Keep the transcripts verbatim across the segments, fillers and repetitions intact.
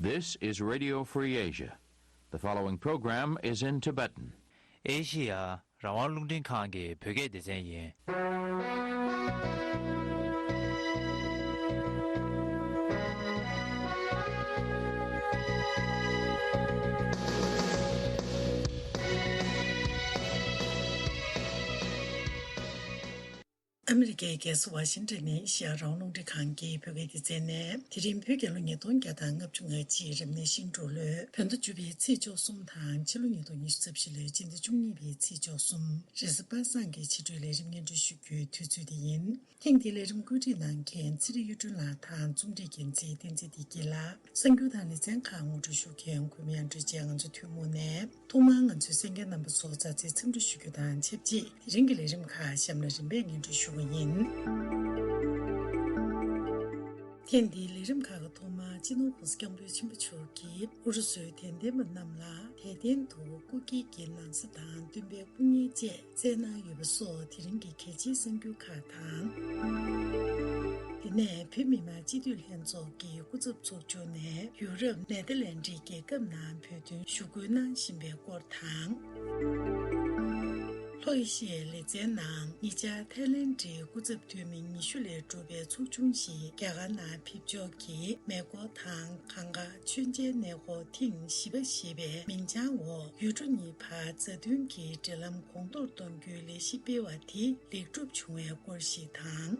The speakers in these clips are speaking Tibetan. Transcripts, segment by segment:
This is Radio Free Asia. The following program is in Tibetan. ཨེ་ཤི་ཡ་རང་དབང་རླུང་འཕྲིན་ཁང་གི་བོད་སྐད་སྡེ་ཚན་ཡིན། ཨ་མི་རི་ཀའི་རྒྱལ་ས་ཝ་ཤིང་ཏོན་ནས་ཨེ་ཤི་ཡ་རང་དབང་རླུང་འཕྲིན་ཁང་གི་བོད་སྐད་སྡེ་ཚན་ནས། དེ་རིང་བོད་རྒྱལ་ལོ་ཉིས་སྟོང་བརྒྱ་དང་ལྔ་བཅུ་ང་གཅིག་རབ་གནས་ཤིང་འབྲུག་ལོའི་བོད་ཟླ་བཅུ་པའི་ཚེས་བཅུ་གསུམ་དང་། ཕྱི་ལོ་ཉིས་སྟོང་ཉི་ཤུ་རྩ་བཞི་ལོའི་སྤྱི་ཟླ་བཅུ་གཉིས་པའི་ཚེས་བཅུ་གསུམ། རེས་གཟའ་པ་སངས་ཀྱི་ཕྱི་དྲོའི་ལས་རིམ་སྙན་སྒྲོན་ཞུ་རྒྱུའི་དུས་ཚོད་དེ་ཡིན། ཐེངས་འདིའི་ལས་རིམ་བཀོད་སྒྲིག་གནང་མཁན་ཚེ་རིང་གཡུ་སྒྲོན་ལགས་དང་། རྩོམ་སྒྲིག་འགན་འཛིན་བསྟན་འཛིན་བདེ་སྐྱིད་ལགས། གསར་འགྱུར་དང་ལེ་ཚན་ཁག་ངོ་སྤྲོད་ཞུ་མཁན་གུས་མོ་དབྱངས་སྒྲོན་བཅས་ང་ཚོ་ཐུན་མོང་ནས། ཐོག་མར་ང་ཚོའི་གསན་མཁན་རྣམ་པ་ཚོར་མཛའ་བརྩེའི་འཚམས་འདྲི་ཞུ་རྒྱུ་དང་ཆབས་ཅིག་དེ་རིང་གི་ལས་རིམ་ཁག་གཤམ་ལ་རིམ་པས་སྙན་སྒྲོན་ཞུ་བ་ཡིན། ཐེངས་འདིའི་ལས་རིམ་ཁག་གི་ཐོག་མར་སྤྱི་ནོར་༸གོང་ས་༸སྐྱབས་མགོན་ཆེན་པོ་མཆོག་གིས་ཨུ་རུ་སུའི་དད་ལྡན་པ་རྣམས་ལ་དད་རྟེན་དུ་སྐུ་སྒེར་གྱི་ན་བཟའ་དང་། སྟོན་པའི་སྐུ་བརྙན་བཅས་བསྩལ་གནང་ཡོད་པ་སོགས་དེ་རིང་གི་གལ་ཆེའི་གསར་འགྱུར་ཁག་དང་། དེ་ནས་བོད་མི་མང་སྤྱི་འཐུས་ལྷན་ཚོགས་ཀྱི་སྐུ་ཚབ་ཚོགས་ཆུང་ནས་ཡུ་རོབ་ནེ་ཐར་ལན་ཌི་རྒྱལ་ཁབ་ནང་བོད་དོན་ཞུ་སྐུལ་གནང་བཞིན་པའི་སྐོར་དང་། ལྷོ་ཨེ་ཤི་ཡའི་ལེ་ཚན་ནང་ཉེ་ཆར་ཐའི་ལན་ཌིའི་སྐུ་ཚབ་འཐུས་མི་ཉི་ཤུ་ལས་གྲུབ་པའི་ཚོགས་ཆུང་ཞིག་རྒྱ་གར་ནང་ཕེབས་འབྱོར་གྱིས། མེ་འཁོར་དང་གངས་དཀར་མཆོད་མཇལ་གནས་སྐོར་ཐེངས་བཞི་པ་ཞེས་པའི་མིང་བྱང་འོག་ཡུལ་གྲུ་གཉིས་བར་མཛའ་མཐུན་གྱི་འབྲེལ་ལམ་གོང་མཐོར་གཏོང་རྒྱུའི་ལས་གཞི་སྤེལ་བ་དེ་ལེགས་གྲུབ་བྱུང་བའི་སྐོར་ཞིག་དང་།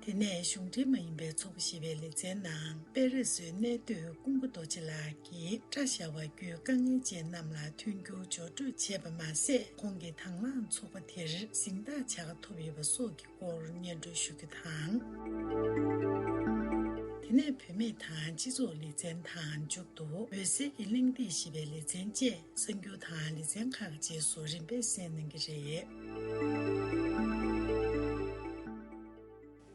དེ་ནས་གཞུང་འབྲེལ་མ་ཡིན་པའི་ཚོགས་པ་ཞེས་པའི་ལེ་ཚན་ནང་། པེ་རེ་སིའི་གནས་སྡོད་ཀུན་དགའ་རྡོ་རྗེ་ལགས་ཀྱིས་སྐྲ་བཞར་བ་བརྒྱུད་དཀའ་ངལ་ཅན་རྣམས་ལ་མཐུན་འགྱུར་སྦྱོར་སྤྲོད་བྱས་པ་མ་ཟད། ཁོང་གི་དང་བླངས་ཚོགས་པ་དེར་གཟེངས་རྟགས་བྱ་དགའ་ཐོབ་ཡོད་པ་སོགས་ཀྱི་སྐོར་སྙན་སྒྲོན་ཞུ་རྒྱུ་དང་། དེ་ནས་བུད་མེད་དང་སྤྱི་ཚོགས་ལེ་ཚན་དང་། མཇུག་ཏུ་འོད་གསལ་གྱི་གླེང་སྟེགས་ཞེས་པའི་ལེ་ཚན་བཅས་གསར་འགྱུར་དང་ལེ་ཚན་ཁག་གི་རྗེས་སུ་རིམ་པས་གསན་གནང་གི་རེད།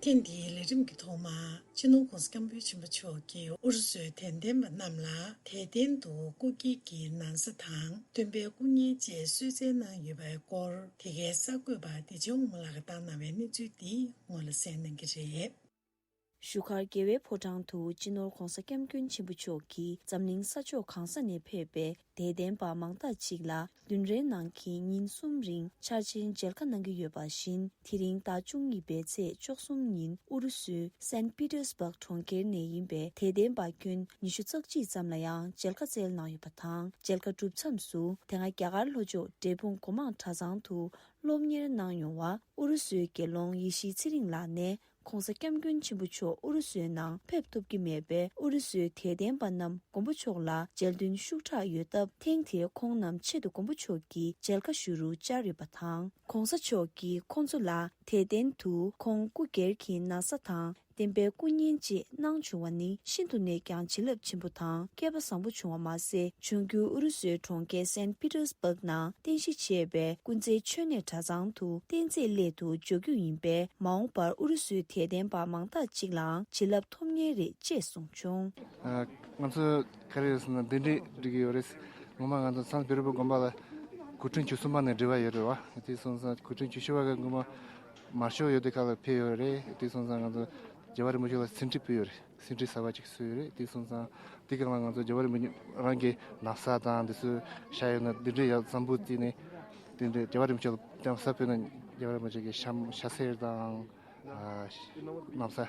ཐེངས་འདིའི་ལས་རིམ་གྱི་ཐོག་མར། སྤྱི་ནོར་༸གོང་ས་༸སྐྱབས་མགོན་ཆེན་པོ་མཆོག་གིས་ཨུ་རུ་སུའི་དད་ལྡན་པ་རྣམས་ལ་དད་རྟེན་དུ་སྐུ་སྒེར་གྱི་ན་བཟའ་དང་། སྟོན་པའི་སྐུ་བརྙན་བཅས་གསོལ་སྩལ་གནང་ཡོད་པའི་སྐོར། དེ་གའི་གསར་འགོད་པ་བདེ་ཆེན་དབང་མོ་ལགས་ཀྱིས་བཏང་གནང་བའི་གནས་ཚུལ་འདི་སྔོན་ལ་གསན་གནང་གི་རེད། བཞུགས་སྒར་རྒྱལ་བའི་ཕོ་བྲང་དུ་སྤྱི་ནོར་༸གོང་ས་༸སྐྱབས་མགོན་ཆེན་པོ་མཆོག་གིས་འཛམ་གླིང་ས་ཕྱོགས་གང་ས་ནས་ཕེབས་པའི་དད་ལྡན་པ་མང་དག་ཅིག་ལ་བདུན་རེའི་ནང་གི་ཉིན་གསུམ་རིང་འཆར་ཅན་མཇལ་ཁ་གནང་གི་ཡོད་པ་བཞིན། དེ་རིང་ཟླ་བཅུ་གཉིས་པའི་ཚེས་བཅུ་གསུམ་ཉིན་ཨུ་རུ་སུའི་སན་པི་ཏེར་སྦག་གྲོང་ཁྱེར་ནས་ཡིན་པའི་དད་ལྡན་པ་ཁྱོན་ཉི་ཤུ་རྩ་གཅིག་ཙམ་ལ་ཡང་མཇལ་ཁ་བསྩལ་གནང་ཡོད་པ་དང་། མཇལ་ཁ་གྲུབ་མཚམས་སུ་དེ་སྔ་རྒྱ་གར་ལྷོ་ཕྱོགས་འབྲས་སྤུངས་སྒོ་མང་གྲྭ་ཚང་དུ་སློབ་གཉེར་གནང་མྱོང་བ་ཨུ་རུ་སུའི་དགེ་སློང་ཡེ་ཤེས་ཚེ་རིང་ལགས་ནས། ༸གོང་ས་༸སྐྱབས་མགོན་ཆེན་པོ་མཆོག་ཨུ་རུ་སུའི་ནང་ཕེབས་ཐུབ་ཀྱི་མེད་པས། ཨུ་རུ་སུའི་དད་ལྡན་པ་རྣམས་མགོན་པོ་མཆོག་ལ་མཇལ་འདུན་ཤུགས་དྲག་ཡོད་སྟབས། ཐེངས་འདིར་ཁོང་རྣམས་ཆེད་དུ་མགོན་པོ་མཆོག་གི་མཇལ་ཁ་ཞུ་རུ་བཅར་ཡོད་པ་དང་། ༸གོང་ས་མཆོག་གིས་ཁོང་ཚོ་ལ་དད་རྟེན་དུ་ཁོང་སྐུ་སྒེར་གྱི་ན་བཟའ་དང་། སྟོན་པའི་སྐུ་བརྙན་བཅས་གནང་བྱུང་བ་ནི་ཤིན་ཏུ་ནས་ཀྱང་བྱིན་རླབས་ཆེན་པོ་དང་སྐལ་པ་བཟང་པོ་བྱུང་བ་མ་ཟད། འབྱུང་འགྱུར་ཨུ་རུ་སུའི་གྲོང་ཁྱེར་སན་པི་ཏེར་སྦག་ནང་རྟེན་གཞི་བྱས་པའི་ཀུན་རྫེ་མཆོད་གནས་གྲྭ་ཚང་དུ་རྟེན་རྫས་སླད་དུ་འཇོག་རྒྱུ་ཡིན་པས། མ་འོངས་པར་ཨུ་རུ་སུའི་དད་ལྡན་པ་མང་དག་ཅིག་ལའང་བྱིན་རླབས་ཐོབ་ངེས་རེད་ཅེས་གསུངས་བྱུང་། ཨ། ང་ཚོ་ག་རེ་ཡོད་ཟེར་ན་གདན་འདྲེན་སྒྲིག་གི་ཡོད་རེད། ངོ་མ་ང་ཚོ་མཚམས་བེ་རི་པ་དགོན་པ་ལ་སྐུ་ཕྲེང་བཅུ་གསུམ་པ་ནས་འབྲེལ་བ་ཡོད་རེད་བ། དེ་སོང་ཙང་སྐུ་ཕྲེང་བཅུ་བཞི་པ་གི་སྔོན་མ་མར་ཤོག་ཡོད་དུས་སྐབས་ལ་ཕེབས་ཡོད་རེད། དེ་སོང་ཙང་ང་ཚོ་རྒྱལ་བ་རིན་པོ་ཆེ་ལ་ཟིན་བྲིས་ཕུལ་ཡོད་རེད། ཟིན་བྲིས་གསར་པ་ཅིག་བཟོས་ཡོད་རེད། དེ་སོང་ཙང་དེ་སྒང་ལ་ང་ཚོ་རྒྱལ་བ་རིན་པོ་ཆེ་རང་གི་ན་བཟའ་དང་དེ་ཚོ་བཞག་ཡོད་ན་དེ་འདྲའི་ཡག་བཟང་པོ་བརྩིས་ནས་དེ་འདྲའི་རྒྱལ་བ་རིན་པོ་ཆེ་ལ་ཡང་གསར་ཕུལ་ན་རྒྱལ་བ་རིན་པོ་ཆེ་གི་ཞྭ་ཞྭ་སེར་དང་། ཨ། ན་བཟའ་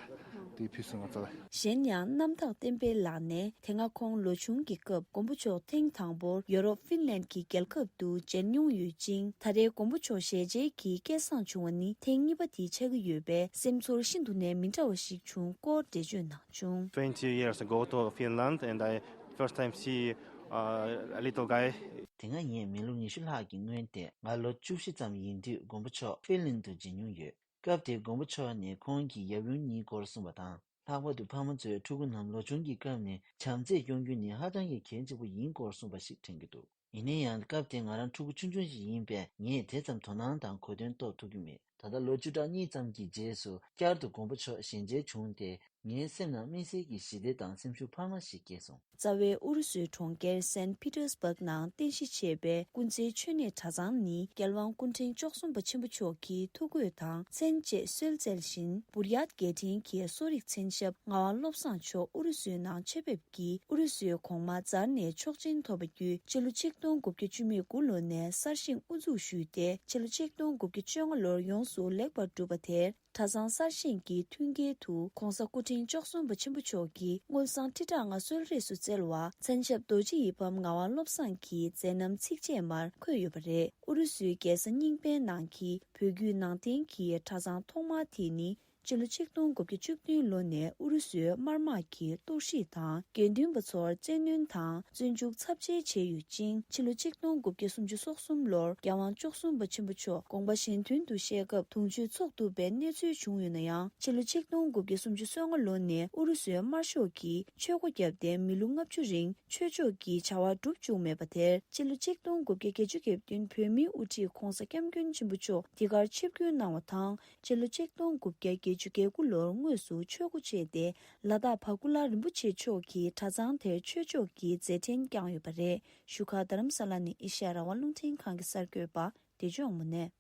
དེ་ཕུལ་སོང་ང་ཚོ་ལ། གཞན་ཡང་གནམ་བདག་བསྟན་འཕེལ་ལགས་ནས། དེ་སྔ་ཁོང་ལོ་ཆུང་གི་སྐབས་མགོན་པོ་མཆོག་ཐེངས་དང་པོར་ཡོ་རོབ་ཧྥིན་ལན་གྱི་རྒྱལ་ཁབ་ཏུ་མཇལ་མྱོང་ཡོད་ཅིང་། ད་རེས་མགོན་པོ་མཆོག་ཞལ་མཇལ་གྱི་སྐལ་བཟང་བྱུང་བ་ནི་ཐེངས་གཉིས་པ་དེ་ཆགས་ཀྱི་ཡོད་པས། སེམས་ཚོར་ཤིན་ཏུ་ནས་མི་འདྲ་བ་ཞིག་བྱུང་སྐོར་འགྲེལ་བརྗོད་གནང་བྱུང་། Twenty years ago to Finland, and I first time see, uh, a little guy. དེ་སྔ་ངས་མི་ལོ་ཉི་ཤུ་ལྷག་གི་སྔོན་ཏེ་ང་ལོ་བཅུ་བཞི་ཙམ་ཡིན་དུས་མགོན་པོ་མཆོག་ཧྥིན་ལན་དུ་མཇལ་མྱོང་ཡོད། སྐབས་དེར་མགོན་པོ་མཆོག་ནས་ཁོང་གི་ཡབ་ཡུམ་གཉིས་སྐོར་གསུངས་པ་དང་། ལྷག་པར་དུ་ཕ་མ་ཚོས་ཕྲུ་གུ་རྣམས་ལོ་ཆུང་གི་སྐབས་ནས་བྱམས་བརྩེས་སྐྱོང་རྒྱུ་ནི་ཧ་ཅང་གི་གལ་ཆེན་པོ་ཡིན་སྐོར་གསུངས་པ་ཞིག་དྲན་གྱི་འདུག། ཡིན་ན་ཡང་སྐབས་དེར་ང་རང་ཕྲུ་གུ་ཆུང་ཆུང་ཞིག་ཡིན་པས་ངས་དེ་ཙམ་དོ་སྣང་དང་གོ་དོན་རྟོགས་ཐུབ་ཀྱི་མེད། ད་ལྟ་ལོ་བཅུ་ཕྲག་གཉིས་ཙམ་གྱི་རྗེས་སུ་བསྐྱར་དུ་མགོན་པོ་མཆོག་ཞལ་མཇལ་བྱུང་སྟེ། ངའི་སེམས་ནང་དམིགས་བསལ་གྱི་ཞི་བདེ་དང་སེམས་ཤུགས་འཕར་མ་ཞིག་སྐྱེས་སོང་། རྩ་བའི་ཨུ་རུ་སུའི་གྲོང་ཁྱེར་སན་པི་ཏེར་སྦག་ནང་རྟེན་གཞི་བྱས་པའི་ཀུན་གསལ་མཆོད་གནས་གྲྭ་ཚང་ནི་རྒྱལ་དབང་སྐུ་ཕྲེང་བཅུ་གསུམ་པ་ཆེན་པོ་མཆོག་གི་ཐུགས་བཀོད་དང་མཚན་བཅས་གསོལ་སྩལ་བཞིན། བུར་ཡ་ཏ་རྒྱལ་ཕྲན་གྱི་གསོ་རིག་མཚན་ཞབས་ངག་དབང་བློ་བཟང་མཆོག་ཨུ་རུ་སུའི་ནང་ཆེད་ཕེབས་ཀྱིས་ཨུ་རུ་སུའི་གོང་མ་ཛར་ནས་ཆོག་མཆན་ཐོབ་པ་བརྒྱུད་ཕྱི་ལོ་ཆིག་སྟོང་དགུ་བརྒྱ་བཅུ་མེད་དགུ་ལོ་ནས་གསར་བཞེངས་དབུ་འཛུགས་ཞུས་ཏེ་ཕྱི་ལོ་ཆིག་སྟོང་དགུ་བརྒྱ་བཅོ་ལྔ་ལོར་ཡོངས་སུ་ལེགས་པར་གྲུབ་པ་དེར། གྲྭ་ཚང་གསར་བཞེངས་ཀྱི་མཐུན་རྐྱེན་དུ་༧གོང་ས་སྐུ་ཕྲེང་བཅུ་གསུམ་པ་ཆེན་པོ་མཆོག་གིས་དངུལ་བཟང་ཁྲི་ཕྲག་ལྔ་གསོལ་རས་སུ་བསྩལ་བ་མཚན་ཞབས་རྡོ་རྗེ་ཡིད་འབངས་ངག་དབང་བློ་བཟང་གི་མཛད་རྣམ་ཚིགས་བཅད་མར་འཁོད་ཡོད་པ་རེད། ཨུ་རུ་སུའི་རྒྱལ་ས་རྙིང་པའི་ནང་གི་བོད་བརྒྱུད་ནང་བསྟན་གྱི་གྲྭ་ཚང་ཐོག་མ་དེ་ནི་ཕྱི་ལོ་ཆིག་སྟོང་དགུ་བརྒྱ་བཅུ་བདུན་ལོ་ནས་ཨུ་རུ་སུའི་དམར་དམག་གིས་གཏོར་བཤིག་དང་། དགེ་འདུན་པ་ཚོར་བཙན་གནོན་དང་བཙོན་འཇུག་ཚབས་ཆེ་བྱས་ཡོད་ཅིང་། ཕྱི་ལོ་ཆིག་སྟོང་དགུ་བརྒྱ་སུམ་ཅུ་སོ་གསུམ་ལོར་རྒྱལ་དབང་བཅུ་གསུམ་པ་ཆེན་པོ་མཆོག་དགོངས་པ་གཞན་དོན་དུ་བཤད་སྐབས་དུང་ཆོས་ཚོགས་ཐུབ་པའི་གནས་ཚུལ་བྱུང་ཡོད་ན་ཡང་། ཕྱི་ལོ་ཆིག་སྟོང་དགུ་བརྒྱ་སུམ་ཅུ་སོ་ལྔ་ལོ་ནས་ཨུ་རུ་སུའི་དམར་ཤོག་གིས་ཆོས་སྒོ་བརྒྱབ་སྟེ་མི་ལོ་ལྔ་བཅུ་རིང་ཆོས་ཕྱོགས་ཀྱི་བྱ་བ་བསྒྲུབ་བཅུག་མེད་པ་དེར། ཕྱི་ལོ་ཆིག་སྟོང་དགུ་བརྒྱ་བརྒྱད་ཅུ་གྱ་བདུན་བོད་མིའི་དབུ་ཁྲིད་༧གོང་ས་༧སྐྱབས་མགོན་ཆེན་པོ་མཆོག་འདི་གར་ཆིབས་བསྒྱུར་གནང་བ་དང་། ཕྱི་ལོ་ཆིག་སྟོང་དགུ་བརྒྱ་བརྒྱད་ཅུ་གྱ་དགུ་ལོར་དངོས་སུ་ཆོས་སྒོ་ཕྱེས་ཏེ། ལ་དྭགས་བ་ཀུ་ལ་རིན་པོ་ཆེ་མཆོག་གིས་གྲྭ་ཚང་དེར་ཆོས་ཕྱོགས་ཀྱི་མཛད་འཕྲིན་བསྐྱངས་ཡོད་པ་རེད། བཞུགས་སྒར་རྡ་རམ་ས་ལ་ནས་ཨེ་ཤ་ཡ་རང་དབང་རླུང་འཕྲིན་ཁང་གི་གསར་འགོད་པ་བདེ་ལྕོག་མོ་ནས།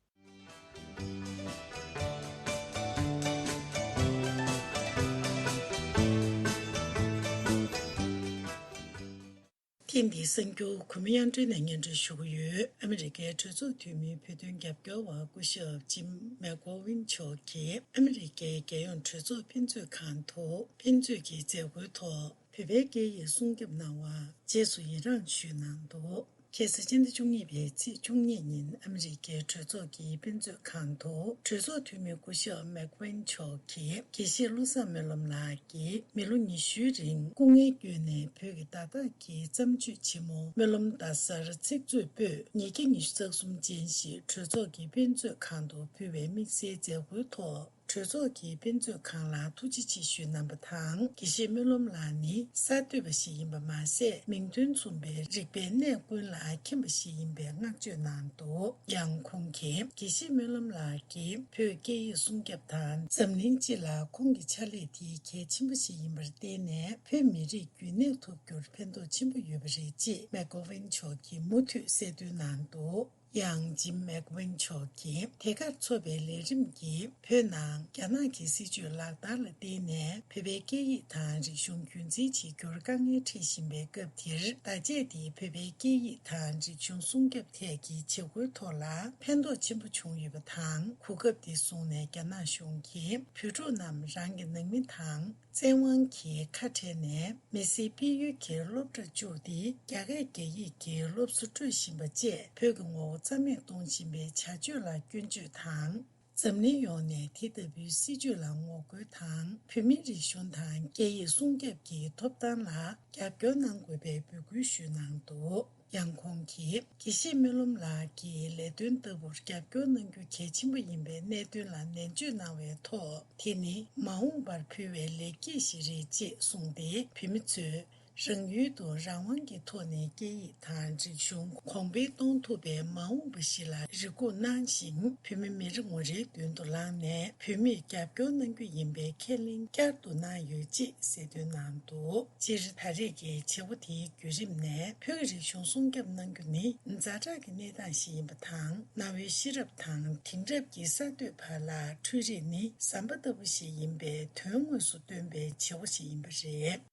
ཐེངས་འདིའི་གསར་འགྱུར་གུས་མོ་དབྱངས་སྒྲོན་ནས་སྙན་སྒྲོན་ཞུ་གི་ཡོད། ཨ་མི་རི་ཀའི་གྲོས་ཚོགས་འཐུས་མིའི་བོད་དོན་རྒྱབ་སྐྱོར་བ་སྐུ་ཞབས་ཇིམ་མེག་གོ་ཝིན་མཆོག་གིས་ཨ་མི་རི་ཀའི་རྒྱལ་ཡོངས་གྲོས་ཚོགས་ཕན་ཚུན་ཁང་དུ་ཕན་ཚུན་གྱི་མཛད་སྒོའི་ཐོག་བོད་པའི་སྐད་ཡིག་སྲུང་སྐྱོབ་གནང་བར་རྗེས་སུ་ཡི་རངས་ཞུས་གནང་འདུག་ཁ་སང་སྤྱི་ཟླ་བཅུ་གཉིས་པའི་ཚེས་བཅུ་གཉིས་ཉིན་ཨ་མི་རི་ཀའི་གྲོས་ཚོགས་ཀྱི་དཔེ་མཛོད་ཁང་དུ་གྲོས་ཚོགས་འཐུས་མི་སྐུ་ཞབས་མེག་ཝིན་མཆོག་གིས་དགེ་བཤེས་བློ་བཟང་སྨོན་ལམ་ལགས་ཀྱིས་མི་ལོ་ཉི་ཤུའི་རིང་སྐུ་ངལ་བསྐྱོན་ནས་བོད་ཀྱི་བརྡ་དག་གི་བརྩམས་ཆོས་ཆེན་མོ་སྨོན་ལམ་རྡ་སར་ཚིག་མཛོད་པོད་ཉིས་བརྒྱ་ཉི་ཤུ་རྩ་གསུམ་ཅན་ཞིག་གྲོས་ཚོགས་ཀྱི་དཔེ་མཛོད་ཁང་དུ་ཕུལ་བའི་དམིགས་བསལ་མཛད་སྒོའི་ཐོག་གྲོས་ཚོགས་ཀྱི་དཔེ་མཛོད་ཁང་ལ་ཐུགས་རྗེ་ཆེ་ཞུས་གནང་བ་དང་། དགེ་བཤེས་སྨོན་ལམ་ལགས་ནི་གསར་གཏོད་པ་ཞིག་ཡིན་པ་མ་ཟད། མིང་དོན་མཚུངས་པའི་རིག་པའི་གནས་ཀུན་ལ་མཁྱེན་པ་ཞིག་ཡིན་པའི་བསྔགས་བརྗོད་གནང་འདུག་ཡང་ཁོང་གིས་དགེ་བཤེས་སྨོན་ལམ་ལགས་ཀྱིས་བོད་སྐད་ཡིག་སྲུང་སྐྱོབ་དང་འཛམ་གླིང་སྤྱི་ལ་ཁོང་གི་ཕྱག་ལས་དེ་གལ་ཆེན་པོ་ཞིག་ཡིན་པར་བརྟེན་ནས། བོད་མི་རིགས་རྒྱུན་གནས་ཐུབ་རྒྱུར་ཕན་ཐོགས་ཆེན་པོ་ཡོད་པ་རེད་ཅེས་མེག་གོ་ཝིན་མཆོག་གིས་མུ་མཐུད་གསལ་སྟོན་གནང་འདུག་ཡང་ཇིམ་མེག་ཝིན་མཆོག་གིས་ཐད་ཀར་འཚོགས་པའི་ལས་རིམ་གྱིས། བོད་ནང་རྒྱ་ནག་གི་སྲིད་བྱུས་ལག་བསྟར་ལ་བརྟེན་ནས། བོད་པའི་སྐད་ཡིག་དང་རིག་གཞུང་རྒྱུན་འཛིན་བྱེད་རྒྱུར་དཀའ་ངལ་འཕྲད་བཞིན་པའི་སྐབས་འདིར། བརྡ་ཆད་དེ་བོད་པའི་སྐད་ཡིག་དང་རིག་གཞུང་སྲུང་སྐྱོབ་ཐད་ཀྱི་བྱེད་སྒོའི་ཐོག་ལ་ཕན་ཐོགས་ཆེན་པོ་བྱུང་ཡོད་པ་དང་། གོ་སྐབས་འདི་བཟུང་ནས་རྒྱ་ནག་གཞུང་གིས་བོད་ཕྲུག་རྣམས་རང་གི་ནང་མི་དང་། བཙན་དབང་གིས་ཁ་བྲལ་ནས། མི་སེར་སྤེལ་ཡུལ་གྱི་སློབ་གྲྭ་བཅུག་སྟེ། རྒྱ་སྐད་རྒྱ་ཡིག་གི་སློབ་གསོ་སྤྲོད་བཞིན་པ་བཅས། བོད་ཀྱི་ངོ་བོ་རྩ་མེད་གཏོང་བཞིན་པའི་བྱ་སྤྱོད་ལ་སྐྱོན་བརྗོད་དང་། འཛམ་གླིང་ཡོངས་ནས་དེ་ལྟ་བུའི་སྲིད་བྱུས་ལ་ངོ་རྒོལ་དང་། བོད་མིའི་རིག་གཞུང་དང་སྐད་ཡིག་སྲུང་སྐྱོབ་ཀྱི་ཐོབ་ཐང་ལ་རྒྱབ་སྐྱོར་གནང་དགོས་པའི་འབོད་སྐུལ་ཞུས་གནང་འདུག་ཡང་ཁོང་གིས། དགེ་བཤེས་སྨོན་ལམ་ལགས་ཀྱིས་ལས་དོན་ལྟ་བུར་རྒྱབ་སྐྱོར་གནང་རྒྱུ་གལ་ཆེན་པོ་ཡིན་པའི་གནད་དོན་ལ་ནན་བརྗོད་གནང་བའི་ཐོག་དེ་ནི་མ་འོངས་པར་ཕུལ་བའི་ལེགས་སྐྱེས་ཤིག་རེད་ཅེས་གསུངས་ཏེ། བོད་མི་ཚོས་རང་ཡུལ་དུ་རང་དབང་གི་ཐོག་ནས་སྐད་ཡིག་དང་རིག་གཞུང་གོང་འཕེལ་གཏོང་ཐུབ་པའི་མ་འོངས་པ་ཞིག་ལ་རེ་སྒུག་གནང་ཞིང་། བོད་མི་མི་རེ་ངོ་རེའི་མདུན་དུ་ལངས་ནས་བོད་མིར་རྒྱབ་སྐྱོར་གནང་རྒྱུ་ཡིན་པའི་ཁས་ལེན་བསྐྱར་དུ་གནང་ཡོད་ཅེས་གསལ་སྟོན་གནང་འདུག་སྤྱིར་ད་རེས་ཀྱི་བྱེད་སྒོ་དེའི་བརྒྱུད་རིམ་ནས་བོད་ཀྱི་རིག་གཞུང་སྲུང་སྐྱོབ་གནང་རྒྱུ་ནི་ཛ་དྲག་གི་གནས་སྟངས་ཤིག་ཡིན་པ་དང་། གནའ་བོའི་ཤེས་རབ་དང་དེང་རབས་ཀྱི་གསར་གཏོད་བར་ལ་འཕྲུལ་རིག་ནི་ཟམ་པ་ལྟ་བུ་ཞིག་ཡིན་པའི་དོན་དངོས་སུ་སྟོན་པའི་བྱེད་སྒོ་ཞིག་ཡིན་པ་རེད།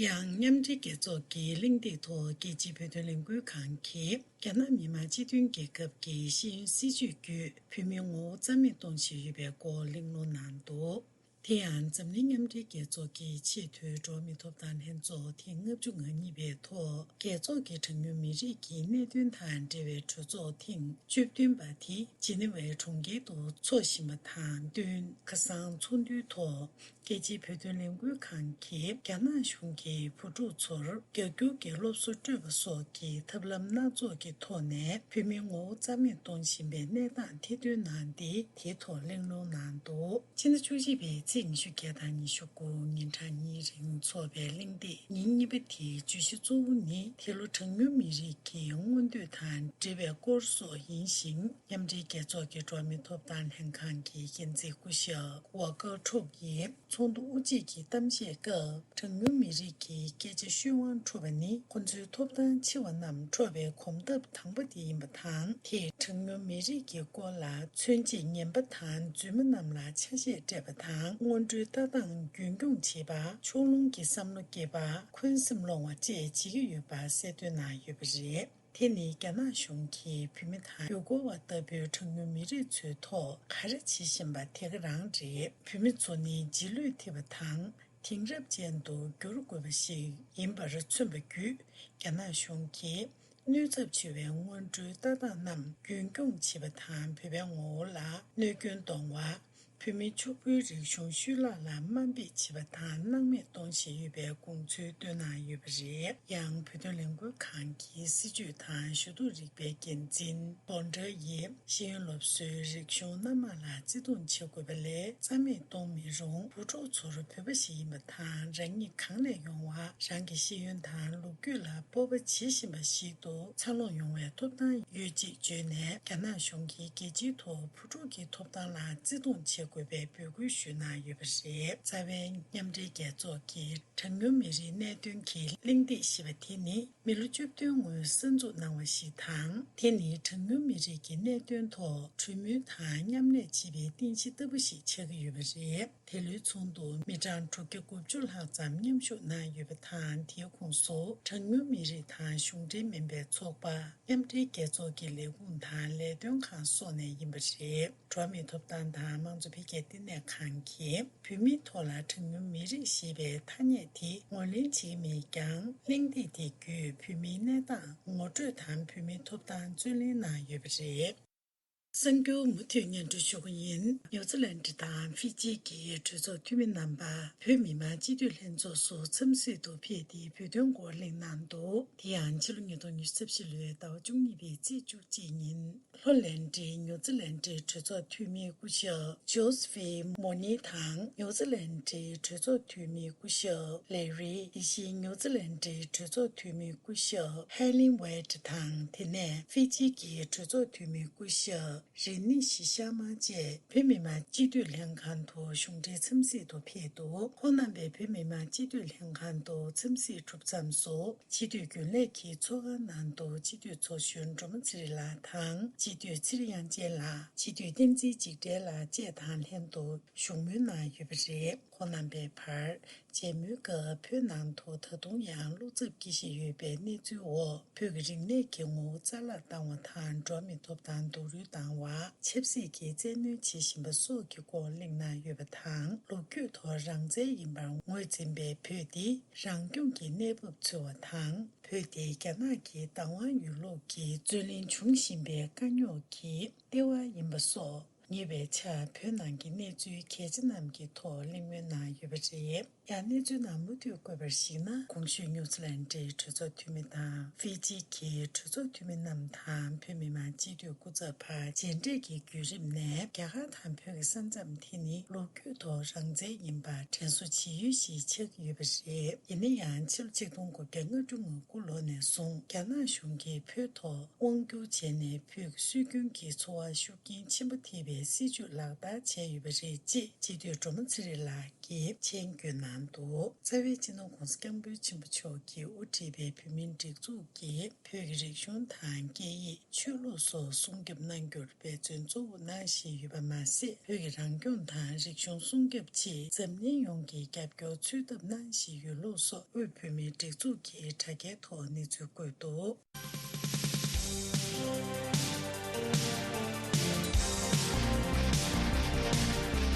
ཡང་མཉམ་འབྲེལ་རྒྱལ་ཚོགས་ཀྱི་གླེང་སྟེགས་ཐོག་རྒྱལ་སྤྱིའི་བོད་དོན་ལས་འགུལ་ཁང་གིས་རྒྱ་ནག་མི་དམངས་སྤྱི་མཐུན་རྒྱལ་ཁབ་ཀྱི་ཤེས་ཡོན་སྲིད་བྱུས་བརྒྱུད་བོད་མིའི་ངོ་བོ་རྩ་མེད་གཏོང་བཞིན་ཡོད་པའི་སྐོར་གླེང་སློང་གནང་འདུག་དེ་ཡང་འཛམ་གླིང་མཉམ་འབྲེལ་རྒྱལ་ཚོགས་ཀྱི་ཆེས་མཐོའི་འགྲོ་བ་མིའི་ཐོབ་ཐང་ལྷན་ཚོགས་ཐེངས་ལྔ་བཅུ་ང་གཉིས་པའི་ཐོག་རྒྱལ་ཚོགས་ཀྱི་གྲངས་ཉུང་མི་རིགས་ཀྱི་གནད་དོན་དང་འབྲེལ་བའི་གྲོས་ཚོགས་ཐེངས་བཅུ་བདུན་པ་དེ་ཇི་ནི་ཝའི་གྲོང་ཁྱེར་དུ་འཚོགས་བཞིན་པ་དང་བསྟུན། ཁ་སང་ཚོགས་འདུའི་ཐོག་རྒྱལ་སྤྱིའི་བོད་དོན་ལས་འགུལ་ཁང་གིས་རྒྱ་ནག་གཞུང་གིས་བུ་ཕྲུག་ཚོར་རྒྱ་སྒྱུར་གྱི་སློབ་གསོ་སྤྲོད་པ་སོགས་ཀྱི་ཐབས་ལམ་སྣ་ཚོགས་ཀྱི་ཐོག་ནས་བོད་མིའི་ངོ་བོ་རྩ་མེད་གཏོང་བཞིན་པའི་གནས་སྟངས་ཐེར་འདོན་གནང་སྟེ། དེའི་ཐོག་གླེང་སློང་གནང་འདུག་ཕྱི་ཟླ་བཅུ་གཅིག་པའི་ ཚེས་ཉི་ཤུ་བརྒྱད་དང་ཉི་ཤུ་དགུ་ཉིན་གྲངས་གཉིས་རིང་འཚོགས་པའི་གླེང་སྟེགས་ཉིན་གཉིས་པ་དེའི་བརྗོད་གཞི་གཙོ་བོ་ནི། དེ་ལོ་གྲངས་ཉུང་མི་རིགས་ཀྱི་མངོན་འདོད་དང་འབྲེལ་བའི་སྐོར་སོགས་ཡིན་ཞིང་། མཉམ་འབྲེལ་རྒྱལ་ཚོགས་ཀྱི་འགྲོ་བ་མིའི་ཐོབ་ཐང་ལྷན་ཁང་གི་འགན་འཛིན་སྐུ་ཞབས་ཝོ་ཀར་ཁྲུག་ཡིས། ཚོགས་འདུ་དབུ་འབྱེད་ཀྱི་གཏམ་བཤད་སྐབས། གྲངས་ཉུང་མི་རིགས་ཀྱི་སྐད་ཆ་ཤོད་དབང་འཕྲོག་པ་ནི། ཁོ་ཚོའི་ཐོབ་ཐང་འཆི་བ་རྣམས་འཕྲོག་པའི་གོམ་སྟབས་དང་པོ་དེ་ཡིན་པ་དང་། དེས་གྲངས་ཉུང་མི་རིགས་ཀྱི་སྐོར་ལ་མཚོན་བྱེད་ངན་པ་དང་རྫུན་མ་རྣམས་ལ་ཆ་ཤས་སྤྲད་པ་དང་། སྔོན་འགྲོའི་ལྟ་སྟངས་རྒྱུན་འཁྱོངས་བྱེད་པ། ཕྱོགས་ལྷུང་གི་བསམ་བློ་སྐྱེས་པ། འཁོན་སེམས་སློང་བ་བཅས་བྱེད་ཀྱི་ཡོད་པ་གསལ་སྟོན་གནང་ཡོད་པ་རེད། དེ་ནི་རྒྱ་ནག་གཞུང་གིས་བོད་མི་དང་ཡུལ་སྐོར་བ་ལྟ་བུའི་གྲངས་ཉུང་མི་རིགས་ཚོའི་ཐོག་ག་རེ་བྱེད་བཞིན་པ་དེ་ག་རང་རེད། བོད་མི་ཚོ་ནི་རྗེས་ལུས་ཐེབས་པ་དང་དེང་རབས་ཅན་དུ་འགྱུར་དགོས་པ་ཞིག་ཡིན་པར་མཚོན་པ་བརྒྱུད། རྒྱ་ནག་གཞུང་གིས་གནོད་ཚབས་ཆེ་བའི་སྔོན་འགྲོའི་ལྟ་སྟངས་རྣམས་རྒྱུན་འཁྱོངས་བྱེད་པ་དང་། བོད་པའི་ངོ་བོ་ལ་གནོད་སྐྱོན་གཏོང་བ། བོད་མིའི་ཕྱུག་པོའི་རིག་གཞུང་ཤུལ་ལྷག་ལ་དམའ་འབེབས་བྱེད་པ་དང་སྣང་མེད་གཏོང་བཞིན་ཡོད་པའི་དགོངས་ཚུལ་བཏོན་གནང་ཡོད་པ་རེད། ཡང་བོད་དོན་ལས་འགུལ་ཁང་གི་སྲིད་བྱུས་དང་ཞུ་གཏུག་རིག་པའི་འགན་འཛིན་བྷོན་ཌར་ཡིས། ཤེས་ཡོན་སློབ་གསོའི་རིག་གཞུང་སྣ་མང་ལ་བརྩི་མཐོང་བྱེད་དགོས་པ་ལས་རྩ་མེད་གཏོང་མི་རུང་། བུ་ཕྲུག་ཚོར་བོད་པ་ཞིག་ཡིན་པ་དང་རང་ཉིད་གང་ནས་ཡོང་བ། རང་གི་ཤེས་ཡོན་དང་ལོ་རྒྱུས་ལ་སྤོབས་པ་བྱེད་བཞིན་པ་ཞིག་ཏུ་འཚར་ལོངས་ཡོང་བའི་ཐོབ་ཐང་ཡོད་ཅེས་བརྗོད་ནས། རྒྱ་ནག་གཞུང་གིས་རྒྱལ་སྤྱིའི་ཐོག་བུ་ཕྲུག་གི་ཐོབ་ཐང་ལ་བརྩི་མཐོང་བྱེད་དགོས་པའི་འབོད་སྐུལ་ཞུས་གནང་ཡོད་པ་རེད། རྩ་བའི་མཉམ་འབྲེལ་རྒྱལ་ཚོགས་ཀྱི་གྲངས་ཉུང་མི་རིགས་གནད་དོན་གྱི་གླེང་སྟེགས་ཞེས་པ་དེ་ནི། མི་ལོ་བཅུ་བདུན་སྔོན་གསར་འཛུགས་གནང་བ་ཞིག་དང་། དེ་ནི་གྲངས་ཉུང་མི་རིགས་ཀྱི་གནད་དོན་ཐོག་གྲོས་མོལ་དང་མཉམ་ལས་བྱེད་པའི་རྟེན་གཞི་ལྟ་བུ་ཞིག་ཆགས་ཀྱི་ཡོད་པ་རེད། དེ་ལོའི་ཚོགས་འདུར་མི་གྲངས་དྲུག་བརྒྱ་དགུ་བཅུ་ལྷག་ཙམ་མཉམ་ཞུགས་གནང་ཡོད་པ་དང་། དེའི་ཁོངས་སུ་གྲངས་ཉུང་མི་རིགས་དང་གཞུང་འབྲེལ་མིན་པའི་ཚོགས་པ། མཉམ་འབྲེལ་རྒྱལ་ཚོགས་ཀྱི་ལས་ཁུངས་དང་ལས་དོན་ཁང་སོགས་ནས་ཡིན་པ་རེད། འགྲོ་བ་མིའི་ཐོབ་ཐང་དང་དམངས་གཙོ་འཕེལ་རྒྱས་ལྟེ་གནས་ཁང་གིས་བོད་མིའི་ཐོག་ལ་གྲངས་ཉུང་མི་རིགས་ཞེས་པའི་ཐ་སྙད་དེ་ངོས་ལེན་བྱེད་མེད་ཀྱང་། གླེང་སྟེགས་དེ་བརྒྱུད་བོད་མིའི་གནས་སྟངས་ངོ་སྤྲོད་དང་བོད་མིའི་ཐོབ་ཐང་རྩོད་ལེན་གནང་ཡོད་པ་རེད། གསར་འགྱུར་མུ་མཐུད་སྙན་སྒྲོན་ཞུ་གི་ཡིན། ནིའུ་ཛི་ལན་དང་ཧྥི་ཇི་གི་གྲོས་ཚོགས་འཐུས་མི་རྣམ་པ་བོད་མི་མང་སྤྱི་འཐུས་ལྷན་ཚོགས་སུ་འཚམས་གཟིགས་དུ་ཕེབས་ཏེ་བོད་དོན་སྐོར་གླེང་གནང་འདུག་དེ་ཡང་ཕྱི་ལོ་ཉིས་སྟོང་ཉི་ཤུ་རྩ་བཞི་ལོའི་ཟླ་བ་བཅུ་གཉིས་པའི་ཚེས་བཅུ་གཅིག་ཉིན། ལྷོ་ལན་ཌི་ནིའུ་ཛི་ལན་ཌི་གྲོས་ཚོགས་འཐུས་མི་སྐུ་ཞབས་ཇོ་སི་ཧྥི་མོ་ནི་དང་། ནིའུ་ཛི་ལན་ཌི་གྲོས་ཚོགས་འཐུས་མི་སྐུ་ཞབས་ལེ་རི། དེ་བཞིན་ནིའུ་ཛི་ལན་ཌི་གྲོས་ཚོགས་འཐུས་མི་སྐུ་ཞབས་ཧེ་ལིན་ཝེ་ཏི་དང་། དེ་ནས་ཧྥི་ཇི་གི་གྲོས་ཚོགས་འཐུས་མི་སྐུ་ཞབས་རེ་ནི་ཤི་ཤར་མ་བཅས་བོད་མི་མང་སྤྱི་འཐུས་ལྷན་ཁང་དུ་གཞུང་འབྲེལ་འཚམས་གཟིགས་དུ་ཕེབས་འདུག་ཁོང་རྣམ་པས་བོད་མི་མང་སྤྱི་འཐུས་ལྷན་ཁང་དུ་འཚམས་གཟིགས་གྲུབ་མཚམས་སུ། སྤྱི་འཐུས་རྒྱུན་ལས་ཀྱི་ཚོགས་ཁང་ནང་དུ་སྤྱི་འཐུས་ཚོགས་གཞོན་སྒྲོལ་མ་ཚེ་རིང་ལགས་དང་། སྤྱི་འཐུས་ཚེ་རིང་དབྱངས་ཅན་ལགས། སྤྱི་འཐུས་བསྟན་འཛིན་འཇིགས་བྲལ་ལགས་བཅས་དང་ལྷན་དུ་བཞུགས་མོལ་གནང་ཡོད་པ་རེད། ཁོང་རྣམ་པས་བར་མཇལ་མོལ་སྐབས། བོད་ནང་དུ་ད་དུང་ཡང་བློ་འཚབ་སྐྱེ་བཞིན་ཡོད་པའི་གནས་ཚུལ་འོག་བོད་ཀྱི་རིག་གནས་ཀྱི་ངོ་བོ་རྩ་བརླག་བཏང་བ་དང་། འགྲོ་བ་མིའི་ཐོབ་ཐང་སྡུག་རུས་བཏང་བ། ཆབ་སྲིད་ཀྱི་བཙན་གནོན་བྱེད་བཞིན་པ་སོགས་ཀྱི་སྐོར་གླེང་གནང་ཡོད་པ་དང་། ལོ་རྒྱུས་ཐོག་རང་བཙན་ཡིན་པར་ངོས་འཛིན་པའི་བོད་འདི། རང་སྐྱོང་གི་གནས་བབ་འཚོལ་བ་དང་། བོད་དེ་རྒྱ་ནག་གི་བདག་དབང་ཡོད་ལུགས་ཀྱི་རྩོད་གླེང་འབྱུང་བཞིན་པའི་དཀའ་རྙོག་གི་ལྟེ་བ་ཡིན་པ་སོགས། ཉེ་བའི་ཆར་བོད་ནང་གི་གནས་ཚུལ་གལ་ཆེ་རྣམས་ཀྱི་ཐོག་གླེང་མོལ་གནང་ཡོད་པ་རེད། ཡང་གནས་ཚུལ་ནང་མུ་མཐུད་བཀོད་པར་གཞིགས་ན། གོང་ཞུས་ནིའུ་ཛི་ལན་ཌིའི་གྲོས་ཚོགས་འཐུས་མི་དང་། ཧྥི་ཇི་གི་གྲོས་ཚོགས་འཐུས་མི་རྣམས་དང་། བོད་མི་མང་སྤྱི་འཐུས་སྐུ་ཚབ་བར་མཇལ་འཕྲད་ཀྱི་བརྒྱུད་རིམ་ནས། རྒྱ་གར་དང་བོད་ཀྱི་ས་མཚམས་དེ་ནི་ལོ་རྒྱུས་ཐོག་རང་བཙན་ཡིན་པར་དྲན་གསོ་བྱེད་ཡུལ་ཞིག་ཆགས་ཀྱི་ཡོད་པ་རེད། ཡིན་ན་ཡང་ཕྱི་ལོ་ཆིག་སྟོང་དགུ་བརྒྱ་ལྔ་བཅུ་ང་དགུ་ལོ་ནས་བཟུང་རྒྱ་ནག་གཞུང་གིས་བོད་ཐོག་དབང་བསྒྱུར་བྱས་ནས། བོད་ཀྱི་སྲོལ་རྒྱུན་གྱི་འཚོ་བར་ཤུགས་རྐྱེན་ཆེན་པོ་ཐེབས་པའི་སྲིད་བྱུས་ལག་བསྟར་བྱས་ཡོད་པ་རེད། ཅེས་སྤྱི་འཐུས་སྒྲོལ་མ་ཚེ་རིང་ལགས་ཀྱིས་མཆན་བསྐྱོན་གནང་འདུག་རྩ་བའི་སྤྱི་ནོར་༧གོང་ས་༧སྐྱབས་མགོན་ཆེན་པོ་མཆོག་གིས་དབུ་ཁྲིད་པའི་བོད་མིའི་སྒྲིག་འཛུགས་ཀྱིས་བོད་ཀྱི་རིག་གཞུང་དང་སྐད་ཡིག་ཆོས་ལུགས་སོགས་སྲུང་སྐྱོབ་གནང་རྒྱུར་འབད་བརྩོན་གཙོ་བོ་གནང་བཞིན་ཡོད་པ་མ་ཟད། བོད་ཀྱི་རང་སྐྱོང་དང་རིག་གཞུང་སྲུང་སྐྱོབ་ཆེད་འཛམ་གླིང་ཡོངས་ཀྱིས་རྒྱབ་སྐྱོར་འཚོལ་ཐབས་གནང་བཞིན་ཡོད་ལུགས་སོགས་དབུས་བོད་མིའི་སྒྲིག་འཛུགས་ཀྱི་དྲ་རྒྱའི་ཐོག་གནས་ཚུལ་བཀོད་འདུག་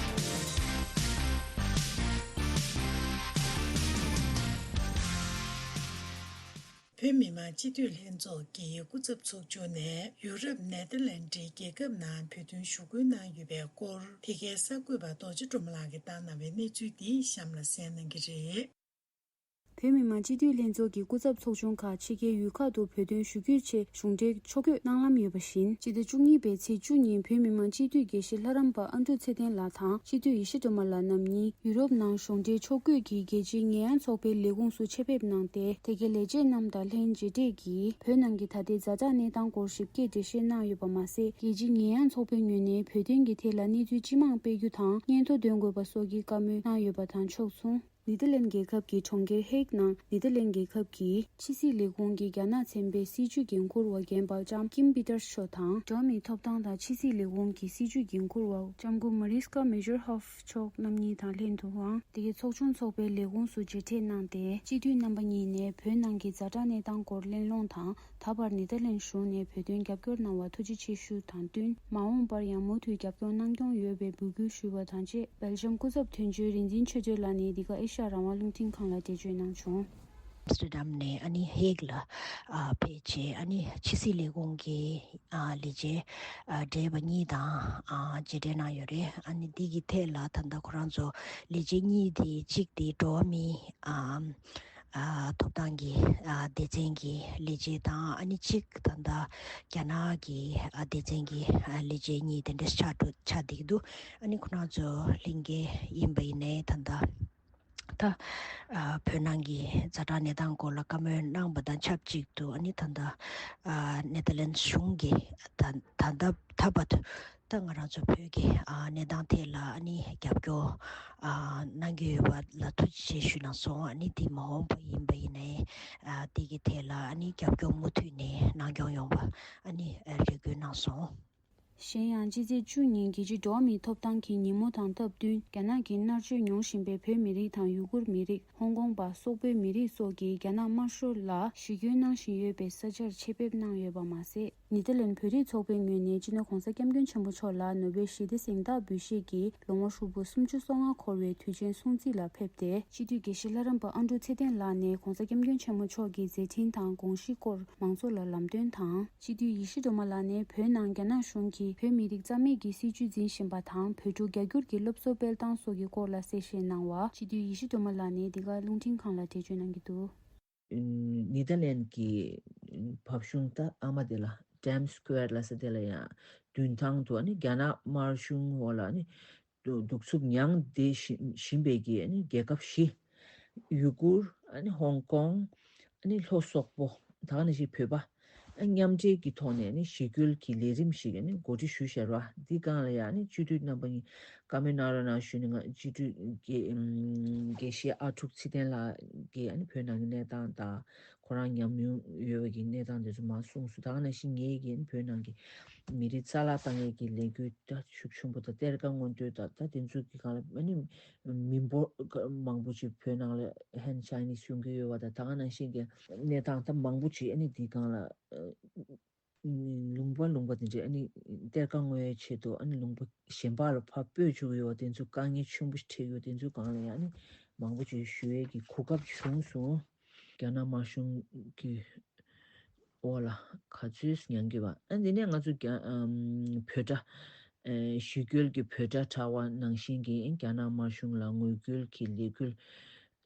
བོད་མི་མང་སྤྱི་འཐུས་ལྷན་ཚོགས་ཀྱི་སྐུ་ཚབ་ཚོགས་ཆུང་ནས་ཡུ་རོབ་ནེ་དར་ལན་ཌི་རྒྱལ་ཁབ་ནང་བོད་དོན་ཞུ་སྐུལ་གནང་ཡོད་པའི་སྐོར། དེ་གའི་གསར་འགོད་པ་རྡོ་རྗེ་སྒྲོལ་མ་ལགས་ཀྱིས་བཏང་གནང་བའི་གནས་ཚུལ་འདི་གཤམ་ལ་གསན་གནང་གི་རེད། བོད་མི་མང་སྤྱི་འཐུས་ལྷན་ཚོགས་ཀྱི་སྐུ་ཚབ་ཚོགས་ཆུང་ཁག་ཕྱི་རྒྱལ་ཡུལ་ཁག་ཏུ་བོད་དོན་ཞུ་སྐུལ་ཆེད་གཞུང་འབྲེལ་ཕྱོགས་བསྐྱོད་གནང་ལམ་ཡོད་པ་བཞིན། སྤྱི་ཟླ་བཅུ་གཉིས་པའི་ཚེས་བཅུ་ཉིན་བོད་མི་མང་སྤྱི་འཐུས་དགེ་བཤེས་ལྷ་རམས་པ་ཨ་འབྲུག་ཚེ་བརྟན་ལགས་དང་སྤྱི་འཐུས་ཡེ་ཤེས་སྒྲོལ་མ་ལགས་རྣམ་གཉིས་ཡུ་རོབ་ནང་གཞུང་འབྲེལ་ཕྱོགས་བསྐྱོད་ཀྱིས་རྒྱལ་སྤྱིའི་ཉེས་ཡངས་ཚོགས་པའི་ལས་ཁུངས་སུ་ཆེད་ཕེབས་གནང་སྟེ། དེ་གའི་ལས་བྱེད་རྣམས་དང་ལྷན་མཇལ་འཕྲད་ཀྱིས་བོད་ནང་གི་ད་ལྟའི་ཛ་དྲག་གནས་སྟངས་སྐོར་ཞིབ་རྒྱས་འགྲེལ་བཤད་གནང་ཡོད་པ་མ་ཟད། རྒྱལ་སྤྱིའི་ཉེས་ཡངས་ཚོགས་པའི་ངོས་ནས་བོད་དོན་གྱི་ཐད་ལ་གནས་ཚུལ་ཇི་མང་སྤེལ་རྒྱུ་དང་སྙན་ཐོ་འདོན་དགོས་པ་སོགས་ཀྱི་བཀའ་མོལ་གནང་ཡོད་པ་དང་ཕྱོགས་མཚུངས། ནེ་དར་ལེན་རྒྱལ་ཁབ་ཀྱི་གྲོང་ཁྱེར་ཧེག་ནང་ནེ་དར་ལེན་རྒྱལ་ཁབ་ཀྱི་ཕྱི་སྲིད་ལས་ཁུངས་ཀྱི་རྒྱ་ནག་ཚན་པའི་སྲིད་བྱུས་འགན་འཁུར་བ་རྒན་པ་ལྕམ་ཀིམ་པི་ཏར་མཆོག་དང་། འགྲོ་བ་མིའི་ཐོབ་ཐང་དང་ཕྱི་སྲིད་ལས་ཁུངས་ཀྱི་སྲིད་བྱུས་འགན་འཁུར་བ་ལྕམ་སྐུ་མ་རིས་ཀ་མེ་ཇར་ཧོབ་མཆོག་རྣམ་གཉིས་དང་ལྷན་དུའང་དེ་གའི་ཚོགས་ཆུང་ཚོགས་པའི་ལས་ཁུངས་སུ་མཇལ་འཕྲད་གནང་སྟེ། སྤྱི་འཐུས་རྣམ་པ་གཉིས་ནས་བོད་ནང་གི་ཛ་དྲག་གནས་སྟངས་སྐོར་གླེང་སློང་དང་། ད་བར་ནེ་དར་ལེན་གཞུང་ནས་བོད་དོན་རྒྱབ་སྐྱོར་གནང་བར་ཐུགས་རྗེ་ཆེ་ཞུ་དང་བསྟུན། མ་འོངས་པར་ཡང་མུ་མཐུད་རྒྱབ་སྐྱོར་གནང་སྐྱོང་ཡོད་པའི་འབོད་སྐུལ་ཞུས་པ་དང་བཅས། སྦེལ་ཇམ་སྐུ་ཚབ་དོན་གཅོད་རིག་འཛིན་ཆོས་སྒྲོན་ལགས་ནས་འདི་ག་ཨེ་ཤ་ཡ་རང་དབང་རླུང་འཕྲིན་ཁང་ལ་འགྲེལ་བརྗོད་གནང་བྱུང་། ཨམ་སི་ཏྲ་དམ་ནས་ཨ་ནི་ཧེག་ལ་ཨ་ཕེབས་བྱས། ཨ་ནི་ཕྱི་སྲིད་ལས་ཁུངས་ཀྱི་ཨ་ལས་བྱེད་ཨ་བགྲེས་པ་གཉིས་དང་ཨ་མཇལ་འཕྲད་གནང་ཡོད་རེད། ཨ་ནི་འདི་གི་ཐད་ལ་ད་ལྟ་ཁོ་རང་ཚོ་ལས་བྱེད་གཉིས་དེ། གཅིག་དེ་འགྲོ་བ་མིའི་ཨ་ཨ་ཐོབ་ཐང་གི་ཨ་སྡེ་ཚན་གྱི་ལས་བྱེད་དང་། ཨ་ནི་གཅིག་ད་ལྟ་རྒྱ་ནག་གི་ཨ་སྡེ་ཚན་གྱི་ཨ་ལས་བྱེད་གཉིས་དེ་འདྲ་ཆགས་འགྲོ་ཆགས་བསྡད་ཀྱི་འདུག་ཨ་ནི་ཁོ་རང་ཚོ་ལྷན་རྒྱས་ཡིན་པ་ཡིན་ནའི་ད་ལྟ་ད་ཨ་བོད་ནང་གི་ཛ་དྲག་གནས་སྟངས་སྐོར་ལ་བཀའ་མོལ་གནང་བ་དང་ཆབས་ཅིག་ཏུ། ཨ་ནི་ད་ལྟ་ཨ་ནེ་དར་ལེན་གཞུང་གིས་ད་ད་ལྟ་ད་བར་དུ་ད་ང་རང་ཚོ་བོད་ཀྱི་ཨ་གནས་སྟངས་ཐད་ལ་ཨ་ནི་རྒྱབ་སྐྱོར་ཨ་གནང་གི་ཡོད་པ་ལ་ཐུགས་རྗེ་ཆེ་ཞུ་གནང་སོང་། ཨ་ནི་དེ་མ་འོངས་པ་ཡིན་པ་ཡིན་ནའི་ཨ་དེ་གི་ཐད་ལ་ཨ་ནི་རྒྱབ་སྐྱོར་མུ་མཐུད་ནས་གནང་སྐྱོང་ཡོང་བ་ཨ་ནི་རེ་སྐུལ་གནང་སོང་། གཞན་ཡང་། སྤྱི་ཚེས་བཅུ་ཉིན་རྒྱལ་སྤྱིའི་འགྲོ་བ་མིའི་ཐོབ་ཐང་གི་ཉིན་མོ་དང་སྟབས་བསྟུན། རྒྱ་ནག་གིས་མནར་གཅོད་མྱོང་བཞིན་པའི་བོད་མི་རིགས་དང་ཡུ་གུར་མི་རིགས། ཧོང་ཀོང་པ། སོག་པོའི་མི་རིགས་སོགས་ཀྱིས་རྒྱ་ནག་དམར་ཤོག་ལ་ཞི་རྒོལ་གནང་བཞིན་ཡོད་པའི་ས་ཆར་ཆེད་ཕེབས་གནང་ཡོད་པ་མ་ཟད། ནེ་དར་ལན་བོད་རིགས་ཚོགས་པའི་ངོས་ནས་སྤྱི་ནོར་༧གོང་ས་༧སྐྱབས་མགོན་ཆེན་པོ་མཆོག་ལ་ནོ་བེལ་ཞི་བདེ་གཟེངས་རྟགས་འབུལ་བཞེས་ཀྱིས་ལོ་ངོ་ཧྲིལ་པོ་སུམ་ཅུ་སོ་ལྔ་འཁོར་བའི་དུས་ཆེན་སྲུང་བརྩི་ལ་ཕེབས་ཏེ། སྤྱི་འཐུས་དགེ་བཤེས་ལྷ་རམས་པ་ཨ་འབྲུག་ཚེ་བརྟན་ལགས་ནས་༧གོང་ས་༧སྐྱབས་མགོན་ཆེན་པོ་མཆོག་གི་མཛད་འཕྲིན་དང་དགོངས་གཞི་སྐོར་མང་ཚོགས་ལ་ལམ་སྟོན་དང་། སྤྱི་འཐུས་ཡེ་ཤེས་སྒྲོལ་མ་ལགས་ནས་བོད་ནང་རྒྱ་ནག་གཞུང་གིས་བོད་མི་རིགས་རྩ་མེད་ཀྱི་སྲིད་བྱུས་འཛིན་བཞིན་པ་དང་། བོད་ཕྲུག་རྒྱ་སྒྱུར་གྱི་སློབ་གསོ་སྤེལ་སྟངས་སོགས་ཀྱི་སྐོར་ལ་གསལ་བཤད་གནང་བ། སྤྱི་འཐུས་ཡེ་ཤེས་སྒྲོལ་མ་ལགས་ནས་འདི་ག་རླུང་འཕྲིན་ཁང་ལ་འགྲེལ་བརྗོད་གནང་གི་འདུག། ནེ་དར་ལན་གྱི་བབ་གཞུང་ད་ཨ་མ་དེ་ལ་ཌེམ་སྐུ་ཝེར་ལ་ས་དེ་ལ་ཡང་མདུན་ཐང་དུ་ཨ་ནི་རྒྱ་ནག་དམར་གཞུང་འོག་ལ་ཨ་ནི་གདུག་རྩུབ་མྱངས་བསྡད་བཞིན་པའི་གི་ཨ་ནི་རྒྱལ་ཁབ་བཞི། ཡུ་གུར། ཨ་ནི་ཧོང་ཀོང་། ཨ་ནི་ལྷོ་སོག་པོ། ད་ག་ནང་བཞིན་བོད་པ། ཨ་མཉམ་འབྲེལ་གྱི་ཐོག་ནས་ཨ་ནི་ཞི་རྒོལ་གྱི་ལས་རིམ་ཞིག་ཨ་ནི་གོ་སྒྲིག་ཞུས་བཞག་ར། འདི་སྒང་ལ་ཡང་ཨ་ནི་སྤྱི་འཐུས་རྣམ་པ་གཉིས་བཀའ་མོལ་གནང་རོགས་གནང་ཞུས་ནས། ང་སྤྱི་འཐུས་དགེ་དགེ་བཤེས་ཨ་ཕྲུག་ཚེ་བརྟན་ལགས་ཀྱིས་ཨ་ནི་བོད་ནང་གི་གནས་སྟངས་དང་། ཁོ་རང་ཉམས་མྱོང་ཡོད་པའི་གི་གནས་སྟངས་དེ་ཚོ་མར་གསུངས་སོང་། ད་ག་ནང་བཞིན་ངས་ཀྱིས་བོད་ནང་གི་མི་རིགས་རྩ་བརླག་བཏང་ཡས་ཀྱི་ལས་འགུལ་ད་ཤུགས་ཆེན་པོ་དང་། གཏེར་ཁ་སྔོག་འདོན་དང་། ད་དེ་ཚོ་གི་སྒང་ལ་ཨ་ནི་མི་འབོར་མང་པོ་ཅིག་བོད་ནང་ལ་ཧན་ཆའི་ནིས་ཡོང་གི་ཡོད་པ་དང་། ད་ག་ནང་བཞིན་གྱི་གནས་སྟངས་ད་མང་པོ་ཅིག་ཨ་ནི་འདི་སྒང་ལ་ལུང་པ་ལུང་པ་དེ་འདྲའི་ཨ་ནི་གཏེར་ཁ་སྔོག་ཡས་ཆེད་དུ་ཨ་ནི་ལུང་པ་གཞན་པ་ལ་ཕར་སྤོས་བཅུག་གི་ཡོད་པ་དེ་ཚོ་དཀའ་ངལ་ཆེན་པོ་ཞིག་འཕྲད་ཡོད། དེ་ཚོའི་སྒང་ལ་ཡང་ཨ་ནི་མང་པོ་ཅིག་ཞུ་ཡས་ཀྱི་གོ་སྐབས་བྱུང་སོང་། རྒྱ་ནག་དམར་གཞུང་གི་འོག་ལ་ག་ཚོད་མྱངས་ཀྱི་བ། ཨ་འདི་ནས་ང་ཚོ་རྒྱ་ཨམ་བོད་སྒྲ་ཨེ་ཞི་རྒོལ་གྱི་བོད་སྒྲ་དྲ་བ་ནང་བཞིན་གྱི་རྒྱ་ནག་དམར་གཞུང་ལ་ངོ་རྒོལ་གྱི་ལས་འགུལ་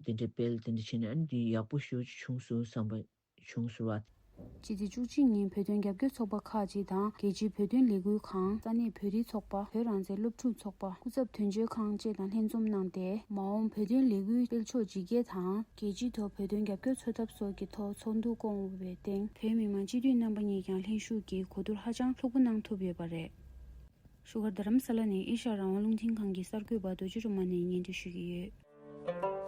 དེ་འདྲ་སྤེལ་དེ་འདྲ་བྱས་ནས། ཨ་འདི་ཡག་པོ་ཞེ་པོ་ཅིག་བྱུང་སོང་བསམ་པ་བྱུང་སོང་བ། སྤྱི་ཚེས་བཅུ་གཅིག་ཉིན་བོད་དོན་རྒྱབ་སྐྱོར་ཚོགས་པ་ཁག་ཅིག་དང་། རྒྱལ་སྤྱིའི་བོད་དོན་ལས་འགུལ་ཁང་། ས་གནས་བོད་རིགས་ཚོགས་པ། བོད་རང་བཙན་སློབ་ཕྲུག་ཚོགས་པ། སྐུ་ཚབ་དོན་གཅོད་ཁང་བཅས་དང་ལྷན་འཛོམས་གནང་སྟེ། མ་འོངས་བོད་དོན་ལས་འགུལ་སྤེལ་ཕྱོགས་ཇི་སྐད་དང་། རྒྱལ་སྤྱིའི་ཐོག་བོད་དོན་རྒྱབ་སྐྱོར་འཚོལ་ཐབས་སོགས་ཀྱི་ཐོག་ཚོགས་འདུ་བསྐོང་བའི་སྟེང་། བོད་མི་མང་སྤྱི་འཐུས་རྣམ་པ་གཉིས་ཀྱང་ལྷན་ཞུགས་ཀྱིས་གོ་བསྡུར་ཧ་ཅང་ལྷུག་པོ་གནང་ཐུབ་ཡོད་པ་རེད། བཞུགས་སྒར་རྡ་རམ་ས་ལ་ནས་ཨེ་ཤ་ཡ་རང་དབང་རླུང་འཕྲིན་ཁང་གི་གསར་འགོད་པ་རྡོ་རྗེ་སྒྲོལ་མ་ནས་སྙན་སྒྲོན་ཞུ་གི་ཡོད།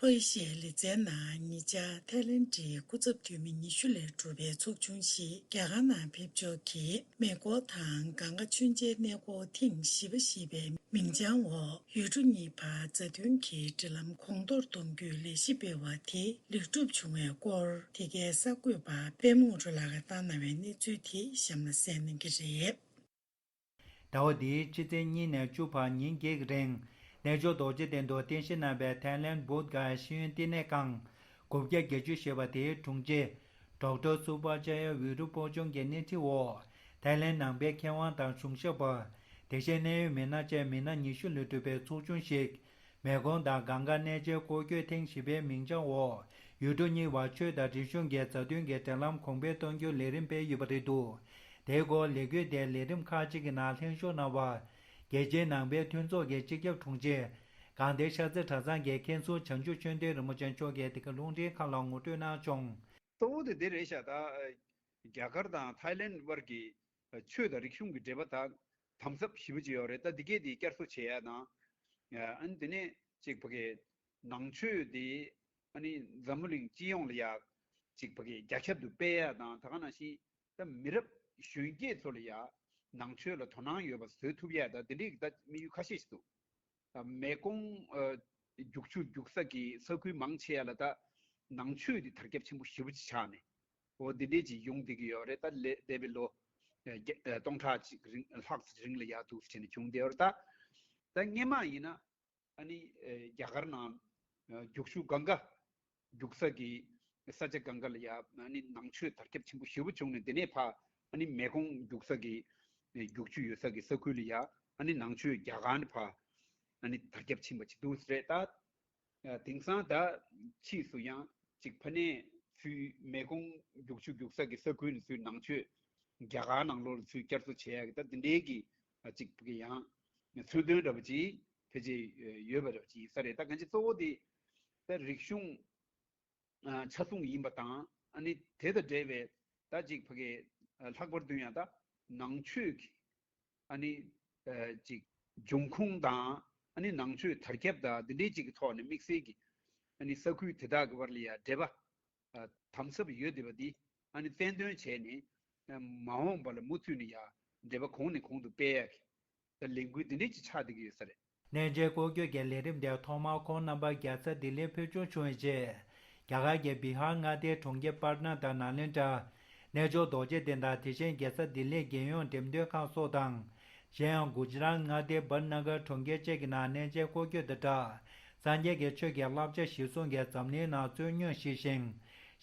ལྷོ་ཨེ་ཤི་ཡའི་ལི་ཙཱའི་ནང་ཉེ་ཆར་ཐའི་ལེན་ཌིའི་སྐུ་ཚབ་འཐུས་མི་ཉི་ཤུ་ལས་གྲུབ་པའི་ཚོགས་ཆུང་ཞིག་རྒྱ་གར་ནང་ཕེབས་འབྱོར་གྱིས། མེ་འཁོར་དང་གངྒཱ་མཆོད་མཇལ་གནས་སྐོར་ཐེངས་བཞི་པ་ཞེས་པའི་མིང་བྱང་འོག་ཡུལ་གྲུ་གཉིས་བར་མཛའ་མཐུན་གྱི་འབྲེལ་ལམ་གོང་མཐོར་གཏོང་རྒྱུའི་ལས་གཞི་སྤེལ་བ་དེ་ལེགས་གྲུབ་བྱུང་བའི་སྐོར། དེ་གའི་གསར་འགོད་པ་པད་མ་དངོས་གྲུབ་ལགས་ཀྱིས་བཏང་གནང་བའི་གནས་ཚུལ་དེ་གཤམ་ལ་གསན་གནང་གི་རེད། ཟླ་བ་འདིའི་ཕྱི་ཚེས་གཉིས་ནས་བཅུ་བར་ཉིན་བརྒྱད་ཀྱི་རིང་། གནས་མཆོག་རྡོ་རྗེ་གདན་དུ་རྟེན་གཞི་གནང་བའི་ཐའི་ལེན་བོད་གྷ་ཡ་ཤེས་ཡོན་བསྟི་གནས་ཁང་དགུ་བརྒྱ་བརྒྱད་ཅུ་ཞེས་པ་དེའི་དྲུང་ཆེ་ཌོག་ཊར་སུ་པ་ཅ་ཡ་ཝི་རུ་པོ་ཅོང་གི་སྣེ་ཁྲིད་འོག། ཐའི་ལེན་ནང་པའི་མཁས་དབང་དང་གཞུང་ཞབས་པ། དེ་བཞིན་གནད་ཡོད་མི་སྣ་བཅས་མི་སྣ་ཉི་ཤུ་ལས་གྲུབ་པའི་ཚོགས་ཆུང་ཞིག་མེ་ཀོང་དང་གངྒཱ་གནས་མཇལ་སྐོར་སྐྱོད་ཐེངས་བཞི་པའི་མིང་བྱང་འོག་ཡུལ་གྲུ་གཉིས་བར་ཆོས་དང་རིག་གཞུང་གི་མཛའ་མཐུན་གྱི་འབྲེལ་ལམ་གོང་འཕེལ་གཏོང་རྒྱུའི་ལས་རིམ་སྤེལ་ཡོད་པ་རེད་འདུག་དེའི་སྐོར་ལས་འགུལ་དེའི་ལས་རིམ་ཁག་ཅིག་གི་ནང་ལྷན་ཞུགས་གནང་བར། རྒྱལ་སྤྱིའི་ནང་པའི་མཐུན་ཚོགས་ཀྱི་སྤྱི་ཁྱབ་དྲུང་ཆེ། སྒང་སྡེ་ཤར་རྩེ་གྲྭ་ཚང་གི་མཁན་ཟུར་བྱང་ཆུབ་ཆོས་ལྡན་རིན་པོ་ཆེ་མཆོག་གིས་དེ་ག་རླུང་འཕྲིན་ཁང་ལ་ངོ་སྤྲོད་གནང་བྱུང་། གཙོ་བོ་དེ་འདི་རེད་ཤག་ད་རྒྱ་གར་དང་ཐའི་ལེན་དབར་གྱི་ཆོས་དང་རིག་གཞུང་གི་འབྲེལ་བ་ད་དམ་ཟབ་ཞེ་པོ་ཅིག་ཡོད་རེད། ད་འདི་གས་དེ་བསྐྱར་གསོ་བྱེད་ཡ་དང་། ཨ་ནི་དེ་ནས་ཅིག་ཕ་གི་ནང་ཆོས་དེ་ཨ་ནི་འཛམ་བུ་གླིང་སྤྱི་ཡོངས་ལ་ཡ་ཅིག་ཕ་གི་རྒྱ་ཁྱབ་ཏུ་སྤེལ་ཡ་དང་། ད་ག་ནང་བཞིན་ད་མི་རབས་གཞོན་སྐྱེས་ཚོ་ལ་ཡ་ནང་ཆོས་ལ་དོ་སྣང་ཡོད་པ་བཟོ་ཐུབ་ཡ་ད་དེ་འདྲའི་ད་དམིགས་ཡུལ་ཁ་ཤས་ཤིག་འདུག་མེ་ཀོང་རྒྱུག་ཆུ་རྒྱུག་ས་གི་ས་ཁུལ་མང་ཆེ་བ་ལ་ད་ནང་ཆོས་དེ་དར་ཁྱབ་ཆེན་པོ་ཞེ་པོ་ཅིག་ཆགས་ནས། འོ་འདི་འདྲས་ཅིག་ཡོང་བསྡད་ཀྱི་ཡོད་རེད། ད་ལས་འདས་པའི་ལོ་སྟོང་ཕྲག་ཅིག་རིང་ལྷག་ཙམ་རིང་ལ་ཡར་འདུག་ཟེར་ནས་བྱུང་བསྡད་ཡོད་རེད། ད་ད་སྔས་མ་ཡིན་ན་ཨ་ནི་རྒྱ་གར་ནང་རྒྱུག་ཆུ་གངྒཱ་རྒྱུག་ས་གི་ས་ཆ་གངྒཱ་ལ་ཡ་ཨ་ནི་ནང་ཆོས་དར་ཁྱབ་ཆེན་པོ་ཞེ་པོ་བྱུང་ནས། དེ་ནས་ཕར་ཨ་ནི་མེ་ཀོང་རྒྱུག་ས་གི་རྒྱུག་ཆུ་ཡོད་ས་གི་ས་ཁུལ་ལ་ཡ་ཨ་ནི་ནང་ཆོས་རྒྱ་གར་ནས་ཕར་ཨ་ནི་དར་ཁྱབ་ཕྱིན་པ་ཅིག་འདུག་ཟེར་རེད། ད་དེང་སང་ད་ཕྱིས་སུ་ཡང་ཅིག་ཕ་ནས་ཚུར་མེ་ཀོང་རྒྱུག་ཆུ་རྒྱུག་ས་གི་ས་ཁུལ་ནས་ཚུར་ནང་ཆོས་རྒྱ་གར་ནང་ལོགས་ལ་ཚུར་བསྐྱར་གསོ་བྱེད་ཡ་གི་ད་དེ་འདྲའི་གི་ཅིག་ཕ་གི་ཡང་ཚུལ་སྟོན་འདྲ་པོ་ཅིག་ཕལ་ཆེར་ཡོད་པ་འདྲ་པོ་ཅིག་ཡིན་ས་རེད། ད་གང་ཅི་གཙོ་བོ་དེ་ད་རིག་གཞུང་ཆ་ཚང་ཡིན་པ་དང་། ཨ་ནི་དེ་དང་འབྲེལ་བའི་ད་ཅིག་ཕ་གི་ལྷག་པར་དུ་ཡང་ད་ནང་ཆོས་ཀྱི་ཨ་ནི་ཅིག་འབྱུང་ཁུངས་དང་། ཨ་ནི་ནང་ཆོས་དར་ཁྱབ་དང་འདི་འདྲའི་ཅིག་གི་ཐོག་ནས་དམིགས་བསལ་གྱི་ཨ་ནི་ས་ཁུལ་དེ་དག་གི་བར་ལ་ཡང་འབྲེལ་བ་དམ་ཟབ་ཡོད་བསྡད་པ་འདི་ཨ་ནི་བཙན་འདོན་བྱས་ནས། མ་འོངས་པ་ལ་མུ་མཐུད་ནས་ཡང་འབྲེལ་བ་གོང་ནས་གོང་དུ་སྤེལ་ཡ་གི་ད་ལས་འགུལ་འདི་འདྲས་ཅིག་ཆགས་བསྡད་ཀྱི་ཡོད་ས་རེད། གནས་མཇལ་སྐོར་སྐྱོད་ཀྱི་ལས་རིམ་དེ་ཐོག་མར་ཁོང་རྣམ་པ་རྒྱལ་ས་ལྡི་ལིར་ཕེབས་བྱུང་བྱུང་བའི་རྗེས། རྒྱ་གར་གྱི་བི་ཧར་མངའ་སྡེའི་གྲོང་ཁྱེར་པར་ན་དང་ནཱ་ལེནྡྲ། གནས་མཆོག་རྡོ་རྗེ་གདན་དང་དེ་བཞིན་རྒྱལ་ས་ལྡི་ལིའི་རྒྱལ་ཡོངས་འགྲེམས་སྟོན་ཁང་སོགས་དང་། གཞན་ཡང་གུ་ཇི་རཱཏ་མངའ་སྡེའི་བྷར་ན་གར་གྲོང་ཁྱེར་བཅས་ཀྱི་ནང་གནས་མཇལ་སྐོར་སྐྱོད་དང་སྦྲགས། སངས་རྒྱས་ཀྱི་ཆོས་ཀྱི་བསླབ་བྱ་གཞིར་བཟུང་གིས་འཛམ་གླིང་ནང་རྩོད་རྙོག་ཞི་ཞིང་།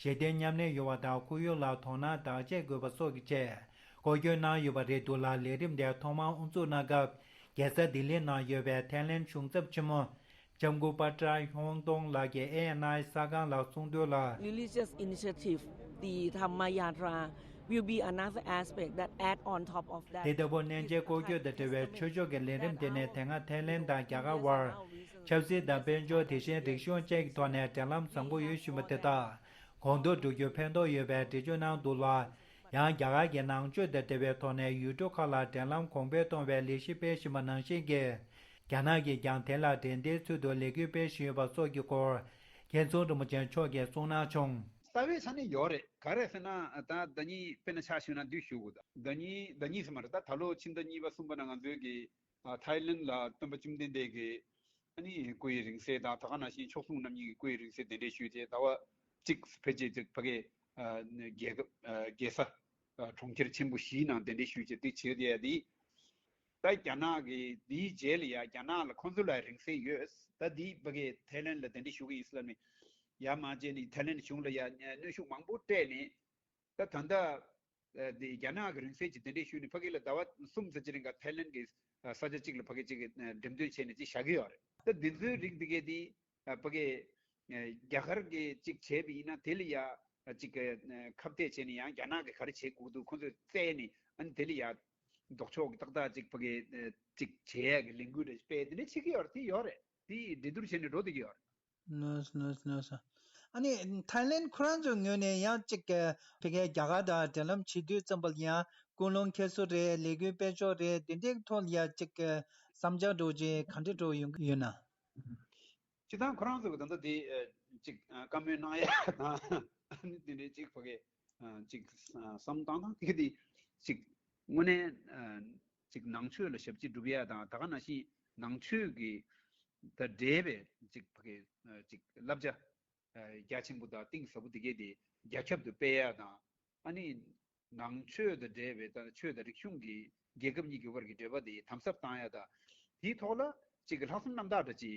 ཞི་བདེ་མཉམ་གནས་ཡོང་བ་དང་ཁོར་ཡུག་ལ་དོ་སྣང་དང་དཔྱད་དགོས་པ་སོགས་ཀྱི་ཆེད། སྐོར་སྐྱོད་གནང་ཡོད་པ་རེད་འདུག་ལ། ལས་རིམ་དེ་ཐོག་མར་དབུ་འཛུགས་གནང་སྐབས། རྒྱལ་ས་ལྡི་ལི་ནང་ཡོད་པའི་ཐའི་ལེན་གཞུང་ཚབ་ཆེན་མོ་ལྕམ་སྐུ་པ་ཏྲ་ཧོང་ཏོང་ལགས་ཀྱིས་ཨེ་ཨེན་ཨའི་གསར་ཁང་ལ་གསུངས་དོན་ལ། Religious initiative, the Dhamma Yatra, will be another aspect that add on top of that. དེ་ལྟ་བུ་གནས་མཇལ་སྐོར་སྐྱོད་དང་འབྲེལ་བའི་ཆོས་ཕྱོགས་ཀྱི་ལས་རིམ་དེ་ནི་དེ་སྔ་ཐའི་ལེན་དང་རྒྱ་གར་བར་ཆབ་སྲིད་དང་དཔལ་འབྱོར། དེ་བཞིན་རིག་གཞུང་བཅས་ཀྱི་ཐོག་ནས་འབྲེལ་ལམ་བཟང་པོ་ཡོད་བཞིན་པ་དེ་དག་གོང་མཐོར་འགྲོ་རྒྱུར་ཕན་ཐོགས་ཡོད་པའི་འགྲེལ་བརྗོད་གནང་འདུག་ལ། ཡང་རྒྱ་གར་གྱི་ནང་ཆོས་དང་འབྲེལ་བའི་ཐོག་ནས་ཡུལ་གྲུ་ཁག་ལ་འབྲེལ་ལམ་གོང་འཕེལ་གཏོང་བའི་ལས་གཞི་སྤེལ་བཞིན་པ་ནང་བཞིན་གྱི། རྒྱ་ནག་གིས་ཀྱང་དེ་ལ་འགྲན་བསྡུར་ཚུལ་དུ་ལས་འགུལ་སྤེལ་བཞིན་ཡོད་པ་སོགས་ཀྱི་སྐོར། མཁན་ཟུར་རིན་པོ་ཆེ་མཆོག་གིས་གསུངས་གནང་བྱུང་། རྩ་བའི་ས་ནས་ཡོད་རེད། ག་རེ་ཟེར་ན་ད་ཟླ་གཉིས་དཔེར་ན་ཆ་བཞག་ན་འདི་ཞུ་དགོས། ད་ཟླ་གཉིས་ཟླ་གཉིས་ཟེར་མ་རེད། ད་ད་ལོ་ཕྱི་ཟླ་གཉིས་པ་གསུམ་པ་ན་ང་ཚོའི་གི་ཐའི་ལེན་ལ་སྟོན་པ་བཅོམ་ལྡན་འདས་ཀྱི་ཨ་ནི་སྐུ་ཡི་རིང་བསྲེལ་དང་། ད་ག་ནང་བཞིན་མཆོག་ཟུང་རྣམ་གཉིས་ཀྱི་སྐུ་ཡི་རིང་བསྲེལ་གདན་འདྲེན་ཞུས་ཏེ། ཟླ་བ་གཅིག་ཕལ་ཆེར་ཅིག་ཕ་གི་རྒྱལ་ཁབ་རྒྱལ་ས་གྲོང་ཁྱེར་ཆེན་པོ་བཞིའི་ནང་གདན་འདྲེན་ཞུས་བྱས་དེ་བྱེད་བསྡད་ཡ་དེ། ད་རྒྱ་ནག་གི་དེའི་རྗེས་ལ་ཡ་རྒྱ་ནག་ལ་ཁོང་ཚོ་ལ་རིང་བསྲེལ་ཡོད། ད་དེ་ཕ་གི་ཐའི་ལེན་ལ་གདན་འདྲེན་ཞུ་གི་ཡིན་ཟེར་ལབ་ནས་ཡར་མར་བྱས་ནས་ཐའི་ལེན་གཞུང་ལ་ཡ་གནོན་ཤུགས་མང་པོ་སྤྲད་ནས། ད་ད་ལྟ་ཨ་དེ་རྒྱ་ནག་གི་རིང་བསྲེལ་གྱི་གདན་འདྲེན་ཞུས་ནས་ཕ་གི་ལ་ཟླ་བ་གསུམ་ཙམ་ཅིག་རིང་ག་ཐའི་ལེན་གྱི་ས་ཆ་གཅིག་ལ་ཕ་གི་གཅིག་གི་འགྲེམས་སྟོན་བྱས་ནས་ཅིག་བཞག་གི་ཡོད་རེད། ད་འདི་ཚོའི་རིགས་འདི་གས་དེ་ཨ་ཕ་གི་ཨ་རྒྱ་གར་གྱིས་གཅིག་བྱས་པ་ཡིན་ན་དེ་ལ་ཡ་ཨ་གཅིག་གི་ཨ་ཁ་གཏད་བྱས་ནས་ཡང་རྒྱ་ནག་གིས་ག་རེ་བྱེད་དགོས་འདུག་ཁོང་ཚོས་བཙལ་ནས་ཨ་ནི་དེ་ལ་ཡ་ལྡོག་ཕྱོགས་ཀྱི་ཏག་ཏག་ཅིག་ཕ་གི་ཨ་གཅིག་བྱེད་ཡ་གི་ལས་འགུལ་རེ་སྤེལ་དེ་འདྲ་བྱེད་ཀྱི་ཡོད་རེད། དེ་ཡོད་རེད། དེ་འགྲན་བསྡུར་བྱས་ནས་འགྲོ་བསྡད་ཀྱི་ཡོད་རེད། ནོས་ནོས་ནོས། ཨ་ནི་ཐའི་ལེན་ཁོ་རང་ཚོའི་ངོས་ནས་ཡང་གཅིག་ཕ་གིའི་རྒྱ་གར་དང་འབྲེལ་ལམ་བྱེད་དུས་ཙམ་པ་ལ་ཡང་ཀུན་སློང་འཁྱེར་སོ་རེད། ལས་འགུལ་སྤེལ་ཕྱོགས་རེད། དེ་འདྲའི་ཐོག་ལ་ཡང་གཅིག་བསམ་འཆར་འདྲ་བོ་ཅིག་ག་འདྲ་འདྲ་བོ་ཡོང་གི་ཡོད་ན། སྤྱིར་བཏང་ཁོ་རང་ཚོ་གི་ད་ལྟ་དེ་ཨ་གཅིག་ཨ་བཀའ་མོལ་གནང་ཡ་དང་ཨ་ནི་དེ་འདྲའི་གཅིག་ཕ་གི་ཨ་གཅིག་ཨ་བསམ་བཏང་སྟངས་དེ་ག་དེ་གཅིག་དངོས་གནས་ཨ་གཅིག་ནང་ཆོས་ལ་ཞབས་ཕྱི་སྒྲུབ་ཡ་དང་། ད་ག་ནང་བཞིན་ནང་ཆོས་ཀྱི་ད་འབྲེལ་བའི་གཅིག་ཕ་གི་ཨ་གཅིག་བསླབ་བྱ་ཨ་རྒྱ་ཆེན་པོ་དང་གཏིང་ཟབ་པོ་དེ་གས་དེ་རྒྱ་ཁྱབ་ཏུ་སྤེལ་ཡ་དང་། ཨ་ནི་ནང་ཆོས་དང་འབྲེལ་བའི་ད་ཆོས་དང་རིག་གཞུང་གི་རྒྱལ་ཁབ་གཉིས་ཀྱི་དབར་གྱི་འབྲེལ་བ་དེ་དམ་ཟབ་བཏང་ཡ་དང་། དེའི་ཐོག་ལ་གཅིག་གི་ལྷག་བསམ་རྣམ་དག་འདྲ་ཅིག་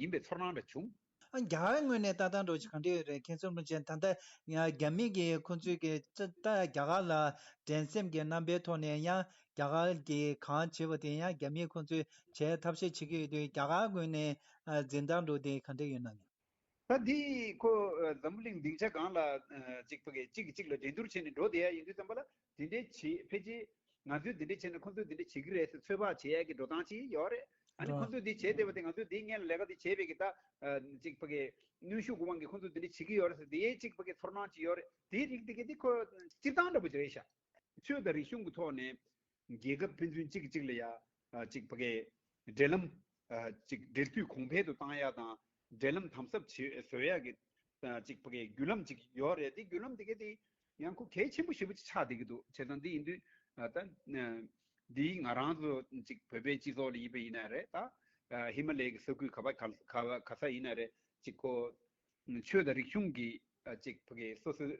ཡིན་པའི་ཚོར་སྣང་འདྲ་བྱུང་། ཨ་རྒྱ་གར་ངོས་ནས་ལྟ་སྟངས་འདྲ་བོ་ཅིག་ག་འདྲ་ཡོད་རེད། མཁན་ཟུར་དྲུང་ཆེ། ད་ལྟ་ཡང་རྒྱ་མི་གིས་ཁོང་ཚོའི་གི་ད་ད་རྒྱ་གར་ལ་འགྲན་སེམས་ཀྱི་རྣམ་པའི་ཐོག་ནས་ཡང་རྒྱ་གར་གྱིས་གང་བྱེད་པ་དེ་ཡང་རྒྱ་མིས་ཁོང་ཚོས་བྱེད་ཐབས་ཤེས་བྱེད་ཀྱི་ཡོད་དུས། རྒྱ་གར་ངོས་ནས་ཨ་འཛིན་སྟངས་འདྲ་བོ་དེ་ག་འདྲ་ཡོད་ན། ད་འདི་ཁོ་ཨ་འཛམ་བུ་གླིང་སྡིངས་ཆ་སྒང་ལ་ཨ་གཅིག་ཕ་གི་གཅིག་གིས་གཅིག་ལ་འགྲན་བསྡུར་བྱས་ནས་འགྲོ་བསྡད་ཡ་ཡིན་དུས་ཙམ་པ་ལ། དེ་འདྲའི་བྱེད་ཕལ་ཆེར་ང་ཚོས་འདི་འདྲ་བྱས་ན་ཁོ་ཚོས་འདི་འདྲ་བྱེད་ཀྱི་རེད་ཟེར་ཚོད་དཔག་བྱེད་ཡ་གི་འགྲོ་སྟངས་ཅིག་ཡོད་རེད། ཨ་ནི་ཁོ་ཚོས་འདི་བྱས་བསྡད་པ་དེ་ང་ཚོས་འདི་སྔོན་ལ་ལས་ཀ་འདི་བྱས་པའི་གི་ད་ཨ་གཅིག་ཕ་གི་གནོན་ཤུགས་ཀྱི་དབང་གིས་ཁོ་ཚོས་འདི་འདྲ་བྱེད་ཀྱི་ཡོད་རེད་ཟེར། དེའི་གཅིག་ཕ་གི་ཚོར་སྣང་ཅིག་ཡོད་རེད། དེའི་རིགས་དེ་གི་འདི་ཁོ་སྤྱིར་བཏང་འདྲ་པོ་ཅིག་རེད་ཤག་ཆོས་དང་རིག་གཞུང་གི་ཐོག་ནས་རྒྱལ་ཁབ་ཕན་ཚུན་གཅིག་གིས་གཅིག་ལ་ཡ་ཨ་གཅིག་ཕ་གི་འབྲེལ་ལམ་ཨ་གཅིག་འབྲེལ་མཐུད་གོང་འཕེལ་དུ་བཏང་ཡ་དང་། འབྲེལ་ལམ་དམ་ཟབ་བྱེད་བཟོ་ཡ་གི་ཨ་གཅིག་ཕ་གི་བརྒྱུད་ལམ་ཅིག་ཡོད་རེད། དེ་བརྒྱུད་ལམ་དེ་ག་དེ་ཡང་ཁོ་གལ་ཆེན་པོ་ཞེ་པོ་ཅིག་ཆགས་བསྡད་ཀྱི་འདུག་བྱས་ཙང་འདི་ཡིན་དུས་ཨ་ད་ཨ་འདི་ང་རང་ཚོ་གཅིག་བོད་པའི་སྤྱི་ཚོགས་ལ་ཡིན་པ་ཡིན་ན་རེད། ད་ཨ་ཧི་མ་ལའི་གི་ས་ཁུལ་ག་པ་ག་ག་ག་ས་ཡིན་ན་རེད། གཅིག་ཁོ་ཆོས་དང་རིག་གཞུང་གི་ཨ་གཅིག་ཕ་གི་སོ་སོའི་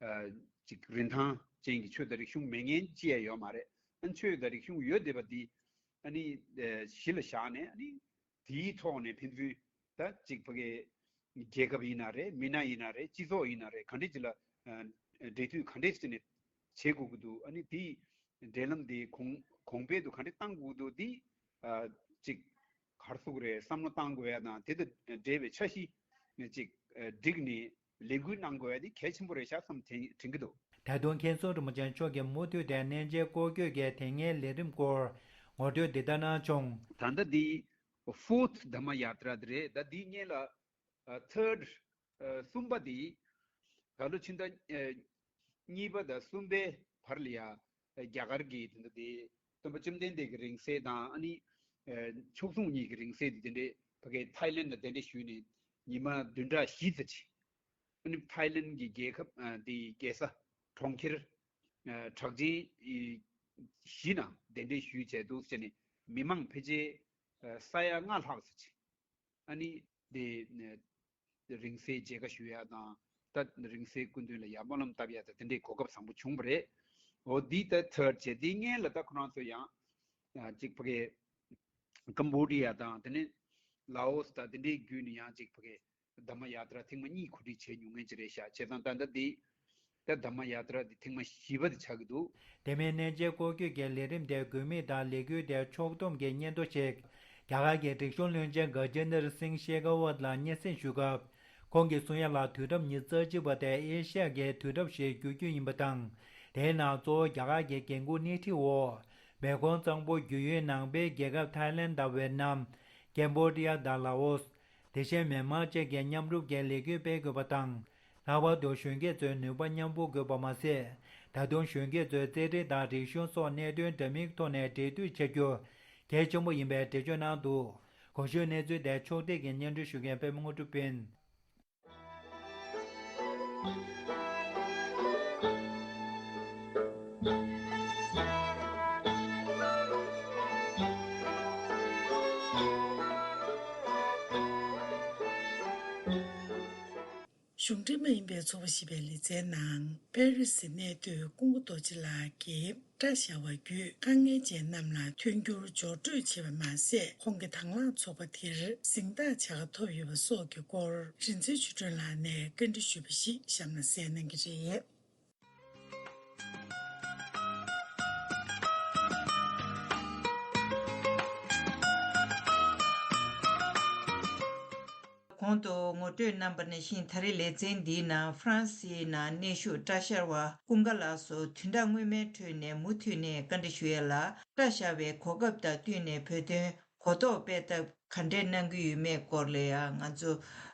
ཨ་ཨ་ཅིག་རིན་ཐང་ཅན་གྱི་ཆོས་དང་རིག་གཞུང་མེད་མཁན་ཅི་ཡང་ཡོད་མ་རེད། ཨ་ཆོས་དང་རིག་གཞུང་ཡོད་བསྡད་པ་འདི་ཨ་ནི་ཨ་གཞི་ལ་བཞག་ནས། ཨ་ནི་དེའི་ཐོག་ནས་ཕན་ཚུན་ད་ཅིག་ཕ་གི་རྒྱལ་ཁབ་ཡིན་ན་རེད། མི་སྣ་ཡིན་ན་རེད། སྤྱི་ཚོགས་ཡིན་ན་རེད། ག་འདྲ་ཅིག་ལ་ཨ་འབྲེལ་མཐུད་ག་འདྲ་ཅིག་ནས་བྱེད་དགོས་ཀྱི་འདུག་ཨ་ནི་དེའི་འབྲེལ་ལམ་དེ་གོང་གོང་འཕེལ་དུ་ག་འདྲ་གཏང་དགོས་ཀྱི་འདུག་འདི་ཨ་ཅིག་ག་རེ་ཟེར་དགོས་རེད། བསམ་བློ་གཏང་དགོས་ཡ་དང་། དེ་དང་འབྲེལ་བའི་འཆར་གཞི་ཅིག་ཨ་བསྒྲིགས་ནས་ལས་འགུལ་གནང་དགོས་ཡ་དེ་གལ་ཆེན་པོ་རེད་ཤག་བསམ་དྲན་དྲན་གྱི་འདུག་དེ་དུས་མཁན་ཟུར་རིན་པོ་ཆེ་མཆོག་གིས་མུ་མཐུད་དེ་གནས་མཇལ་སྐོར་སྐྱོད་ཀྱི་དེ་སྔའི་ལས་རིམ་སྐོར་ངོ་སྤྲོད་འདི་ལྟར་གནང་བྱུང་། ད་ལྟ་འདི་ཕོརཐ་དྷརྨ་ཡ་ཏྲ་དེ་རེད། ད་འདིའི་སྔོན་ལ་ཨ་ཐར་ཌི་ཨ་གསུམ་པ་དེ་ད་ལོ་ཕྱི་ཟླ་ཨ་གཉིས་པ་དང་གསུམ་པའི་བར་ལ་ཡ་རྒྱ་གར་གྱི་དེ་འདྲ་དེ་སྟོན་པ་བཅོམ་ལྡན་འདས་ཀྱི་རིང་བསྲེལ་དང་། ཨ་ནི་ཨ་མཆོག་ཟུང་གཉིས་ཀྱི་རིང་བསྲེལ་དེ་དེ་འདྲའི་ཕ་གི་ཐའི་ལེན་ལ་གདན་འདྲེན་ཞུས་ནས་ཉི་མ་བདུན་ཕྲག་བཞི་ཙམ་ཅིག་ཨ་ནི་ཐའི་ལེན་གྱི་རྒྱལ་ཁབ་ཨ་དེའི་རྒྱལ་ས་གྲོང་ཁྱེར་ཨ་གྲགས་ཅན་ཨི་བཞི་ནང་གདན་འདྲེན་ཞུས་བྱས་འདུག་ཟེར་ནས། མི་མང་ཕལ་ཆེར་ཨ་ས་ཡ་ལྔ་ལྷག་ཙམ་ཅིག་ཨ་ནི་དེ་ནས་རིང་བསྲེལ་མཇལ་ཁ་ཞུ་ཡ་དང་། ད་རིང་བསྲེལ་སྐུ་མདུན་ལ་ཡར་སྨོན་ལམ་བཏབ་ཡ་དང་། དེ་འདྲའི་གོ་སྐབས་བཟང་པོ་བྱུང་བ་རེད། འོ་འདི་ད་ཐར་ཌི་བྱས། དེའི་སྔོན་ལ་ད་ཁོ་རང་ཚོ་ཡང་ཨ་གཅིག་ཕ་གི་ཀམ་བོ་ཌི་ཡ་དང་། དེ་ནས་ལའོ་སི་དང་། དེ་འདྲའི་བརྒྱུད་ནས་ཡང་གཅིག་ཕ་གི་དྷརྨ་ཡ་ཏྲ་ཐེངས་མ་གཉིས་གོ་སྒྲིག་བྱས་མྱོང་མཁན་ཅིག་རེད་ཤག་བྱས་ཙང་ད་ལྟ་འདི་ད་དྷརྨ་ཡ་ཏྲ་འདི་ཐེངས་མ་བཞི་པ་དེ་ཆགས་ཀྱི་འདུག་དེ་མིན་གནས་མཇལ་སྐོར་སྐྱོད་ཀྱི་ལས་རིམ་དེ་དགོས་དམིགས་དང་ལས་འགུལ་དེ་ཕྱོགས་བསྡོམས་ཀྱི་སྙན་ཐོ་ཞིག་རྒྱ་གར་གྱི་རིག་གཞུང་བློན་ཆེན་ག་ཇེན་དར་སིང་ཤེ་ཁ་ཝད་ལ་སྙན་སེང་ཞུས་སྐབས། ཁོང་གིས་གསུང་ཡ་ལ། དུས་རབས་ཉི་ཤུ་རྩ་གཅིག་པ་དེ་ཨེ་ཤ་ཡ་གི་དུས་རབས་ཤིག་འགྱུར་རྒྱུ་ཡིན་པ་དང་། དེའི་ནང་གཙོ་བོ་རྒྱ་གར་གྱི་འགན་འཁུར་སྣེ་ཁྲིད་འོག་མེ་ཀོང་གཙང་པོ་བརྒྱུད་ཡུལ་ནང་པའི་རྒྱལ་ཁབ་ཐའི་ལེན་དང་ཝེ་ཏི་ནམ། ཀེམ་བོ་ཌི་ཡ་དང་ལའོ་སི། དེ་བཞིན་མེན་མར་བཅས་ཀྱི་མཉམ་རུབ་ཀྱི་ལས་འགུལ་སྤེལ་དགོས་པ་དང་། ལྷག་པར་དུ་གཞོན་སྐྱེས་ཚོའི་ནུས་པ་མཉམ་སྤུངས་དགོས་པ་མ་ཟད། ད་དུང་གཞོན་སྐྱེས་ཚོའི་རྩེད་འགྲན་དང་རིག་གཞུང་སོགས་གནད་དོན་འདྲ་མིན་ཐོག་ནས་འབྲེལ་མཐུད་བྱ་རྒྱུ་གལ་ཆེན་པོ་ཡིན་པའི་འགྲེལ་བརྗོད་གནང་འདུག་གོང་ཞུས་གནས་ཚུལ་དེ་ཕྱོགས་བསྡུས་ཀྱིས་སྙན་སྒྲོན་ཞུ་མཁན་པད་མ་དངོས་གྲུབ་ཡིན། གཞུང་འབྲེལ་མ་ཡིན་པའི་ཚོགས་པ་ཞེས་པའི་ལེ་ཚན་ནང་། པེ་རི་སི་གནས་སྡོད་ཀུན་དགའ་རྡོ་རྗེ་ལགས་ཀྱིས་སྐྲ་བཞར་བ་བརྒྱུད་དཀའ་ངལ་ཅན་རྣམས་ལ་མཐུན་འགྱུར་སྦྱོར་སྤྲོད་བྱས་པ་མ་ཟད། ཁོང་གི་དང་བླངས་ཚོགས་པ་དེར་གཟེངས་རྟགས་བྱ་དགའ་ཐོབ་ཡོད་པ་སོགས་ཀྱི་སྐོར་རིག་འཛིན་ཆོས་སྒྲོན་ལགས་ནས་བཀའ་འདྲི་ཞུས་པ་ཞིག་གཤམ་ལ་གསན་གནང་གི་རེད། གོང་དུ་ངོ་སྤྲོད་གནང་བ་ནང་བཞིན། ད་རེས་ལེ་ཚན་འདིའི་ནང་ཧྥ་རན་སིའི་ནང་གནས་བཞུགས་སྐྲ་བཞར་བ་ཀུན་དགའ་ལགས་སུ་བདུན་ཕྲག་སྔོན་མའི་ཁྲོད་ནས་མུ་མཐུད་ནས་བཀའ་འདྲི་ཞུ་ཡ་ལ། སྐྲ་བཞར་བའི་གོ་སྐབས་དང་བསྟུན་ནས་བོད་དོན་གོ་རྟོགས་སྤེལ་ཐབས་ག་འདྲས་གནང་གི་ཡོད་མེད་སྐོར་ལ་ཡང་ང་ཚོ་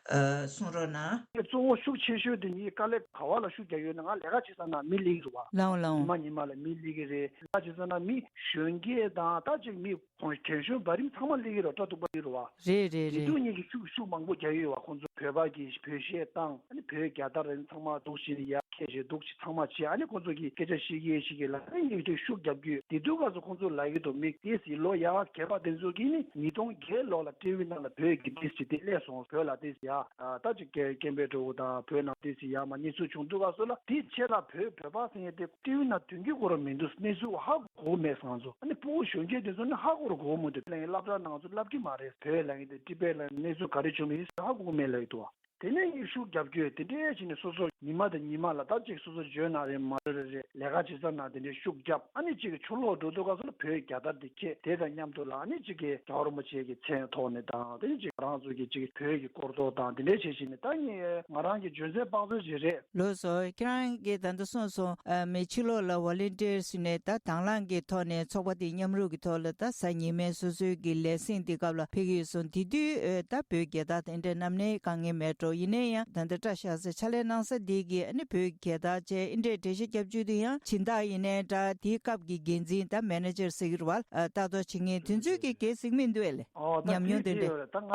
ཨ་གསུང་རོགས་གནང་། གཙོ་བོ་ཤུགས་ཆེ་ཤོས་དེ་ངས་དཀའ་ལས་ག་བ་ལ་ཤུགས་རྒྱག་ཡོད་ན། ང་ལས་ཀ་བྱེད་ས་ན་མི་སླེབས་ཀྱི་རེད་བ། ལའོ་ལའོ། ཉི་མ་ཉི་མ་ལ་མི་སླེབས་ཀྱི་རེད། ལས་ཀ་བྱེད་ས་ན་མི་གཞོན་སྐྱེས་དང་ད་ཅིག་མི་གོང་རྒན་གཞོན་བར་རིམ་ཚང་མ་སླེབས་ཀྱི་རེད། སྐྲ་གཏུབ་པ་སླེབས་ཀྱི་རེད་བ། རེད་རེད་རེད། དེ་དུས་ངེད་ཀྱིས་ཤུགས་ཤུགས་མང་པོ་རྒྱག་ཡོད་བ། ཁོང་ཚོ་བོད་པ་གི་བོད་གཞས་བཏང་། ཨ་ནི་བོད་རྒྱལ་དར་རེ་ཚང་མ་འདུག་བྱས་ནས་ཡར་ བཤད་བྱས་འདུག་ཅིག་ཚང་མ་བྱས། ཨ་ནི་ཁོང་ཚོ་གིས་སྐད་ཆ་བཤད་ཀྱི་བཤད་ཀྱི་ལ། ཨ་ནི་ངས་དེ་ཤུགས་རྒྱབ་རྒྱུ་དེ་དུས་སྐབས་སུ་ཁོང་ཚོ་ལབ་ཀྱི་འདུག་མི་དེ་སི་ལོ་ཡ་རྒས་པ་དེ་ཚོ་གིས་ནི་ཉིས་སྟོང་བརྒྱད་ལོ་ལ་ཊི་ཝི་ནང་ལ་བོད་ཀྱི་དེ་སི་དེ་སླེབས་སོང་། བོད་ལ་དེ་སི་ཡ་ད་ཅིག་སྐད་སྐད་འབོད་འགྲོ་བོ་དང་བོད་ནང་དེ་སི་ཡ་མ་གནས་ཚུལ་བྱུང་དུས་སྐབས་སུ་ལ་དེ་ཆེ་ལ་བོད་བོད་པ་ཟེར་མཁན་དེ་ཊི་ཝི་ནང་ཐོན་གྱི་གོ་ར་མི་འདུག་གནས་ཚུལ་ཧ་གོ་མེད་སོང་ཚོ། ཨ་ནི་སྤུ་གུ་གཞོན་སྐྱེས་དེ་ཚོ་ནི་ཧ་གོ་ར་གོ་མི་འདུག་ལན་སློབ་གྲྭ་ནང་ཚོ་བསླབ་ཀྱི་མ་རེད། བོད་ལ་ཡིན་ཏེ་ཊི་བེཊ་ལ་གནས་ཚུལ་ག་རེ་བྱུང་མིན་ཧ་གོ་མེད་ལབ་ཀྱི་འདུག་དེ་ནས་ངས་ཤུགས་རྒྱབ་རྒྱུ་དེ་འདྲས་བྱས་ནས་སོ་སོ་ཉི་མ་དང་ཉི་མ་ལ་ད་ཅིག་སོ་སོ་འཇོན་ན་རེད་མ་རེད་རེད་རེད་ལས་ཀ་བྱེད་ས་ན་དེ་འདྲས་ཤུགས་རྒྱབ། ཨ་ནི་ཅིག་གི་ཕྱི་ལོགས་འགྲོ་དུས་སྐབས་སུ་ལ་བོད་རྒྱལ་དར་དེ་འཁྱེར། དེ་དང་མཉམ་དུ་ལ་ཨ་ནི་ཅིག་གི་རྒྱལ་བ་རིན་པོ་ཆེ་གི་མཚན་ཐོག་ནས་དང་དེ་ནི་ཅིག་རང་ཚོ་གི་ཅིག་བོད་ཀྱི་སྐོར་ཐོག་དང་དེ་འདྲས་བྱས་བྱས་ནས་ད་ངས་ང་རང་གི་འཇོན་ཚད་དཔག་ཚོད་ཅིག་རེད། ལགས་སོ། ཁྱེད་རང་གིས་ད་ལྟ་གསུངས་སོང་། ཨ་མི་ཕྱི་ལོགས་ལ་ཝོ་ལན་ཊི་ཡར་ཟེར་ནས་ད་དང་བླངས་ཀྱི་ཐོག་ནས་ཚོགས་པ་དེ་མཉམ་རུབ་ཀྱི་ཐོག་ལ་ད་གཟའ་ཉི་མའི་སོ་སོའི་གི་ལས་ཟིན་དེ་སྐབས་ལ་ཕེབས་ཀྱི་ཡོད་སོང་། དེ་དུས་ཨེ་ད་བོད་རྒྱལ་དར་དེ་འདྲ་བསྣམས་ནས་དཀའ་ངལ་མེད་འགྲོ། ཡིན་ན་ཡང་ད་ལྟ་སྐྲ་བཞར་ས་ཕྱག་ལས་གནང་ས་འདི་གི་ཨ་ནི་བོད་རྒྱལ་དར་བཅས་ཨེ་འདྲས་འགྲེལ་བཤད་རྒྱབ་རྒྱུ་དེ་ཡང་སྦྱིན་བདག་ཡིན་ནའི་འདྲ། དེའི་སྐབས་ཀྱི་འགན་འཛིན་ད་མེ་ནེ་ཇར་ཟེར་གྱི་རེད་བ། ལྟ་རྟོག་བྱེད་མཁན་དེ་ཚོས་ཀྱི་གལ་སྲིད་མི་འདུག་ཨེ་ལས། ཨོ་ད་ཉམས་མྱོང་དེ་དེ་འདྲས། ཡོད་རེད། ད་ང་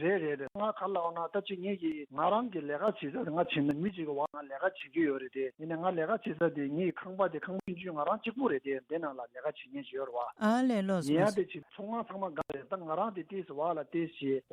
རེད་རེད་རེད། ང་ག་ལ་འོ་ན་ད་ཅིག་ངེད་ཀྱིས་ང་རང་གི་ལས་ཀ་བྱེད་ས་དེ་ང་བྱེད་ན་མི་གཅིག་གི་བ་ང་ལས་ཀ་བྱེད་ཀྱི་ཡོད་རེད་དེ། ཡིན་ནའི་ང་ལས་ཀ་བྱེད་ས་དེ་ངེད་ཀྱི་ཁང་པ་དེ་ཁང་པ་ཆུང་ཆུང་ང་རང་གཅིག་པུ་རེད་དེ། དེ་ནང་ལ་ལས་ཀ་བྱེད་མཁན་ཞིག་ཡོད་རེད་བ། ཨ་ལས་ལོས་ཡིན་ཡ་ལོས། དེ་ཅིག་ཚོང་ཁང་ཚང་མ་དགའ་རེད། ད་ང་རང་དེ་ཏིས་བ་ལ་ཏིས་ཞེས་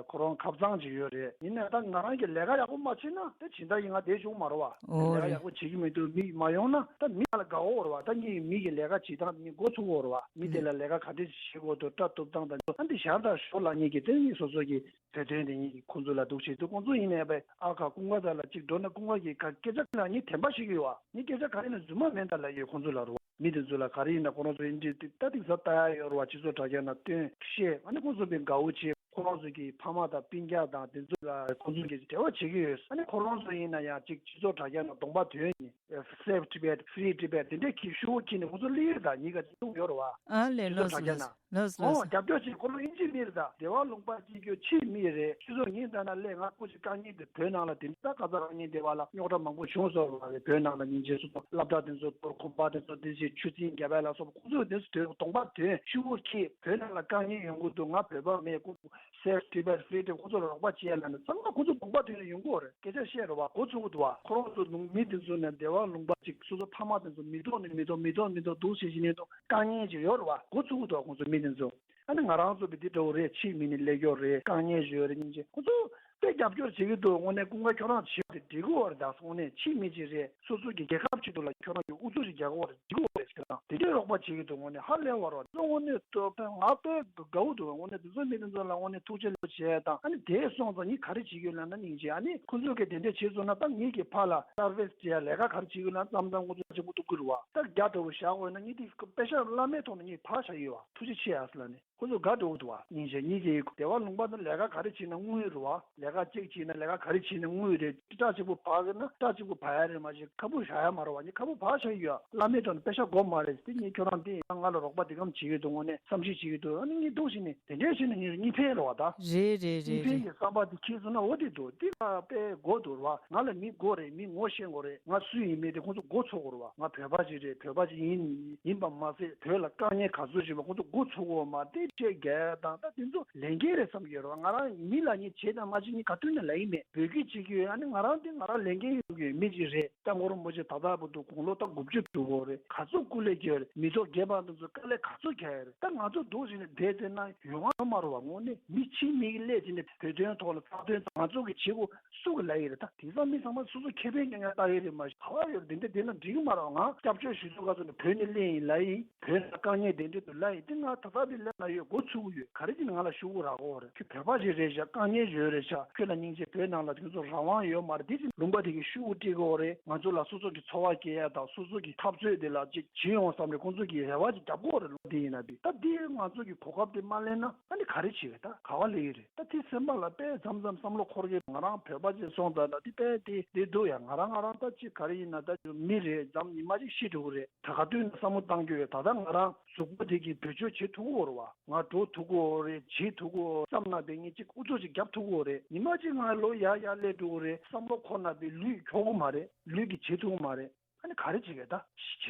ཁོ་རང་ཁ་བཟང་ཅིག་ཡོད་རེད། ཡིན་ནའི་ད་ང་རང་གི་ལས་ཀ་ཡག་པོ་མ་བྱེད་ན་དེ་སྦྱིན་བདག་གིས་ང་དེ་བྱུང་མ་རེད་བ། ཨོ་ལས་ཀ་རེད། ཡག་པོ་བྱེད་ཀྱི་མི་འདུག་མི་མ་ཡོང་ན་ད་མི་ལ་དགའ་འོ་རེད་བ། ད་ངེད་ཀྱི་མི་གི་ལས་ཀ་བྱེད་སྟངས་དེ་ངས་མགོ་ཚོས་འོ་རེད་བ། མི་དེ་ལ་ལས་ཀ་ག་དེ་བྱེད་དགོས་འདུག་སྐྲ་གཏུབ་སྟངས་དང་འདུག་ཨ་འདི་ཞར་དང་ཞོར་ལ་ངེད་ཀྱི་དེ་ངེད་སོ་སོ་གི་བོད་དོན་དེ་ངེད་ཀྱི་ཁོང་ཚོ་ལ་འདུག་བྱེད་དུས་ཁོང་ཚོ་ཡིན་ནའི་བས་ཨ་ཁ་ཀུན་དགའ་དག་ལ་གཅིག་འགྲོ་ན་ཀུན་དགའ་གི་ཁ་སྐད་ཆ་ལ་ངས་དྲན་པ་ཞིག་ཡོད་བ། ངས་སྐད་ཆ་ག་རེ་ཡིན་ན་རྫུན་མ་མིན་ད་ལབ་ཡོད་ཁོང་ཚོ་ལ་རེད་བ། མི་དེ་ཚོ་ལ་ག་རེ་ཡིན་ན་ཁོ་རང་ཚོ་ཡིན་འདྲི་ད་ཏིག་ཟ་ལྟ་ཡ་ཡོད་རེད་བ། སྤྱི་ཚོགས་དྲ་རྒྱ་ནང་སྟོན་བཤད། ཨ་ནི་ཁོང་ཚོ་དཔེ་དགའ་བོ་བྱེད། ཁོ་རང་ཚོ་གི་ཕ་མ་དང་སྤུན་ཀྱག་དང་དེ་ཚོ་ལ་ཁོང་ཚོ་གི་འབྲེལ་བ་བྱེད་ཀྱི་ཡོད། ཨ་ནི་ཁོ་རང་ཚོ་ཡིན་ན་ཡང་ཅིག་སྤྱི་ཚོགས་དྲ་རྒྱ་ནང་གདོང་པ་དོན་ནི་Save Tibet, Free Tibet དེ་འདྲའི་གི་ཤུ་བོ་ཁྱེར་ནས་ཁོང་ཚོ་སླེབས་ཡོད། ད་ཉིན་ག་ཅིག་ཐུག་ཡོད་རེད་བ། ཨ་ལས་སྤྱི་ཚོགས་ལོས་དྲ་རྒྱ་ནང་། ལོས་ལོས་ཨོ་ལོས། རྒྱབ་སྐྱོར་བྱེད། ཁོ་རང་དབྱིན་ཇི་མི་རེད། ད་བདེ་བ་ལུང་པ་སྐྱིད་རྒྱུ་ཆེས་མི་རེད། སྤྱི་ཚོགས་ཉིན་ལྟར་ན་སླེབས། ང་སྐུ་མཁྱེན་དཀའ་ངལ་དེ་བོད་ནང་ལ་དེ་འདྲ་ཁ་ཚ་དཀའ་ངལ་དེ་བ་ལ་རྙོག་དྲ་མང་པོ་བྱུང་སོང་བ་རེད། བོད་ནང་ལ་ཉིན་བྱེད་སོ་སོ་སློབ་གྲྭ་དེ་ཚོ་གཏོར། གོམ་པ་དེ་ཚོ་དེ་བྱེད། ཆུ་ཚན་བརྒྱབ་པ་ལ་སོགས་པ་ཁོང་ཚོས་དེ་ཚོ་དོན་གདོང་པ་དོན་ཤུ་བོ་ཁྱེར། བོད་ནང་ལ་དཀའ་ངལ་ཡོང་གི་འདུག་ང་བོད་པ་མེད། ཁོ་Save Tibet, Free Tibet ཁོང་ཚོ་ལ་རོགས་པ་བྱེད་ཡ་ལ་ནི་ཚང་མ་ཁོང་ཚོ་གདོང་པ་དོན་ནས་ཡོང་གི་ཡོད་རེད། སྐད་ཆ་བཤད་རེད་བ། མགོ་ཚོས་གི་འདུག་བ། ཁོ་རང་ཚོ་ནང་མི་དེ་ཚོ་ནས་བདེ་བ་ལུང་པ་ཅིག་སོ་སོ་ཕ་མ་དེ་ཚོ་མི་ཐོག་ནས་མི་ཐོག་མི་ཐོག་མི་ཐོག་འདུག་བྱེད་བཞིན་ཡོད་འདུག་དཀའ་ངལ་ཅིག་ཡོད་རེད་བ། མགོ་ཚོས་གི་འདུག་བ། ཁོང་ཚོ་མི་དེ་ཚོ། ཨ་ནི་ང་རང་ཚོ་བི་དེ་འདྲ་བོ་རེད། ཕྱིའི་མི་ནི་སླེབས་ཡོད་རེད། དཀའ་ངལ་ཞིག་ཡོད་རེད། སྙིང་རྗེ། ཁོ་ཚོ་དཔེ་རྒྱབ་སྐྱོར་བྱེད་ཀྱི་འདུག་དངོས་གནས་ཀུན་དགའ་ཁྱོད་རང་བྱེད་དེ་འགྲིག་གི་ཡོད་རེད། ད་དངོས་གནས་ཕྱིའི་མི་ཅིག་རེད། སོ་སོ་གི་རྒྱལ་ཁབ་ཅིག་ཏུ་ལ་ཁྱོད་རང་གི་ཨུ་ཚུགས་ཅིག་རྒྱག་གི་ཡོད་རེད། འགྲིག་གི་ཡོད་རེད་ཟེར་ན། དེ་འདྲའི་རོགས་པ་བྱེད་ཀྱི་འདུག་དངོས་གནས་ཧ་ལས་པ་རེད། དངོས་གནས་དོ་དཔེ་ང་དཔེ་དགའ་བོ་འདུག་དངོས་གནས་དེ་ཚོ་མི་དེ་ཚོ་ལ་དངོས་གནས་ཐུགས་རྗེ་ཆེ་ཞུ་ཡ་དང་། ཨ་ནི་དེ་སོང་ཙང་ངས་ག་རེ་བྱེད་ཀྱི་ཡོད་ལབ་ན། སྙིང་རྗེ། ཨ་ནི་ཁོ་ཚོ་གིས་དེ་འདྲ་བྱས་སོང་ན་ད་ངེད་ཀྱི་ཕར་ལ་སར་ཝིས་བྱེད་ཡ་ལས་ཀ་ག་རེ་བྱེད་ཀྱི་ཡོད་ལབ་ན། མཚམས་མཚམས་ཁོ་ཚོ་ལ་གཅིག་པུ་གཏུག་གི་རེད་བ། ད་རྒྱ་འདྲ་བོ་བཞག་དགོས་ན་ངས་དེ་པེ་ཤ་བླ་མེད་ཐོག་ནས་ངས་ཕར་བཞག་ཡོད་བ། ཐུགས་རྗེ་ཆེ་ཨ་ཟེར་ལབ་ནས། ཁོ་ཚོ་དགའ་འགྲོ་གི་འདུག་བ། སྙིང་རྗེ། ངེད་ཀྱི་བདེ་བ་ལུང་པ་དང་ལས་ཀ་ག་རེ་བྱེད་ན་དངུལ་རེད་བ། ལས་ཀ་གཅིག་བྱེད་ན་ལས་ཀ་ག་རེ་བྱེད་ན་དངུལ་རེད། སྐྲ་གཅིག་པུ་བག་ན་སྐྲ་གཅིག་པུ་བག་ཡ་རེད། མ་གཞི་ཁ་སྦུག་བཞག་ཡ་མ་རེད་བ། ངས་ཁ་སྦུག་བག་བཞག་ཡོད། བླ་མེད་ཐོག་ནས་པེ་ཤ་དགོས་མ་རེད། དེ་ངས་ཁྱོད་རང་དེ་ཡིན་ན་ང་ལ་རོགས་པ་དེ་གམ་བྱེད་ཀྱི་འདུག་དངོས་གནས་བསམ་ཤེས་བྱེད་ཀྱི་འདུག་ཨ་ནི་ངས་འདུག་བྱས་ནས་དེ་འདྲས་བྱས་ན་ངས་གཉིས་ཕན་རེད་བ། ད་རེད་རེད་རེད་གཉིས་ཕན་རེད། གྱི་བསམ་པ་དེ་འཁྱེར་སོང་ན་འོ་དེ་འདུག་དེ་ལ་དཔེ་དགོས་འདུག་རེད་བ། ང་ལ་མི་དགོས་རེད། མི་ངོ་ཤེས་དགོས་རེད། ང་སུ་ཡིན་མིན་དེ་ཁོང་ཚོ་མགོ་ཚོས་དགོས་རེད་བ། ང་བོད་པ་ཞིག་རེད། བོད་པ་ཞིག་ཡིན་ཡིན་པ་མ་ཟད་བོད་ལ་དཀའ་ངལ་ག་ཚོད་ཞིག་ཡོད་པ་ཁོང་ཚོ་མགོ་ཚོས་དགོས་མ་རེད། དེ་བྱས་རྒྱ་དང་ད་དེ་ཚོ་ལས་འགན་རེད་བསམ་གྱི་ཡོད་རེད་བ། ང་རང་མི་ལ་ངས་བྱེད་དང་མ་བྱེད་ངས་ག་དུས་ནས་ལབ་ཡི་མེད། བོད་སྐད་བྱེད་ཀྱི་ཡོད། ཨ་ནི་ང་རང་དེ་ང་རང་ལས་འགན་ཡོད་ཀྱི་མི་ཞིག་རེད། སྐྱབས་མགོན་རིན་པོ་ཆེ་ད་ལྟ་བར་དུ་དགུང་ལོ་ད་དགུ་བཅུ་འགྲོ་གི་རེད། ག་ཚོད་སྐུ་ལས་བསྐྱོན་རེད། མི་ཐོག་རྒས་པ་དེ་ཚོ་དཀའ་ལས་ག་ཚོད་རྒྱག་ཡ་རེད། ད་ང་ཚོ་འདུག་བྱས་ནས་བསྡད་ཚེ་ན་ཡོང་བ་མ་རེད་བ། དངོས་གནས་མི་ཕྱིའི་མི་གིས་སླེབས་བྱས་ནས་བོད་དོན་ཐོག་ལ་རྩ་དོན་ང་ཚོ་གི་བྱེད་དགོས། སུ་གིས་ལབ་ཡི་རེད། ད་དེང་སང་མི་ཚང་མ་སོ་སོ་ཁེ་ཕན་རྐྱང་རྐྱང་བལྟ་གི་རེད། མ་གཞི་ག་བ་ཡོད་རེད། དེ་འདྲ་དེ་ན་འགྲིག་གི་མ་རེད། ང་སྐྱབས་བཅོལ་ཞུ་དུས་ག་ཚོད་ནས་བོད་ནས་སླེབས་ཡིན་ལབ་ཡིན། བོད་ནང་དཀའ་ངལ་དེ་འདྲ་འདུག་ལབ་ཡིན། དེ་ང་ད་ལྟ་དེ་སླེབས་ན་ཡོད་མགོ་ཚོས་ཀྱི་ཡོད། ག་རེ་བྱས་ནས་ང་ལ་ཤོག་གུ་རག་གི་ཡོད་རེད། ཁྱོད་བོད་པ་ཞིག་རེད་ཤག་དཀའ་ངལ་ཡོད་རེད་ཤག་ཁྱོད་ལ་སྙིང་རྗེ། བོད་ནང་ལ་དེ་ཚོ་རང་དབང་ཡོད་མ་རེད། དེ་བཞིན་ལུང་པ་དེ་གི་ཤོག་གུ་སྤྲད་ཀྱི་ཡོད་རེད། ང་ཚོ་ལ་སོ་སོ་གི་འཚོ་བ་སྐྱེལ་ཡ་དང་སོ་སོ་གི་འཐབ་རྩོད་དེ་ལ་ཅིག་བྱེད་ཡོང་བསམ་རེད། ཁོང་ཚོ་གིས་རེ་བ་ཅིག་རྒྱབ་ཀྱི་ཡོད་རེད། ལོ་དེ་ཡིན་ན་དེ་ད་དེ་ང་ཚོ་གི་གོ་སྐབས་དེ་མ་ལེན་ན་ཨ་ནི་ག་རེ་བྱེད་གི། ད་ག་བ་སླེབས་ཀྱི་རེད། ད་དེ་སེམས་པ་ལ་དཔེ་མཚམས་མཚམས་བསམ་བློ་འཁོར་གི། ང་རང་བོད་པ་ཅིག་སོང་ཙང་ད་དེ་དཔེ་དེ་དེ་འདུག་ཡ། ང་རང་ང་རང་ད་ཅིག་ག་རེ་ཡིན་ན་ད་མི་རེད། མཚམས་ཉི་མ་ཅིག་ཤི་འགྲོ་གི་རེད། ད་ག་དུས་ན་བསམ་བློ་བཏང་རྒྱུ་ཡོད། ད་ལྟ་ང་རང་གཟུགས་པོ་དེ་གིས་བེད་སྤྱོད་བྱེད་ཐུབ་ཀྱི་ཡོད་རེད་བ། ང་འགྲོ་ཐུབ་ཀྱི་ཡོད་རེད། བྱེད་ཐུབ་ཀྱི་ཡོད་བསམ་ན་དེ་ངས་ཅིག་ཨུ་ཚུགས་ཅིག་རྒྱབ་ཐུབ་ཀྱི་ཡོད་རེད། ཉི་མ་གཅིག་ང་ལོ་ཡར་ཡར་སླེབས་འགྲོ་གི་རེད། བསམ་བློ་འཁོར་ན་དེ་ལུས་འཁྱོག་གི་མ་རེད། ལུས་ཀྱིས་བྱེད་ཐུབ་ཀྱི་མ་རེད། ཨ་ནི་ག་རེ་བྱེད་གི། ད་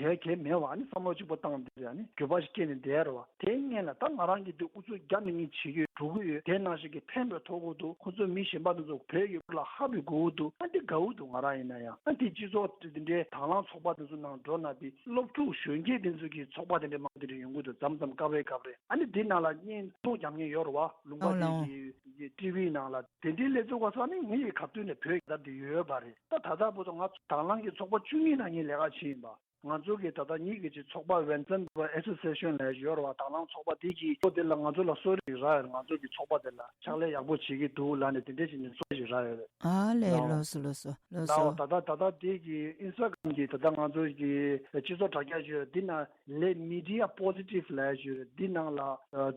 བྱེད་གལ་མེད་བ། ཨ་ནི་བསམ་བློ་གཅིག་པོ་བཏང་དེ་རེད། ཨ་ནི་འགྱོད་པ་ཞིག་སྐྱེས་ནས་བསྡད་རེད་བ། དེའི་སྔོན་ལ་ད་ང་རང་གིས་དེ་ཨུ་ཚུགས་རྒྱབ་ནས་ངས་བྱེད་ཀྱི་ཡོད། འགྲོ་གི་ཡོད། དེ་ནང་བཞིན་གྱི་ཕན་པའི་ཐོགས་ཀྱི་འདུག། ཁོང་ཚོ་མི་གཞན་པ་དེ་ཚོ་བོད་ཡོད་ལ་ཧ་པའི་དགོས་ཀྱི་འདུག། ཨ་འདི་དགའ་བོ་འདུག། ང་རང་ཡིན་ན་ཡང་ཨ་འདི་སྤྱི་ཚོགས་དེ་འདྲའི་དང་བླངས་ཚོགས་པ་དེ་ཚོ་ནང་འགྲོ་ན་དེ་སློབ་ཕྲུག་གཞོན་སྐྱེས་དེ་ཚོ་གི་ཚོགས་པ་དེ་འདྲའི་མང་པོ་དེ་འདྲ་ཡོང་གི་འདུག། མཚམས་མཚམས་སྐབས་རེ་སྐབས་རེ་ཨ་ནི་འདི་ནང་ལ་བརྙན་ཐུང་རྒྱབ་མཁན་ཡོད་རེད་བ། ལུང་པ་ལའོ་དེ་ལའོ་གི་གི་ཊི་ཝི་ནང་ལ་དེ་འདྲའི་སླེབས་ཚུལ་ག་ཚོད་ནི་ངེད་ཀྱི་ཁ་ཐུག་ནས་བོད་ཀྱི་སྟབས་དེ་ཡོད་པ་རེད། ད་ད་ལྟ་བར་དུ་ང་ཚོ་དང་བླངས་ཀྱི་ཚོགས་པ་བཅུ་གཉིས་ནང་ངས་ལས་ཀ་བྱས་ཡིན་པ། ང་ཚོ་གི་ད་ལྟ་ཉིད་ཀྱི་ཅིག་ཚོགས་པ་Vincent Association ལབ་ཡོད་རེད་བ། དང་བླངས་ཚོགས་པ་དེ་གི་ཁོ་དེ་ལ་ང་ཚོ་ལ་གསོལ་རས་རག་ཡོད་རེད། ང་ཚོ་གི་ཚོགས་པ་དེ་ལ་ཕྱག་ལས་ཡག་པོ་བྱེད་ཀྱི་འདུག་ལབ་ནས་དེ་འདྲས་བྱས་ནས་གསོལ་རས་རག་ཡོད་རེད། ཨ་ལས། ལའོ་ལགས་སོ་ལགས་སོ་ལགས་ལའོ། སོ། ད་ལྟ་ད་ལྟ་དེ་གི་Instagram གི་ད་ལྟ་ང་ཚོ་གི་སྤྱི་ཚོགས་དྲ་རྒྱ་ཅིག་ཡོད། འདི་ན་Les Media Positifs ལབ་ཡ་ཅིག་ཡོད་རེད། འདི་ནང་ལ་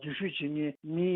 འཛུལ་ཞུགས་བྱེད་མཁན་མི་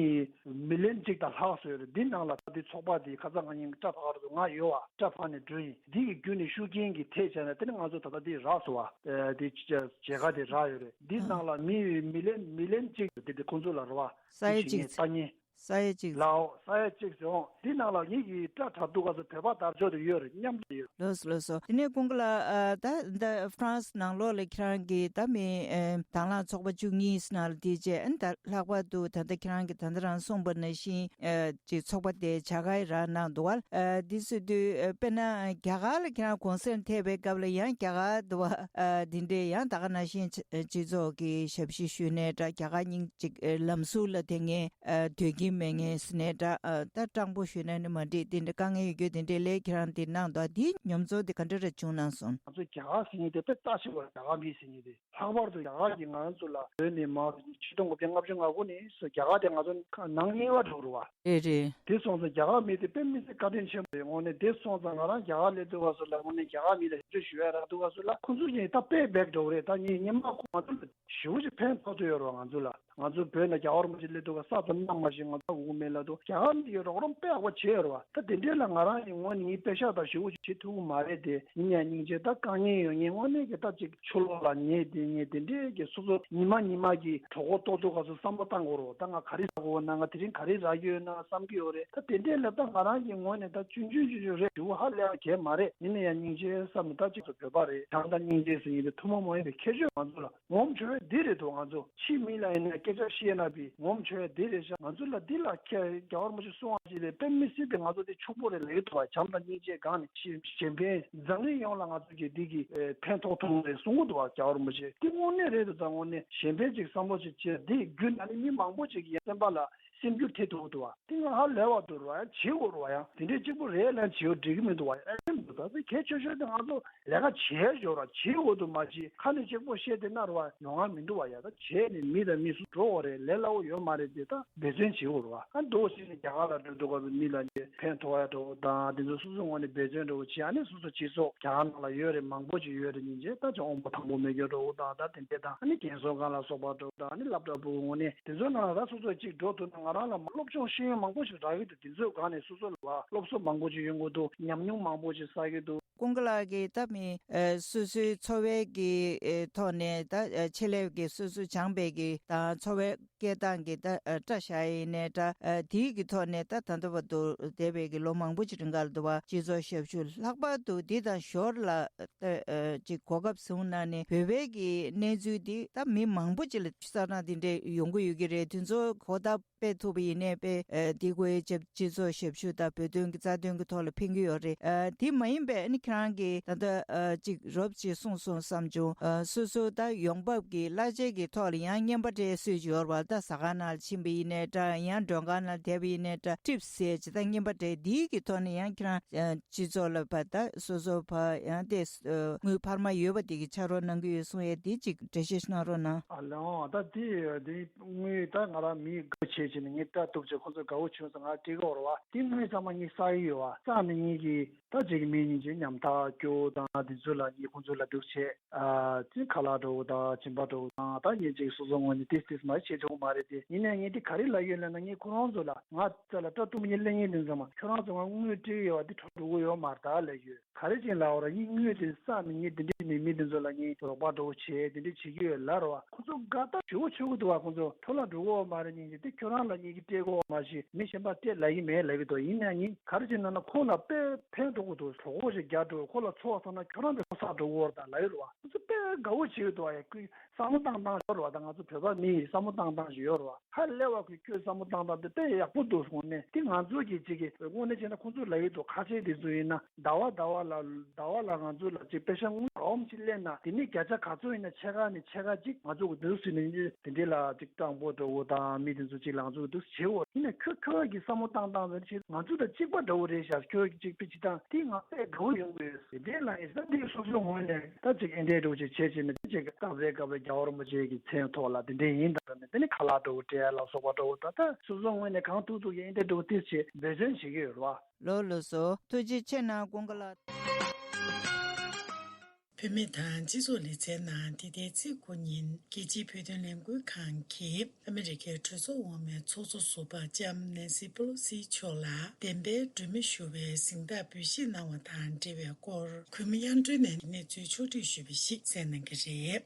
མི་ལི་ཡན་གཅིག་དང་ལྷག་སོ་ཡོད་རེད། འདི་ནང་ལ་ད་འདི་ཚོགས་པ་འདི་ཁ་སང་ང་ཡིན་སྐྲ་ཕག་རེད་འདུག། ང་ཡོད་བ། སྐྲ་ཕག་ནས་འགྲོ་ཡིན། འདི་གི་བརྒྱུད་ནས་ཤུགས་རྐྱེན་གྱི་ཐད་བྱས་ན་དེ་ནི་ང་ཚོ་ད་ལྟ་འདི་རག་སོ་བ། འདི་མཇལ་ཁ་དེ་རག་ཡོད་རེད། འདི་ནང་ལ་མི་མི་ལི་ཡན་མི་ལི་ཡན་གཅིག་ཡོད། འདི་འདི་ཁོང་ཚོ་ལ་རེད་བ། ས་ཡ་འདི་གཅིག་ལྟ་ཉན། ས་ཡ་གཅིག། ལའོ། ས་ཡ་གཅིག་ཟེར་འོང་། འདི་ནང་ལ་ངེད་ཀྱི་སྐྲ་དྲ་ཐུག་ག་ཚོད་བོད་པ་དར་ལྕོག་དེ་ཡོད་རེད། མཉམ་དུ་ཡོད། ལགས་སོ་ལགས་སོ། དེ་ནས་ཀུན་དགའ་ལགས། ཨ་ད་ད་ཧྥ་རན་སི་ནང་ལོགས་ལ་ཁྱེད་རང་གི་ད་མི་ཨེ་དང་བླངས་ཚོགས་པ་བཅུ་གཉིས་ནང་ལ་དེ་རྗེས་ཨ་ནི་ད་ལྷག་པར་དུ་ད་ལྟ་ཁྱེད་རང་གི་ད་ལྟ་རང་གསུངས་པ་ནང་བཞིན་ཨེ་ཅིག་ཚོགས་པ་དེ་བྱ་དགའ་རག་གནང་འདུག་བ། ཨ་འདི་ཚོ་དུས་ཨེ་དཔེར་ན་རྒྱ་གར་ལ་ཁྱེད་རང་གུང་སེང་ཐེབས་པའི་སྐབས་ལ་ཡང་རྒྱ་གར་འདུག་བ། ཨ་འདི་འདྲའི་ཡང་ད་ག་ནང་བཞིན་སྤྱི་ཚོགས་ཀྱི་ཞབས་ཕྱི་ཞུས་ནས་འདྲ་རྒྱ་གར་སྙིང་ཅིག་ཨེ་ལམ་ཟུར་ལ་དེ་ངས་ཨ་སྡོད་ཀྱིན་མེད་ངེས་ཟེར་ནས་འདྲ། ཨ་ད་སྤྲང་པོ་ཞུས་ན་ནི་མ་འགྲིག། དེ་འདྲ་དཀའ་ངལ་ཡོད་རྒྱུ་དེ་འདྲའི་ལས་ཁྱེད་རང་དེ་གནང་འདུག། དེའི་མྱོང་ཚོར་དེ་ག་འདྲ་རེ་བྱུང་གནང་སོང་། ང་ཚོ་རྒྱ་གར་ཟེར་མཁན་དེ་དཔེ་རྩ་ཆེ་བ། རྒྱ་གར་མི་ཟེར་མཁན་དེ་ལྷག་པར་དུ་རྒྱ་གར་གྱིས་ང་ཚོ་ལ་བོད་ནས་མར་ཆིག་སྟོང་དགུ་བརྒྱ་ལྔ་བཅུ་ང་དགུ་ནས་སུ་རྒྱ་གར་དེ་ང་ཚོ་ནང་དམྱལ་བ་འགྲོ་རུ་བ། རེད་རེད། དེ་སོང་ཙང་རྒྱ་གར་མི་དེ་དཔེ་མི་སྲིད་བཀའ་དྲིན་ཆེན་པོ་རེད། དངོས་གནས་དེ་སོང་ཙང་ང་རང་རྒྱ་གར་སླེབས་དུས་སྐབས་སུ་ལ་དངོས་གནས་རྒྱ་གར་མི་ལ་ཞབས་ཕྱི་ཞུ་ཡ་རག་དུས་སྐབས་སུ་ལ་ཁོང་ཚོ་གཉིས་ད་དཔེ་བེག་འགྲོ་གི་རེད། ད་ངས་སྔོན་མ་ཁོ་ང་ཚོ་ལ་ཞེ་པོ་ཅིག་ཕན་ཐོགས་ཐུབ་ཡོད་རེད་བ། ང་ཚོ་ལ། ང་ཚོ་བོད་ནང་རྒྱལ་བ་རིན་པོ་ཆེ་སླེབས་དུས་སྐབས་ས་ཙམ་གནང་མ་ཤེས་ང་ཚོ་འོང་གི་མེད་ལབ་དུས་རྒྱ་གར་མི་གིས་རོགས་རམ་དཔེ་ཡག་པོ་བྱས་ཡོད་རེད་བ། ད་དེ་འདྲའི་ལ་ང་རང་ཡིན་ངོ་ནས་ངས་དཔེ་ཤག་དང་ཞེ་པོ་ཅིག་བྱེད་ཐུབ་ཀྱི་མ་རེད་དེ། ཡིན་ཡང་སྙིང་རྗེ། ད་དཀའ་ངལ་ཡོད་ངས་དངོས་གནས་ཀྱི་ད་ཅིག་ཕྱི་ལོགས་ལ་ཉལ་དེ་ངས་དེ་འདྲའི་གི་སོ་སོ་ཉི་མ་ཉི་མ་གི་གྲོད་ཁོག་ལྟོགས་དུས་སྐབས་སུ་བསམ་བློ་བཏང་དགོས་རེད་བ། ད་ང་ག་རེ་ཟ་དགོས་ན་ང་དེ་རིང་ག་རེ་རག་གི་ཡོད་ན་བསམ་གྱི་ཡོད་རེད། ད་དེ་འདྲའི་ལ་ད་ང་རང་གི་ངོས་ནས་ད་ཆུང་ཆུང་ཆུང་ཆུང་རེད། ཞེ་པོ་ཧ་ལས་པ་གང་ཡང་མ་རེད། ཡིན་ན་ཡང་སྙིང་རྗེ་བསམ་ནས་ད་ཅིག་ཚོ་བོད་པ་རེད། བྱམས་དང་སྙིང་རྗེ་ཟེར་མཁན་དེ་ཐུན་མོང་མ་ཡིན་པའི་ཁྱད་ཆོས་ང་ཚོ་ལ། ངོམ་ཆོས་འདི་རེད་དོ། ང་ཚོ་ཕྱི་མི་ལ་ཡིན་ན་སྐད་ཆ་བཤད་ན་བི་ངོམ་ཆོས་འདི་རེད་ཤག། ང་ཚོ་ལ་འདི་ལ་ཁྱེད་རྒྱལ་བ་རིན་པོ་ཆེ་གསུང་བ་ཅིག་རེད། དཔེ་མི་སྲིད་པའི་ང་ཚོ་འདི་ཕྱུག་པོ་རེད་ལབ་ཀྱི་འདུག་བ། བྱམས་དང་སྙིང་རྗེ་སྒང་ནས་ཕྱི་གཞན་ཕན་འཛམ་གླིང་ཡོངས་ལ་ང་ཚོ་གི་འདི་གི་ཨེ་ཕན་ཐོགས་ཐུབ་རེད་གསུང་གི་འདུག་བ། རྒྱལ་བ་རིན་པོ་ཆེ་འདི་དངོས་གནས་རེད་འདུག། ད་དངོས་གནས་གཞན་ཕན་ཅིག་བསམ་བློ་ཅིག་བྱས་འདི་བརྒྱུད་ནས་ནི་མི་མང་པོ་ཅིག་གི་སེམས་པ་ལ་སེམས་འགྱུར་ཐེབས་ཐུབ་ཀྱི་འདུག་བ། དེ་ང་ཧ་ལས་པ་འདུག་ར། བྱེད་དགོས་རེད་བ། ཡང་དེ་འདྲའི་གཅིག་པུ་རེད་ལབ་བྱེད་དགོས་འགྲིག་གི་མི་འདུག་བ། ཡང་ཨེ་འདུག། ད་དེ་གལ་ཆེ་ཤོས་དེ་ང་ཚོ་ལས་ཀ་བྱེད་ཞོར་ར་བྱེད་དགོས་འདུག་མ་གཞི་ཁ་ནས་གཅིག་པུ་བཤད་དེ་ན་ར་བ་ཡོང་ང་མི་འདུག་བ། ཡ་ད་བྱས་ནས་མི་དང་མི་སུ་འགྲོ་བ་རེད། ལས་སླ་བོ་ཡོད་མ་རེད་དེ། ད་འབད་བརྩོན་བྱེད་དགོས་རེད་བ། ཨ་འདུག་ཟེར་ནས་རྒྱ་གར་ལ་འགྲོ་འདུག་ག་མི་ལ་ནས་ཕན་ཐོགས་ཡ་འགྲོ་དང་དེ་ཚོ་སོ་སོ་ངོས་ནས་འབད་བརྩོན་འགྲོ་བྱེད། ཨ་ནི་སོ་སོ་སྤྱི་ཚོགས་རྒྱ་གར་ནང་ལ་ཡོད་རེད། མང་པོ་ཅིག་ཡོད་རེད། སྙིང་རྗེ། ད་ཅང་དབང་པོ་ཐང་པོ་མེད་རྒྱུ་འགྲོ་དང་ད་དེ་འདྲས་དང་ཨ་ནི་རྒན་གསོ་ཁང་ལ་སོགས་པ་འགྲོ་དང་ཨ་ནི་སློབ་གྲྭ་ཕྲུ་གུ་ངོས་ནས་དེ་ཚོའི་ནང་ལ་ད་སོ་སོ་གཅིག་འགྲོ་ཐུབ་ན་ང་རང་ལ་སློབ་སྦྱོང་ཤེས་ཡོན་མང་པོ་ཞིག་རག་གི་འདུག། དེ་ཚོའི་སྒང་ནས་སོ་སོ་ལ་བ་སློབ་གསོ་མང་པོ་ཞིག་ཡོང་གི་འདུག། ཉམས་མྱོང་མང་པོ་ཞིག་བསགས་ཀྱི་འདུག། ཀུན་དགའ་ལགས་ཀྱིས་ད་མི་ཨ་སོ་སོའི་འཚོ་བའི་གི་ཨེ་ཐོག་ནས་ད་ཨ་ཆེད་ལས་ཀྱི་སོ་སོ་སྦྱངས་པའི་གི་ད་འཚོ་བའི་སྐྱེལ་སྟངས་ཀྱི་ད་ཨ་སྐྲ་བཞར་ཡིན་ནའི་འདྲ། ཨ་དེའི་གི་ཐོག་ནས་ད་ད་ལྟ་བར་དུ་འདས་པའི་གི་ལོ་མང་པོ་ཅིག་རིང་ག་ལ་འདུག་བ། སྤྱི་ཚོགས་ཞབས་ཞུ་ལྷག་པར་དུ་འདི་དང་ཞོར་ལ་ད་ཨ་ཅིག་གོ་སྐབས་བཟུང་གནང་ནས་བོད་པའི་གི་གནས་ཚུལ་འདི་ད་མི་མང་པོ་ཅིག་ལ་གསར་ནང་འདི་འདྲས་ཡོང་གི་ཡོད་ཀྱི་རེད། དེ་ཚོ་གོ་བརྡ་སྤེལ་ཐུབ་པ་ཡིན་ནའི་དཔེ་ཨ་འདི་ཀོའི་སྤྱི་སྤྱི་ཚོགས་ཞབས་ཞུ་དང་བོད་དོན་གྱི་རྩ་དོན་གྱི་ཐོག་ལ་ཕན་གྱི་ཡོད་རེད། ཨ་དེ་མ་ཡིན་པའི་ཨ་ནི་ཁྱེད་རང་གིས་ད་ལྟ་ཨ་ཅིག་རོབ་ཅིག་གསུངས་སོང་བསམ་བྱུང་། ཨ་སོ་སོ་ད་ཡོང་འབབ་ཀྱི་གླ་ཆའི་གི་ཐོག་ལ་ཡང་རྔན་པ་སྤྲད་སྲོལ་ཅིག་ཡོད་རེད་བ། ད་ཟ་ཁང་ནང་ལ་ཕྱིན་པ་ཡིན་ནའི་འདྲ། ཡང་མགྲོན་ཁང་ནང་བསྡད་པ་ཡིན་ནའི་འདྲ། ཊིབ་སི་ཟེར་ཅིག་ད་རྔན་པ་སྤྲད། འདིའི་གི་ཐོག་ནས་ཡང་ཁྱེད་རང་ཨ་སྤྱི་ཚོགས་ལ་ཕར་ད་སོ་སོ་ཕར་ཡང་དེ་ཨ་དངུལ་འཕར་མ་ཡོད་པ་དེ་གི་ཕྱག་རོགས་གནང་གི་ཡོད་གསུང་ཡས་འདི་ཅིག་འགྲེལ་བཤད་ཅིག་གནང་རོགས་གནང་། ཨ་ལོ། ད་དེ་དེ་དངུལ་ད་ང་རང་མི་དགའ་བྱས་བྱས་ནས་ངས་སྐྲ་གཏུབ་བྱས་ཁོང་ཚོ་དགའ་བོ་བྱུང་སོང་། ང་སྤྲད་གི་ཡོད་རེད་བ། དེ་དངུལ་ཚང་མ་ངས་བསགས་ཡི་ཡོད་བ། བསགས་ནས་ངས་ཀྱི་ད་ཅིག་མི་གཉིས་ཀྱི་ཉམ་ཐག་སྐྱོ་བོ་དང་དེ་ཚོ་ལ་ངས་ཁོང་ཚོ་ལ་སྡུག་བྱས། ཨ་ཅིག་ཁ་ལག་འདྲ་བོ་དང་སྦྱིན་པ་འདྲ་བོ་དང་ད་ངས་ཅིག་སོ་སོ་ངོས་ནས་ཏིས་ཏིས་མ་བྱེད་ཆོག་གི་མ་རེད་དེ། ཡིན་ནའི་ངས་འདི་ག་རེ་ལབ་ཡོད་ལབ་ན་ངས་ཁོ་རང་ཚོ་ལ་ང་རྩ་ལ་སྐྲ་གཏུབ་མཁན་གླེང་མཁན་དེ་ཚོ་མ་ཁྱོད་རང་ཚོ་ང་དངུལ་སྤྲད་ཀྱི་ཡོད་བ། འདི་འཕྲོ་འགྲོ་གི་ཡོད་མ་རེད་ད་ལབ་ཡོད། ག་རེ་བྱས་ལབ་པ་ར། ངས་དངུལ་དེ་བསགས་ནས་ངས་དེ་འདྲས་མེད་མི་དེ་ཚོ་ལ་ངས་རོགས་པ་འདྲ་བོ་བྱས་དེ་འདྲས་བྱེད་ཀྱི་ཡོད་ལབ་ར་བ། ཁོ་ཚོ་དགའ་ཐག་ཞེ་པོ་ཆོད་ཀྱི་འདུག་བ། ཁོ་ཚོ་འཕྲོ་བརླག་འགྲོ་གི་ཡོད་མ་རེད་སྙིང་རྗེ། དེ་ཁྱོད་རང་ རང་ལ་ཉིད་ཀྱིས་སྤྲད་དགོས་པ་མ་གཞི་མི་གཞན་པ་སྤྲད་ལབ་ཀྱི་མེད་ལབ་ཀྱི་འདུག་ཡིན་ན་ཡང་ག་རེ་བྱས་ན་ན་ཁོ་ལ་དཔེ་ཕན་ཐོགས་ཀྱི་འདུག་གྲོད་ཁོག་ཞིག་རྒྱགས་འགྲོ། ཁོ་ལ་ཚོར་བ་སོང་ན་ཁྱོད་རང་དེ་ཚོ་བསགས་འགྲོ་གི་ཡོད་རེད་ད་ལབ་ཀྱི་རེད་བ། ཁོ་ཚོ་དཔེ་དགའ་བོ་བྱེད་ཀྱི་འདུག་ཡ། ཁོས་བསམ་བློ་བཏང་སྟངས་ཡོད་རེད་བ། ད་ང་ཚོ་བོད་པ་མི་ཡི་བསམ་བློ་བཏང་སྟངས་ཤིག་ཡོད་རེད་བ། ཧ་ལས་པ་ཁོས་ཁྱོད་བསམ་བློ་བཏང་སྟངས་དེ་དཔེ་ཡག་པོ་འདུག་དངོས་གནས། དེ་ང་ཚོ་གི་གཅིག་གི་དངོས་གནས་བྱས་ན་ཁོ་ཚོ་ལབ་ཀྱི་འདུག་ཁ་ཆེ་དེ་ཚོ་ཡིན་ན་ཟླ་བ་ཟླ་བ་ལ་ཟླ་བ་ལ་ང་ཚོ་ལ་གཅིག་པེ་ཤ་དངུལ་འོམ་ཅིག་ལེན་ན་དེ་ནས་བརྒྱ་ཆ་ག་ཚོད་ཡིན་ན་ཕྱེད་ཀ་ནས་ཕྱེད་ཀ་གཅིག་ང་ཚོ་གི་འདུག་ཟེར་ནས་དེ་འདྲས་ལ་གཅིག་སྤྲང་པོ་འདྲ་བོ་དང་མི་དེ་ཚོ་གཅིག་ལ་ང་ཚོ་གི་འདུག་བྱེད་འོ། ཡིན་ན་ཁྱོད་ཁྱོད་ཀྱི་བསམ་བློ་བཏང་སྟངས་ཟེར་ཆེད་ང་ཚོ་དང་གཅིག་པ་འདྲ་བོ་རེད་ཤག་ཁྱོད་ཀྱི་གཅིག་པེ་ཅིག་དང་དེ་ང་དཔེ་དགའ་བོ་ཡོང་གི་ཡོད། དེ་འདྲས་ལ་ཡིན་ས་དེ་སོ་སོའི་ངོས་ནས་ད་ཅིག་ཨེ་འདྲས་འདྲ་བོ་ཅིག་བྱེད་བྱེད་ནས་དེ་ཅིག་སྐབས་རེ་སྐབས་རེ་རྒྱལ་བ་རིན་པོ་ཆེ་གི་མཚན་ཐོག་ལ་དེ་འདྲས་ཡིན་ད་ནས་དེ་ནས་ཁ་ལག་འདྲ་བོ་སྤྲད་ལ་སོགས་པ་འདྲ་བོ་ད་ལྟ་སོ་སོའི་ངོས་ནས་གང་ཐུབ་ཐུབ་ཀྱིས་ཨེ་འདྲས་འདྲ་བོ་དེ་བྱེད་འབད་བརྩོན་བྱེད་ཀྱི་ཡོད་རེད་བ། ལོ་ལོ་སོ་ཐུགས་རྗེ་ཆེ་གནང་དགོངས་ཀ་ལ། བུད་མེད་དང་སྤྱི་ཚོགས་ལེ་ཚན་ནང་འདི་ཟླའི་ཚེས་དགུ་ཉིན་རྒྱལ་སྤྱིའི་བོད་དོན་ལས་འགུལ་ཁང་གིས་ཨ་མི་རི་ཀའི་གྲོས་ཚོགས་འོག་མའི་ཚོགས་གཙོ་ཟུར་པ་ལྕམ་ནེན་སི་པེ་ལོ་སི་མཆོག་ལ་བདེན་པའི་སྒྲོན་མེ་ཞུ་བའི་གཟེངས་རྟགས་འབུལ་བཞེས་གནང་བ་དང་འབྲེལ་བའི་སྐོར་གུས་མོ་གཡང་སྒྲོན་ནས་གནས་ཚུལ་ཕྱོགས་སྒྲིག་ཞུས་པ་ཞིག་གསན་གནང་གི་རེད།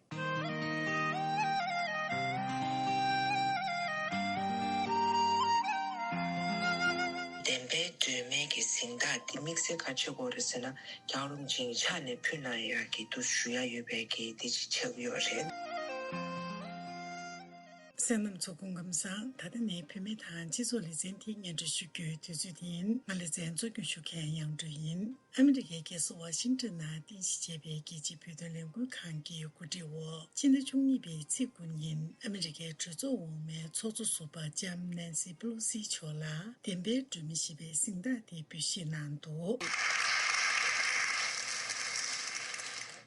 བདེན་པའི་སྒྲོན་མེ་གི་གཟེངས་རྟགས་འདི་དམིགས་བསལ་ག་རེ་བྱེད་དགོས་རེད་ཟེར་ན། རྒྱལ་བ་རིན་པོ་ཆེའི་ཕྱག་ནས་ཕུལ་གནང་ཡག་གི་འདུག་ཞུ་ཡ་ཡོད་པའི་གི་འདི་ཅིག་ཆགས་ཀྱི་ཡོད་རེད། གསན་མཁན་ཚོ་སྐུ་ཁམས་བཟང་། ད་ལྟ་ནས་བུད་མེད་དང་སྤྱི་ཚོགས་ལེ་ཚན་འདི་སྙན་སྒྲོན་ཞུ་རྒྱུའི་དུས་ཚོད་ཡིན། ང་ལེ་ཚན་གཙོ་སྐྱོང་ཞུ་མཁན་གཡང་སྒྲོན་ཡིན། ཨ་མི་རི་ཀའི་རྒྱལ་ས་ཝ་ཤིང་ཏོན་ནང་རྟེན་གཞི་བྱས་པའི་རྒྱལ་སྤྱིའི་བོད་དོན་ལས་འགུལ་ཁང་གི་གོ་སྒྲིག་འོག་ཕྱི་ཟླ་བཅུ་གཉིས་པའི་ཚེས་དགུ་ཉིན་ཨ་མི་རི་ཀའི་གྲོས་ཚོགས་འོག་མའི་ཚོགས་གཙོ་ཟུར་པ་ལྕམ་ནེན་སི་པེ་ལོ་སི་མཆོག་ལ་བདེན་པའི་སྒྲོན་མེ་ཞེས་པའི་གཟེངས་རྟགས་དེ་འབུལ་བཞེས་གནང་འདུག་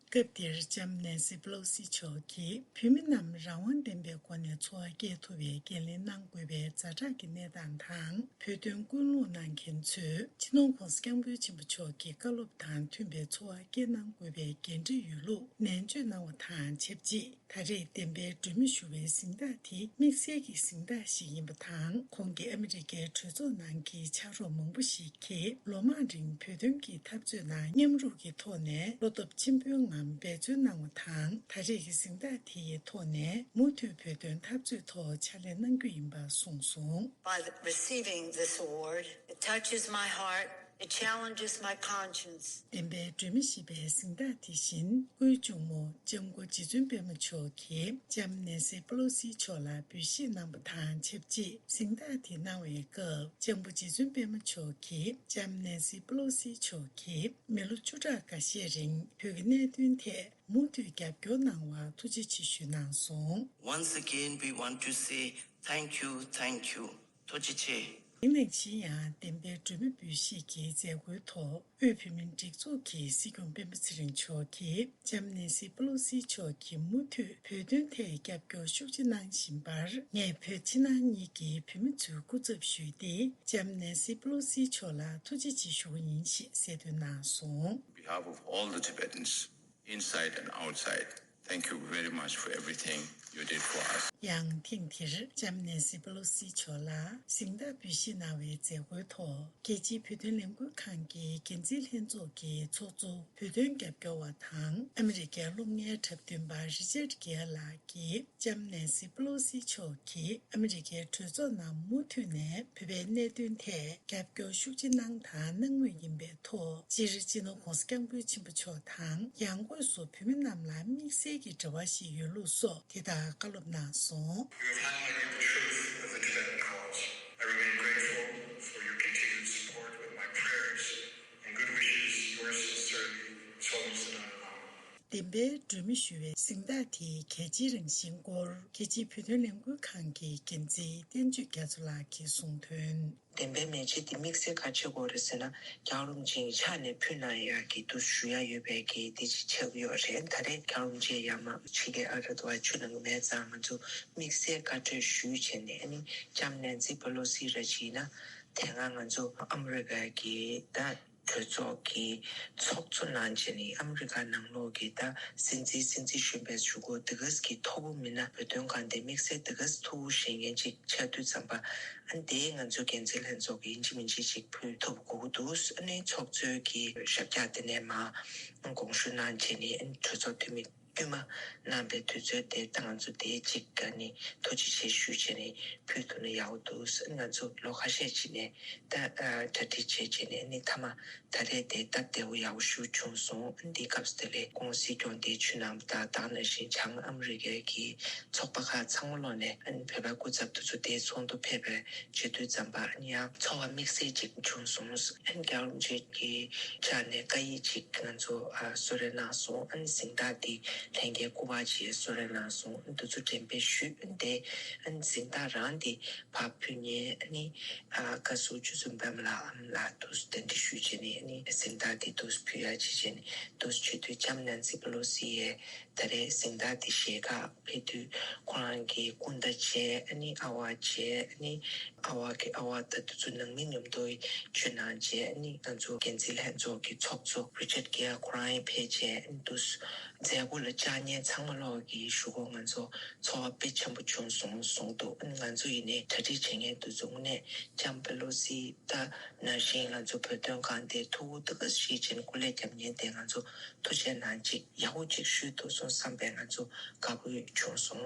སྐབས་དེར་ལྕམ་ནེན་སི་པེ་ལོ་སི་མཆོག་གིས་བུད་མེད་རྣམས་རང་དབང་ལྡན་པའི་སྒོ་ནས་འཚོ་བ་སྐྱེལ་ཐུབ་པའི་འགན་ལེན་གནང་དགོས་པའི་ཛ་དྲག་གི་གནས་སྟངས་དང་། བོད་དོན་སྐུལ་སློང་གནང་མཁན་ཚོས་སྤྱི་ནོར་༧གོང་ས་༧སྐྱབས་མགོན་ཆེན་པོ་མཆོག་གི་བཀའ་སློབ་དང་མཐུན་པའི་འཚོ་བ་སྐྱེལ་གནང་དགོས་པའི་འགན་འཁྲི་ཡོད་ལུགས་ནན་བརྗོད་གནང་བ་དང་ཆབས་ཅིག་ད་རེས་བདེན་པའི་སྒྲོན་མེ་ཞུ་བའི་གཟེངས་རྟགས་དེ་དམིགས་བསལ་གྱི་གཟེངས་རྟགས་ཤིག་ཡིན་པ་དང་། ཁོང་གིས་ཨ་མི་རི་ཀའི་གྲོས་ཚོགས་ནང་གི་ཕྱག་རོགས་མང་པོ་ཞིག་གིས་ལོ་མང་རིང་བོད་དོན་གྱི་འཐབ་རྩོད་ནང་མཉམ་རུབ་ཀྱི་ཐོག་ནས་བློ་སྟོབས་ཆེན་པོའི་ངང་འབད་བརྩོན་གནང་བ་དང་། ད་རེས་ཀྱི་གཟེངས་རྟགས་དེ་ཡི་ཐོག་ནས་མུ་མཐུད་བོད་དོན་འཐབ་རྩོད་ཐོག་ཕྱག་ལས་གནང་རྒྱུ་ཡིན་པ་གསུངས་སོང་། By receiving this award, it touches my heart, it challenges my conscience. བདེན་པའི་སྒྲོན་མེ་ཞེས་པའི་གཟེངས་རྟགས་དེ་བཞིན་དབུས་གཅུང་མོ་ལྕམ་སྐུ་རྗེ་བཙུན་པད་མ་མཆོག་གིས་ལྕམ་ནེན་སི་པེ་ལོ་སི་མཆོག་ལ་འབུལ་བཞེས་གནང་བ་དང་ཆབས་ཅིག་གཟེངས་རྟགས་དེ་གནང་བའི་སྐབས་ལྕམ་སྐུ་རྗེ་བཙུན་པད་མ་མཆོག་གིས་ལྕམ་ནེན་སི་པེ་ལོ་སི་མཆོག་གིས་མི་ལོ་བཅུ་ཕྲག་འགའ་ཤས་རིང་བོད་ཀྱི་གནད་དོན་ཐད་མུ་མཐུད་རྒྱབ་སྐྱོར་གནང་བར་ཐུགས་རྗེ་ཆེ་ཞུས་གནང་སོང་། Once again, we want to say thank you, thank you. ཐུགས་རྗེ་ཆེ། དེ་ནང་བཞིན་ཡང་བདེན་པའི་སྒྲོན་མེ་འབུལ་བཞེས་ཀྱི་མཛད་སྒོའི་ཐོག་དབུས་བོད་མིའི་སྒྲིག་འཛུགས་ཀྱི་སྲིད་སྐྱོང་སྤེན་པ་ཚེ་རིང་མཆོག་གིས་ལྕམ་ནེན་སི་པེ་ལོ་སི་མཆོག་གིས་མུ་མཐུད་བོད་དོན་ཐད་རྒྱབ་སྐྱོར་ཤུགས་ཆེ་གནང་བཞིན་པར་ངས་བོད་ཕྱི་ནང་གཉིས་ཀྱི་བོད་མི་ཚོའི་སྐུ་ཚབ་ཞུས་ཏེ་ལྕམ་ནེན་སི་པེ་ལོ་སི་མཆོག་ལ་ཐུགས་རྗེ་ཆེ་ཞུ་བ་ཡིན་ཞེས་གསལ་སྟོན་གནང་སོང་། On behalf of all the Tibetans, inside and outside, thank you very much for everything you did for us. ཡང་ཐེངས་འདིར་ལྕམ་ནེན་སི་པེ་ལོ་སི་མཆོག་ལ་གཟེངས་རྟགས་འབུལ་བཞེས་གནང་བའི་མཛད་སྒོའི་ཐོག་རྒྱལ་སྤྱིའི་བོད་དོན་ལས་འགུལ་ཁང་གི་འགན་འཛིན་ལྷན་ཚོགས་ཀྱི་ཚོགས་གཙོ་བོད་དོན་རྒྱབ་སྐྱོར་བ་དང་ཨ་མི་རི་ཀའི་གློག་བརྙན་འཁྲབ་སྟོན་པ་རི་ཅར་གྷེ་ལགས་ཀྱིས་ལྕམ་ནེན་སི་པེ་ལོ་སི་མཆོག་གིས་ཨ་མི་རི་ཀའི་གྲོས་ཚོགས་ནང་མུ་མཐུད་ནས་བོད་པའི་གནད་དོན་ཐད་རྒྱབ་སྐྱོར་ཤུགས་ཆེ་གནང་དང་གནང་མུས་ཡིན་པའི་ཐོག་སྤྱིར་སྤྱི་ནོར་༧གོང་ས་༧སྐྱབས་མགོན་ཆེན་པོ་མཆོག་དང་ཡང་སྒོས་སུ་བོད་མི་རྣམས་ལ་དམིགས་བསལ་གྱི་འབྲེལ་བ་ཞིག་ཡོད་ལུགས་སོགས་དེ་དག་བཀའ་སློབ་གནང་སོང་། You have highlighted the truth of the Tibetan cause. I remain grateful for your continued support with my prayers and good wishes. Yours sincerely, Tshogme Tshedang Lama. བདེན་པའི་སྒྲོན་མེ་ཞུ་བའི་གཟེངས་རྟགས་དེའི་གལ་ཆེའི་རང་བཞིན་སྐོར་རྒྱལ་སྤྱིའི་བོད་དོན་ལས་འགུལ་ཁང་གི་འགན་འཛིན་བསྟན་ཆོས་རྒྱ་མཚོ་ལགས་ཀྱིས་གསུངས་དོན། བདེན་པའི་མེ་ལྕེ་འདི་དམིགས་བསལ་ག་རེ་བྱེད་དགོས་རེད་ཟེར་ན། རྒྱལ་བ་རིན་པོ་ཆེའི་ཕྱག་ནས་ཕུལ་གནང་ཡག་གི་འདུག་ཞུ་ཡ་ཡོད་པའི་གི་འདི་ཅིག་ཆགས་ཀྱི་ཡོད་རེད། ད་རེས་རྒྱལ་བ་རིན་པོ་ཆེ་ཡར་མར་ཕྱི་རྒྱལ་ཨ་རི་དུ་བ་ཆུ་ནང་གི་མེད་ཙང་ང་ཚོ་དམིགས་བསལ་བཀའ་འཁྲོལ་ཞུས་བྱས་ནས་ཨ་ནི་ལྕམ་ནན་སི་པེ་ལོ་སི་ར་ཅིག་ཡིན་ན་དེ་སྔ་ང་ཚོ་ཨ་མི་རི་ཀ་གི་ད་གྲོས་ཚོགས་ཀྱི་ཚོགས་གཙོ་གནང་བྱས་ནས་ཨ་མི་རི་ཀ་ནང་ལོགས་ཀྱི་ད་སྲིད་འཛིན་སྲིད་འཛིན་གཞོན་པའི་གཞུག་གུ་དེ་ག་གི་མཐོ་པོ་མིན་ན་བོད་དོན་སྒང་དེ་དམིགས་བསལ་དེ་ག་མཐོ་པོ་བཞེངས་མཁན་ཅིག་ཆགས་དུས་ཙམ་པ་ཨ་ནི་དེ་ང་ཚོ་འགན་འཛིན་ལྷན་ཚོགས་ཀྱི་ཡིན་གཅིག་མིན་གཅིག་ཅིག་ཕུལ་ཐུབ་དགོས་ཀྱི་འདུག་ཨ་ནི་ཚོགས་གཙོའི་གི་ཞབས་བཀྱག་དེ་ནས་མར་དགོངས་ཞུ་གནང་བྱས་ནས་ཨ་ནི་གྲོས་ཚོགས་འཐུས་མི་ བསྐུལ་མ་གནང་པའི་དུས་ཚོད་དེ། ད་ང་ཚོ་དེ་གཅིག་ཨ་ནི་ཐུགས་རྗེ་ཆེ་ཞུས་བྱས་ནས་ཕུལ་ཐུབ་ན་ཡག་པོ་འདུག་ང་ཚོ་ལོ་ཁ་ཤས་ཕྱིན་ནས་ད་ཨ་གྲ་སྒྲིག་བྱས་བྱས་ནས། ཨ་ནི་མཐའ་མ་ད་རེས་དེ་སྟབས་བདེ་བོ་ཡག་པོ་ཞེ་པོ་བྱུང་སོང་། ཨ་ནི་འདིའི་སྐབས་སུ་དེ་ལས་ཁོང་སྲིད་སྐྱོང་དེ་ཆུ་ནང་དང་། ད་ག་ནང་བཞིན་བྱང་ཨ་མི་རི་ཀའི་གི་ཚོགས་པ་ཁག་ཚང་མ་ལོག་ནས། ཨ་ནི་བོད་པའི་སྐུ་ཚབ་དེ་ཚོ་དེ་ཚོགས་འདུ་ཕེབས་པའི་བྱེད་དུས་ཙམ་པ། ཨ་ནི་ཡང་ཚོར་བ་དམིགས་བསལ་ཅིག་བྱུང་སོང་། ཨ་ནི་རྒྱལ་བ་རིན་པོ་ཆེ་གི་ཕྱག་ནས་བཀའ་ཡིག་ཅིག་ང་ཚོ་ཨ་གསོལ་རས་གནང་སོང་། ཨ་ནི་གཟེངས་རྟགས་འདི་ལྷན་རྒྱས་སྐུ་པར་ཅིག་གསོལ་རས་གནང་སོང་། ཨ་ནི་དེ་ཚོ་འགྲེམས་སྤེལ་ཞུས། ཨ་ནི་དེ་ཨ་ནི་གཟེངས་རྟགས་རང་འདི་ཕར་ཕུལ་མཁན། ཨ་ནི་ཨ་བཀའ་ཟུར་ཆོས་འཛིན་པད་མ་ལགས་ཨམ་ལགས་དུ་གདན་འདྲེན་ཞུས་བྱས་ནས། ཨ་ནི་གཟེངས་རྟགས་འདི་དུ་ཕུལ་ཡ་བྱས་བྱས་ནས། དུ་བྱེད་དུས་ལྕམ་ནན་སི་པེ་ལོ་སི་ཡས་ད་རེས་གཟེངས་རྟགས་འདི་བཞེས་ག་ཕེབས་དུས། ཁོ་རང་གི་སྐུ་ཟླ་བྱས། ཨ་ནི་ཨ་ཝ་བྱས། ཨ་ནི་ཨ་ཝ་གི་ཨ་ཝ་ད་དེ་ཚོ་ནང་མི་མཉམ་དུ་ཆུ་ནང་བྱས། ཨ་ནི་ང་ཚོ་འགན་འཛིན་ལྷན་ཚོགས་ཀྱི་ཚོགས་གཙོ་རི་ཅར་གྷེ་ཁོ་རང་ཡང་ཕེབས་བྱས། ཨ་ནི་དུ་མཛད་སྒོ་ལ་བཅར་མཁན་ཚང་མ་ལོག་གི་གཞུག་གུ་ང་ཚོ་ཚོར་བ་དཔེ་ཆེན་པོ་བྱུང་སོང་གསུངས་འདུག་ཨ་ནི་ང་ཚོ་ཡིན་ནའི་གྲ་སྒྲིག་བྱེད་མཁན་དུས་ཚོད་དངོས་གནས་ལྕམ་པེ་ལོ་སི་ད་ནང་བཞིན་ང་ཚོ་བོད་དོན་ཁང་དེ་ཐུགས་ཁུར་ད་ག་ཤེས་ཅན་སྐུ་ལས་བརྒྱབ་མཁན་དེ་ང་ཚོ་ཐུགས་རྗེ་གནང་ཅིག་ཡག་པོ་ཅིག་ཞུས་འདུག་སོང་བསམ་པས་ང་ཚོ་དགའ་པོ་བྱུང་སོང་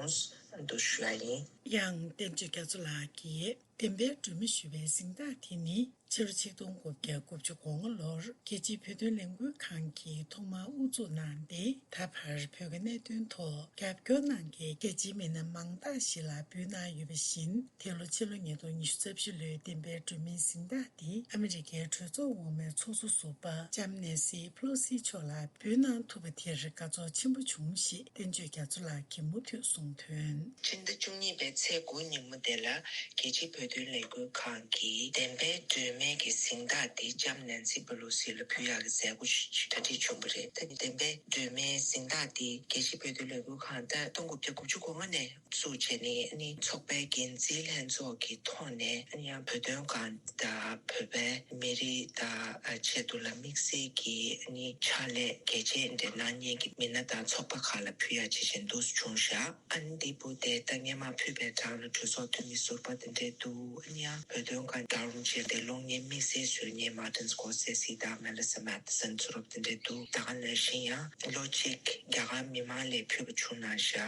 འདུག་ཞུ་ཡ་ཡིན། ཡང་བསྟན་ཆོས་རྒྱ་མཚོ་ལགས་ཀྱིས་བདེན་པའི་སྒྲོན་མེ་ཞུ་བའི་གཟེངས་རྟགས་དེ་ནི། ཕྱི་ལོ་ཆིག་སྟོང་དགུ་བརྒྱ་དགུ་བཅུ་གོ་ལྔ་ལོར་རྒྱལ་སྤྱིའི་བོད་དོན་ལས་འགུལ་ཁང་གིས་ཐོག་མར་དབུ་འཛུགས་གནང་སྟེ། ད་བར་བོད་ཀྱི་གནད་དོན་ཐོག་རྒྱབ་སྐྱོར་གནང་མཁན་རྒྱལ་སྤྱིའི་མི་སྣ་མང་དག་ཞིག་ལ་འབུལ་གནང་ཡོད་པ་བཞིན། དེ་ལོ་ཕྱི་ལོ་ཉིས་སྟོང་ཉི་ཤུ་རྩ་བཞི་ལོའི་བདེན་པའི་སྒྲོན་མེའི་གཟེངས་རྟགས་འདི་ཨ་མི་རི་ཀའི་གྲོས་ཚོགས་འོག་མའི་ཚོགས་གཙོ་ཟུར་པ་ལྕམ་ནེན་སི་པེ་ལོ་སི་མཆོག་ལ་འབུལ་གནང་ཐུབ་པ་དེར་དགའ་ཚོར་ཆེན་པོ་བྱུང་ཞེས་བསྟན་ཆོས་རྒྱ་མཚོ་ལགས་ཀྱིས་མུ་མཐུད་གསུངས་དོན། ཕྱི་ཟླ་བཅུ་གཉིས་པའི་ཚེས་དགུ་ཉིན་མོ་དེ་ལ། རྒྱལ་སྤྱིའི་བོད་དོན་ལས་འགུལ་ཁང་གིས་བདེན་པའི་སྒྲོན་མེ་གི་གཟེངས་རྟགས་འདི་ལྕམ་ནན་སི་པེ་ལོ་སི་ལ་ཕུལ་ཡག་གི་མཛད་སྒོ་ཞིག་གྲ་སྒྲིག་བྱུང་བ་རེད། ད་བདེན་པའི་སྒྲོན་མེའི་གཟེངས་རྟགས་འདི་རྒྱལ་སྤྱིའི་བོད་དོན་ལས་འགུལ་ཁང་ད་སྟོང་དགུ་བརྒྱ་དགུ་བཅུ་གོ་ལྔ་ནས་བཙུགས་བྱས་ནས། ཨ་ནི་ཚོགས་པའི་འགན་འཛིན་ལྷན་ཚོགས་ཀྱི་ཐོག་ནས། ཨ་ནི་ཡང་བོད་དོན་ཁང་དང་བོད་པའི་མི་རིགས་དང་ཆེད་དུ་ལ་དམིགས་བསལ་གྱི་ཨ་ནི་ཕྱག་ལས་གལ་ཆེ་འདྲ་གནང་མཁན་གྱི་མི་སྣ་དང་ཚོགས་པ་ཁག་ལ་ཕུལ་ཡག་བྱས་བྱས་འདུག་བྱུང་ཤག་ཨ་ནི་འདི་བུ་དེ་ད་སྔས་མ་ཕུལ་བའི་གྲངས་ལ་གྲོས་ཚོགས་འཐུས་མི་ཟུར་པ་དེ་འདྲས་འདུག་ཨ་ནི་ཡང་བོད་དོན་ཁང་ད་རུང་ཆེད་དེ་གློག་བརྙན་དམིགས་བསལ་བཟོ་མཁན་མཱ་ཏིན་སྐོར་སེ་སི་དང་མེ་ལི་ས་མེ་ཐི་སན་ཚུ་རོབ་དེ་འདྲས་འདུག་ད་ག་ནང་བཞིན་ཡང་ལོ་གཅིག་རྒྱ་གར་མི་མང་ལ་ཕུལ་བ་བྱུང་གནང་ཤག་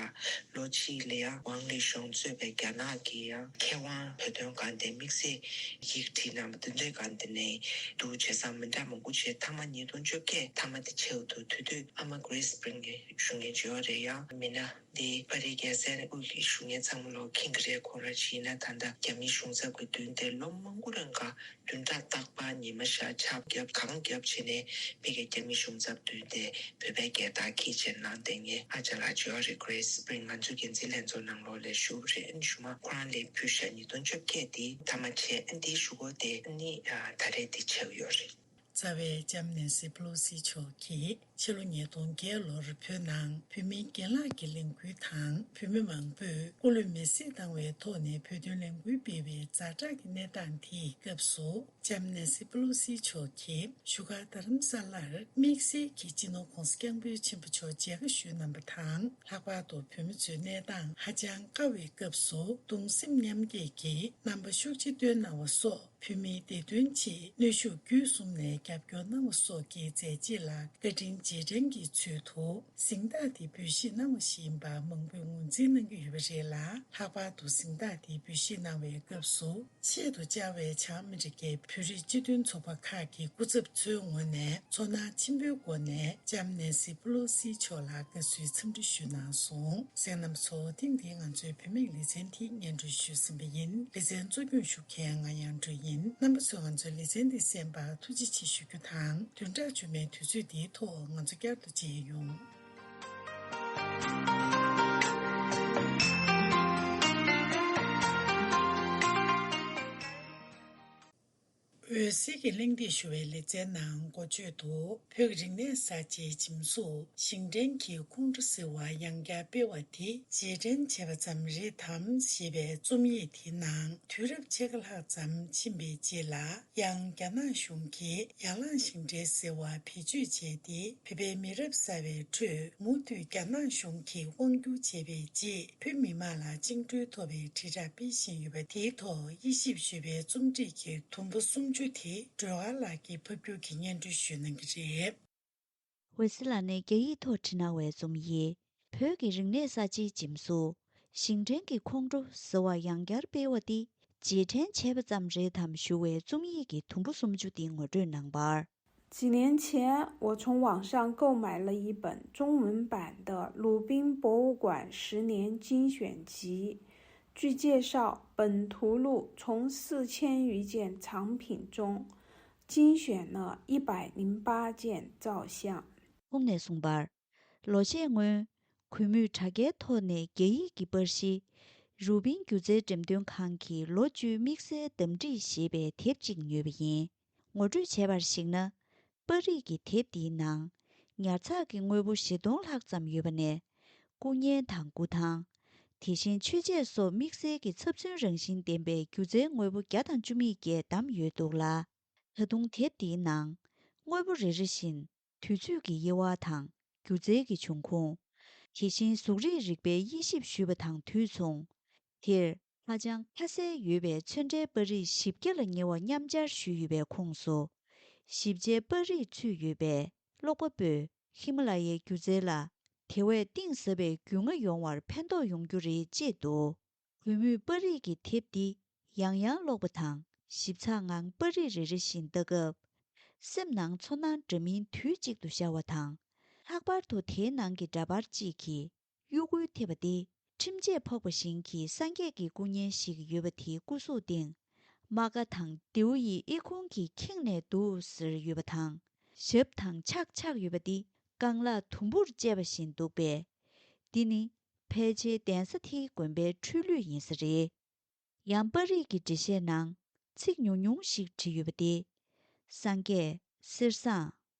ལོ་གཅིག་ལ་ཡང་ཝང་ལི་ཞོང་གཙོས་པའི་རྒྱ་ནག་གི་ཡང་མཁས་དབང་བོད་དོན་སྒང་དེ་དམིགས་བསལ་ཡིག་བྲིས་གནང་བ་དེ་འདྲའི་སྒང་དེ་ནས་འདུག་བྱས་ཙང་མི་འདྲ་མང་པོ་བྱས། མཐའ་མ་ཉིས་སྟོང་བཅོ་བརྒྱད་མཐའ་མ་དེ་ཆེད་དུ་དུས་དུས་ཨ་མ་Grace Springer ཞུ་མཁན་ཅིག་ཡོད་རེད། ཡང་མི་སྣ་འདི་པར་རིས་རྒྱལ་མཚན་དབུས་ཀྱི་ཞུ་མཁན་ཚང་མ་ལོ་མཁྱེན་གྱི་རེད། ཁོང་རང་ཅིག་ཡིན་ན་ད་ལྟ་རྒྱ་མིའི་གཞུང་ཚབ་ཀྱི་མདུན་དེ་ལོ་མང་པོ་རིང་ག་བདུན་ཕྲག་རྟག་པར་ཉི་མ་ཤར་ཆར་བརྒྱབ་གངས་བརྒྱབ་བྱས་ནས་མི་གི་རྒྱ་མི་གཞུང་ཚབ་མདུན་དེ་བོད་པའི་རྒྱལ་དར་འཁྱེར་བྱས་ནང་བསྡད་མཁན་ཨ་ཅག་ལགས་ཅིག་ཡོད་རེད། Grace Springer ང་ཚོའི་འགན་འཛིན་ལྷན་ཚོགས་ནང་ལོགས་ལ་བཞུགས་རེད། ཨ་ནི་ཞུ་མ་ཁོ་རང་ལ་ཕུལ་ཤག་ཉིས་སྟོང་བཅོ་བརྒྱད་དེ་མཐའ་མ་བྱས། ཨ་ནི་དེའི་གཞུག་གུ་དེ་ཨ་ནི་ད་རེས་དེ་ཆགས་ཡོད་རེད། རྩ་བའི་ལྕམ་ནེན་སི་པེ་ལོ་སི་མཆོག་གིས་ཕྱི་ལོ་ཉིས་སྟོང་བརྒྱད་ལོར་བོད་ནང་བོད་མིའི་རྒན་ལགས་ཀྱི་ལས་འགུལ་དང་། བོད་མི་མང་པོས་སྐུ་ལུས་མེར་སྲེག་བཏང་བའི་ཐོག་ནས་བོད་དོན་ལས་འགུལ་སྤེལ་བའི་ཛ་དྲག་གི་གནས་སྟངས་དེའི་སྐབས་སུ། ལྕམ་ནེན་སི་པེ་ལོ་སི་མཆོག་གིས་བཞུགས་སྒར་རྡ་རམ་ས་ལར་དམིགས་བསལ་གྱིས་སྤྱི་ནོར་༸གོང་ས་༸སྐྱབས་མགོན་ཆེན་པོ་མཆོག་མཇལ་ཁ་ཞུས་གནང་བ་དང་། ལྷག་པར་དུ་བོད་མི་ཚོའི་གནས་སྟངས་ཧ་ཅང་དཀའ་བའི་སྐབས་སུ་གདུང་སེམས་མཉམ་སྐྱེད་ཀྱི་རྣམ་པ་ཤུགས་ཆེ་སྟོན་གནང་བ་སོགས། བོད་མིའི་བདེ་དོན་ཆེད་ནུས་ཤུགས་བརྒྱུད་གསུམ་ནས་རྒྱབ་སྐྱོར་གནང་བ་སོགས་ཀྱི་མཛད་རྗེས་ལ་བཀའ་དྲིན་རྗེས་དྲན་གྱི་ཚུལ་དུ་གཟེངས་རྟགས་དེ་འབུལ་བཞེས་གནང་བ་ཞིག་ཡིན་པ་མང་པོས་ངོས་འཛིན་གནང་གི་ཡོད་པ་རེད་ལ། ལྷག་པར་དུ་གཟེངས་རྟགས་དེ་འབུལ་བཞེས་གནང་བའི་སྐབས་སུ། ཆེད་དུ་བཅར་བའི་བྱང་ཨ་མི་རི་ཀའི་བོད་རིགས་སྤྱི་མཐུན་ཚོགས་པ་ཁག་གི་སྐུ་ཚབ་ཚོའི་ངོས་ནས་ཚོར་སྣང་ཆེན་པོའི་སྒོ་ནས་ལྕམ་ནེན་སི་པེ་ལོ་སི་མཆོག་ལ་དགའ་བསུའི་འཚམས་འདྲི་ཞུས་གནང་སོང་། གསན་མཁན་རྣམ་པ་ཚོ། ཐེངས་འདིའི་ང་ཚོའི་བུད་མེད་ལེ་ཚན་དེ་སྙན་སྒྲོན་ཞུས་ཟིན་པ་ཡིན། ལེ་ཚན་གཙོ་སྐྱོང་ཞུ་མཁན་ང་གཡང་སྒྲོན་ཡིན། རྣམ་པ་ཚོས་ང་ཚོའི་ལེ་ཚན་འདི་གསན་པར་ཐུགས་རྗེ་ཆེ་ཞུ་རྒྱུ་དང་། བདུན་ཕྲག་རྗེས་མའི་དུས་ཚོད་འདིའི་ཐོག་ང་ཚོ་བསྐྱར་དུ་མཇལ་ཡོང་། འོད་ཟེར་གྱི་གླེང་སྟེགས་ཞུ་བའི་ལེ་ཚན་ནང་འགོ་བརྗོད་དུ། བོད་ཀྱི་རིག་གནས་གསར་བརྗེའི་འཇིམ་གཟུགས་ཞིང་བྲན་གྱི་ཁོང་ཁྲོ་ཟེར་བ་ཡང་བསྐྱར་སྤེལ་བ་དེ་རྗེས་དྲན་བྱས་པ་ཙམ་རེད་དམ་ཞེས་པའི་རྩོམ་ཡིག་དེའི་ནང་། དུས་རབས་ཕྱེད་ཀ་ལྷག་ཙམ་ཕྱིན་པའི་རྗེས་ལ། ཡང་རྒྱ་ནག་གཞུང་གིས་ཡར་ལངས་ཞིང་བྲན་ཟེར་བ་བེད་སྤྱོད་བྱས་ཏེ། བོད་པའི་མི་རབས་གསར་བའི་ཁྲོད་མུ་མཐུད་རྒྱ་ནག་གཞུང་གིས་དབང་སྒྱུར་བྱས་པའི་རྗེས། བོད་མི་མང་ལ་བཅིངས་འགྲོལ་ཐོབ་པའི་དྲིལ་བསྒྲགས་སྤེལ་བཞིན་ཡོད་པ་དེའི་ཐོག་དབྱེ་ཞིབ་ཞུས་པའི་རྩོམ་སྒྲིག་གི་དུམ་བུ་སུམ་ཅུ་དེ་སྒྲོལ་དཀར་ལགས་ཀྱིས་ཕབ་སྒྱུར་གྱིས་སྙན་སྒྲོན་ཞུ་གནང་གི་རེད། འོད་ཟེར་ལགས་ནས་རྒྱ་ཡིག་ཐོག་བྲིས་གནང་བའི་རྩོམ་ཡིག་བོད་ཀྱི་རིག་གནས་གསར་བརྗེའི་འཇིམ་གཟུགས། ཞིང་བྲན་གྱི་ཁོང་ཁྲོ་ཟེར་བ་ཡང་བསྐྱར་སྤེལ་བ་འདི་རྗེས་དྲན་བྱས་པ་ཙམ་རེད་དམ་ཞུ་བའི་རྩོམ་ཡིག་གི་དུམ་བུ་སུམ་ཅུ་འདི་ངོ་སྤྲོད་གནང་བར། 几年前，我从网上购买了一本中文版的《鲁宾博物馆十年精选集》，据介绍，本图录从四千余件藏品中精选了一百零八件照相。 ཁོང་ནས་གསུངས་པར། ལོ་ཤས་སྔོན། གུས་མོས་དྲ་རྒྱའི་ཐོག་ནས་རྒྱ་ཡིག་གི་པར་གཞི། རུ་པིན་སྒྱུ་རྩལ་འགྲེམས་སྟོན་ཁང་གི་ལོ་བཅུའི་དམིགས་བསལ་འདབ་འབྲིང་ཞེས་པའི་དེབ་ཅིག་ཉོས་པ་ཡིན། ངོ་སྤྲོད་བྱས་པར་གཞིགས་ན། པར་རིས་ཀྱི་དེབ་འདིའི་ནང་། ཉར་ཚགས་ཀྱི་དངོས་པོ་བཞི་སྟོང་ལྷག་ཙམ་ཡོད་པ་ནས། སྐུ་བརྙན་དང་འགུ་ཐང་། དེ་བཞིན་མཆོད་ཆས་སོགས་དམིགས་བསལ་གྱི་ཚབ་མཚོན་རང་བཞིན་ལྡན་པའི་སྒྱུ་རྩལ་དངོས་པོ་བརྒྱ་དང་བཅུ་མེད་བརྒྱད་བདམས་ཡོད་འདུག་ལ། ད་དུང་དེབ་འདིའི་ནང་། དངོས་པོ་རེ་རེ་བཞིན། དུས་ཚོད་ཀྱི་དབྱེ་བ་དང་། སྒྱུ་རྩལ་གྱི་འབྱུང་ཁུངས། དེ་བཞིན་གཟུགས་རིས་རིག་པའི་དབྱེ་ཞིབ་ཞུས་པ་དང་དུས་མཚུངས། དེར་ཧ་ཅང་ཁ་གསལ་ཡོད་པའི་ཚོན་ཁྲའི་པར་རིས་བཞི་བརྒྱ་ལ་ཉེ་བ་མཉམ་སྦྱར་ཞུས་ཡོད་པའི་ཁོངས་སུ། ཞིབ་ཆའི་པར་རིས་ཚུད་ཡོད་པས། ཀློག་པ་པོས་ཧི་མ་ལ་ཡའི་སྒྱུ་རྩལ་ལ། དེ་བས་གཏིང་ཟབ་པའི་རྒྱུས་མངའ་ཡོང་བར་ཕན་ཐོགས་ཡོང་རྒྱུ་རེད་ཅེས་འདུག་གུས་མོས་པར་རིས་ཀྱི་དེབ་འདི་ཡང་ཡང་ཀློག་པ་དང་ཞིབ་ཚགས་ངང་པར་རིས་རེ་རེ་བཞིན་ལྟ་སྐབས། སེམས་ནང་ཚོར་སྣང་འདྲ་མིན་དུས་གཅིག་ཏུ་ཤར་བ་དང་། ལྷག་པར་དུ་དེའི་ནང་གི་འདྲ་པར་གཅིག་གིས་གཡོ་འགུལ་ཐེབས་པ་སྟེ། ཁྲིམས་ཆད་ཕོག་པ་བཞིན་གྱི་སངས་རྒྱས་ཀྱི་སྐུ་བརྙན་ཞིག་ཡོད་པ་དེའི་སྐུ་གཟུགས་སྟེང་། རྨ་ཁ་དང་མདེའུ་ཡི་ཨི་ཁུང་གིས་ཁེངས་ནས་འདུག་ཟེར་ཡོད་པ་དང་། ཞབས་དང་ཕྱག་ཕྱག་ཡོད་པ་འདི་རྐང་ལག་དུམ་བུར་བཅད་པ་བཞིན་འདུག་པས། འདི་ནི་ཕལ་ཆེར་གདན་ས་དེའི་དགོན་པའི་ཁྲུས་གླུད་ཡིན་ས་རེད། ཡང་པར་རིས་ཀྱི་འགྲེལ་བཤད་ནང་ཚིག་ཉུང་ཉུང་ཞིག་བྲིས་ཡོད་པ་དེ། སངས་རྒྱས། གསེར་བཟང་།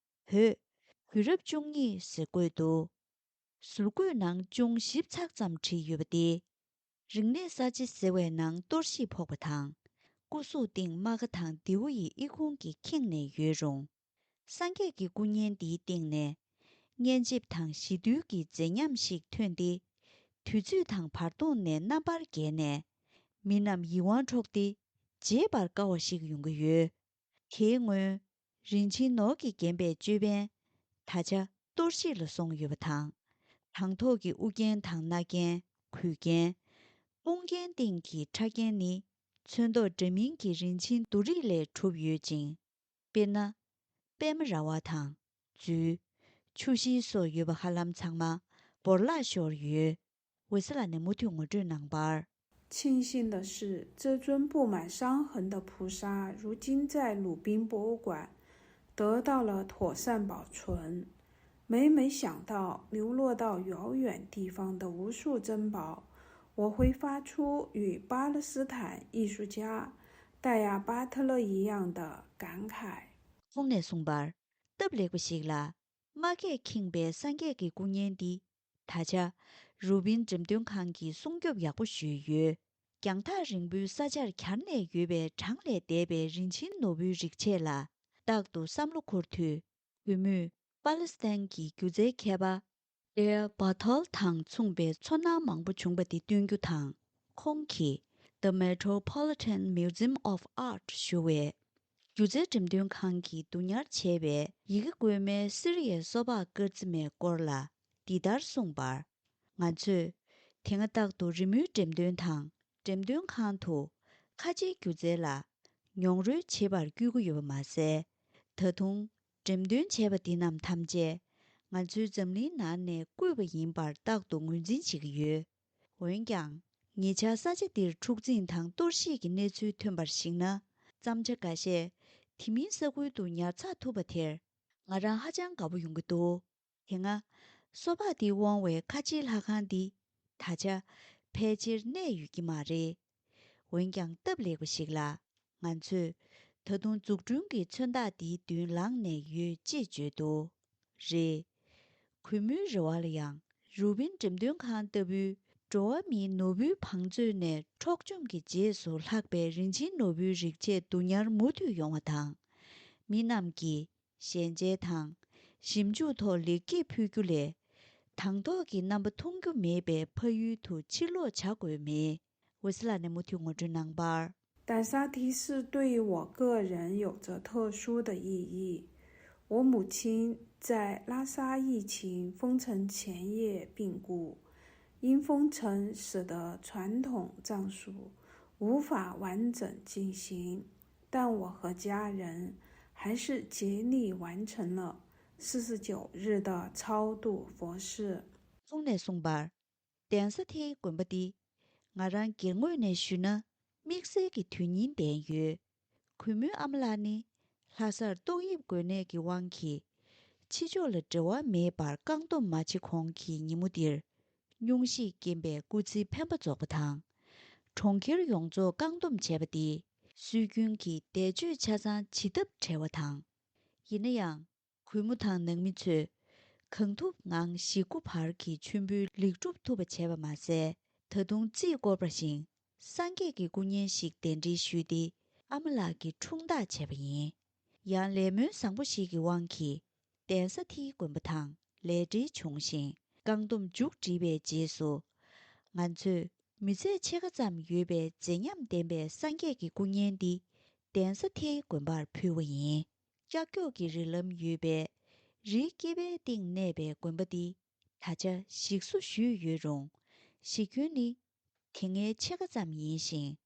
འོད། དུས་རབས་བཅུ་གཉིས་ཟེར་བཀོད་འདུག་ཟུར་བཀོད་ནང་ཅུང་ཞིབ་ཚགས་ཙམ་བྲིས་ཡོད་པ་དེ། རིག་གནས་གསར་བརྗེ་ཟེར་བའི་ནང་གཏོར་བཤིག་ཕོག་པ་དང་། སྐུ་གཟུགས་སྟེང་རྨ་ཁ་དང་མདེའུ་ཡི་ཨི་ཁུང་གིས་ཁེངས་ནས་ཡོད་རུང་། སངས་རྒྱས་ཀྱི་སྐུ་བརྙན་འདིའི་སྟེང་ནས། སྙན་འཇེབས་དང་ཞི་དུལ་གྱི་མཛེས་ཉམས་ཤིག་ཐོན་ཏེ། དུས་ཚོད་དང་བར་སྟོང་ནས་རྣམ་པར་རྒྱལ་ནས། མི་རྣམས་ཡིད་དབང་འཕྲོག་སྟེ། བརྗེད་པར་དཀའ་བ་ཞིག་ཡོང་གི་ཡོད། དེའི་སྔོན། རིན་ཆེན་ནོར་གྱིས་བརྒྱན་པའི་ཅོད་པན། ད་ཆ་གཏོར་བཤིག་ལ་སོང་ཡོད་པ་དང་། དང་ཐོག་གི་དབུ་རྒྱན་དང་རྣ་རྒྱན། གོས་རྒྱན། དཔུང་རྒྱན་སྟེང་གི་ཕྲ་རྒྱན་ནི། ཚོན་མདོག་འདྲ་མིན་གྱི་རིན་ཆེན་དུ་རིགས་ལས་གྲུབ་ཡོད་ཅིང་། དཔེར་ན། པད་མ་ར་བ་དང་། རྫུས། ཆུ་ཤེལ་སོགས་ཡོད་པ་ཧ་ལམ་ཚང་མ་བོར་བརླག་ཤོར་ཡོད། འོད་ཟེར་ལགས་ནས་མུ་མཐུད་ངོ་སྤྲོད་གནང་བར། 庆幸的是，这尊布满伤痕的菩萨如今在鲁宾博物馆得到了妥善保存。每每想到流落到遥远地方的无数珍宝，我会发出与巴勒斯坦艺术家戴亚巴特勒一样的感慨。 ཁོང་ནས་གསུངས་པར། སྟབས་ལེགས་པ་ཞིག་ལ། རྨ་ཁས་ཁེངས་པའི་སངས་རྒྱས་ཀྱི་སྐུ་བརྙན་འདི། ད་ཆ། རུ་པིན་འགྲེམས་སྟོན་ཁང་གིས་སྲུང་སྐྱོབ་ཡག་པོ་ཞུས་ཡོད། རྒྱང་ཐག་རིང་པོའི་ས་ཆར་གྱར་ནས་ཡོད་པའི་གྲངས་ལས་འདས་པའི་རིན་ཆེན་ནོར་བུའི་རིགས་ཆས་ལ། རྟག་ཏུ་བསམ་བློ་འཁོར་དུས། གུས་མོས་པ་ལི་སི་ཐན་གྱི་སྒྱུ་རྩལ་མཁས་པ། ཏེ་བྷ་ཐོལ་དང་མཚུངས་པའི་ཚོར་སྣང་མང་པོ་བྱུང་བ་དེ་སྟོན་རྒྱུ་དང་། ཁོང་གིས། The Metropolitan Museum of Art ཞུ་བའི། སྒྱུ་རྩལ་འགྲེམས་སྟོན་ཁང་གིས་བསྡུ་ཉར་བྱས་པའི་ཡི་གེ་བཀོད་མའི་སི་རི་ཡའི་སོ་ཕག་དཀར་རྩི་མའི་སྐོར་ལ་འདི་ལྟར་གསུངས་པར། ང་ཚོས་དེ་སྔ་རྟག་ཏུ་རི་མོའི་འགྲེམས་སྟོན་དང་འགྲེམས་སྟོན་ཁང་དུ་ཁ་ཆེའི་སྒྱུ་རྩལ་ལ་མྱོང་རོལ་བྱེད་པར་བསྐྱོད་ཀྱི་ཡོད་པ་མ་ཟད། ད་དུང་འགྲེམས་སྟོན་བྱས་པ་འདི་རྣམས་ཐམས་ཅད་ང་ཚོའི་འཛམ་གླིང་ནང་ནས་བརྐོས་པ་ཡིན་པར་རྟག་ཏུ་ངོས་འཛིན་བྱེད་ཀྱི་ཡོད། འོན་ཀྱང་། ཉེ་ཆར་ས་ཆ་འདིར་འཁྲུག་འཛིང་དང་གཏོར་བཤིག་གི་གནས་ཚུལ་ཐོན་པར་གཞིགས་ན། བརྩམས་བྱ་འགའ་ཤས་དེ་མིན་ས་ཁུལ་དུ་ཉར་ཚགས་ཐུབ་པ་དེར་ང་རང་ཧ་ཅང་དགའ་པོ་ཡོང་གི་འདུག་དེ་སྔ། སོ་ཕག་འདིས་དབང་བའི་ཁ་ཆེའི་ལྷ་ཁང་འདི་ད་ཆ་ཕལ་ཆེར་གནས་ཡོད་ཀྱི་མ་རེད། འོན་ཀྱང་སྟབས་ལེགས་པ་ཞིག་ལ། ང་ཚོས་ད་དུང་འཛུགས་སྐྲུན་གྱི་མཚོན་རྟགས་འདིའི་མདུན་ལངས་ནས་ཡོད་ཅེས་བརྗོད་འདུག་རེད། གུས་མོའི་རེ་བ་ལ་ཡང་རུ་པིན་འགྲེམས་སྟོན་ཁང་ལྟ་བུའི་འགྲོ་བ་མིའི་ནོར་བུའི་བང་མཛོད་ནས་འཕྲོག་བཅོམ་གྱི་རྗེས་སུ་ལྷག་པའི་རིན་ཆེན་ནོར་བུའི་རིགས་ཆས་བསྡུ་ཉར་མུ་མཐུད་ཡོང་བ་དང་། མི་རྣམས་ཀྱིས་ཞལ་མཇལ་དང་ཞིབ་འཇུག་ཐོག་ལེགས་སྐྱེས་ཕུལ་རྒྱུ་ལས། དང་ཐོག་གི་རྣམ་པ་མཐོང་རྒྱུ་མེད་པའི་ཕ་ཡུལ་དུ་ཕྱིར་ལོག་བྱ་དགོས་མེད། འོད་ཟེར་ལགས་ནས་མུ་མཐུད་ངོ་སྤྲོད་གནང་བར། 但沙提寺对于我个人有着特殊的意义。我母亲在拉萨疫情封城前夜病故，因封城使得传统葬俗无法完整进行，但我和家人还是竭力完成了四十九日的超度佛事。 གསུངས་ནས་གསུངས་པར། གདན་ས་མཐིལ་དགོན་པ་འདི་ང་རང་སྒེར་ངོས་ནས་ཞུས་ན་དམིགས་བསལ་གྱི་དོན་སྙིང་ལྡན་ཡོད། གུས་མོའི་ཨ་མ་ལགས་ནི་ལྷ་སར་ཏོག་དབྱིབས་འགོས་ནད་ཀྱི་དབང་གིས་ཕྱི་ཕྱོགས་ལ་འབྲེལ་བ་མེད་པར་བཀག་སྡོམ་མ་བྱེད་གོང་གི་ཉིན་མོ་འདིར་སྙུང་གཞིས་རྐྱེན་པས་སྐུ་ཚེའི་འཕེན་པ་རྫོགས་པ་དང་། གྲོང་ཁྱེར་ཡོངས་རྫོགས་བཀག་སྡོམ་བྱས་པ་འདིས་སྲོལ་རྒྱུན་གྱི་འདས་མཆོད་ཆ་ཚང་བྱེད་ཐབས་བྲལ་བ་དང་། ཡིན་ན་ཡང་། གུས་མོ་དང་ནང་མི་ཚོས་གང་ཐུབ་ངང་གཞིས་འགོ་བར་གྱི་མཆོད་འབུལ་ལེགས་གྲུབ་ཐུབ་པ་བྱས་པ་མ་ཟད། ད་དུང་རྩིས་བསྐོར་བ་བཞིན་སངས་རྒྱས་ཀྱི་སྐུ་བརྙན་ཞིག་གདན་འདྲེན་ཞུས་ཏེ་ཨ་མ་ལགས་ཀྱི་འཁྲུངས་རྟགས་བྱས་པ་ཡིན། ཡང་ལས་སྨོན་བཟང་པོ་ཞིག་གི་དབང་གིས་གདན་ས་མཐིལ་དགོན་པ་དང་ལས་འབྲེལ་བྱུང་ཞིང་བཀག་སྡོམ་མཇུག་བསྒྲིལ་བའི་རྗེས་སུ། ང་ཚོས་མི་ཚེ་ཕྱེད་ཀ་ཙམ་ཡོད་པའི་མཛེས་ཉམས་ལྡན་པའི་སངས་རྒྱས་ཀྱི་སྐུ་བརྙན་འདི་གདན་ས་མཐིལ་དགོན་པར་ཕུལ་བ་ཡིན། ཀྱག་ཀྱོག་གི་རི་ལམ་ཡོད་པའི་རིའི་སྐེད་པའི་སྟེང་གནས་པའི་དགོན་པ་འདི་ད་ཆ་ཞིག་གསོ་ཞུས་ཡོད་རུང་གཞི་ཁྱོན་ནི་དེ་སྔའི་ཕྱེད་ཀ་ཙམ་ཡིན་ཞིང་།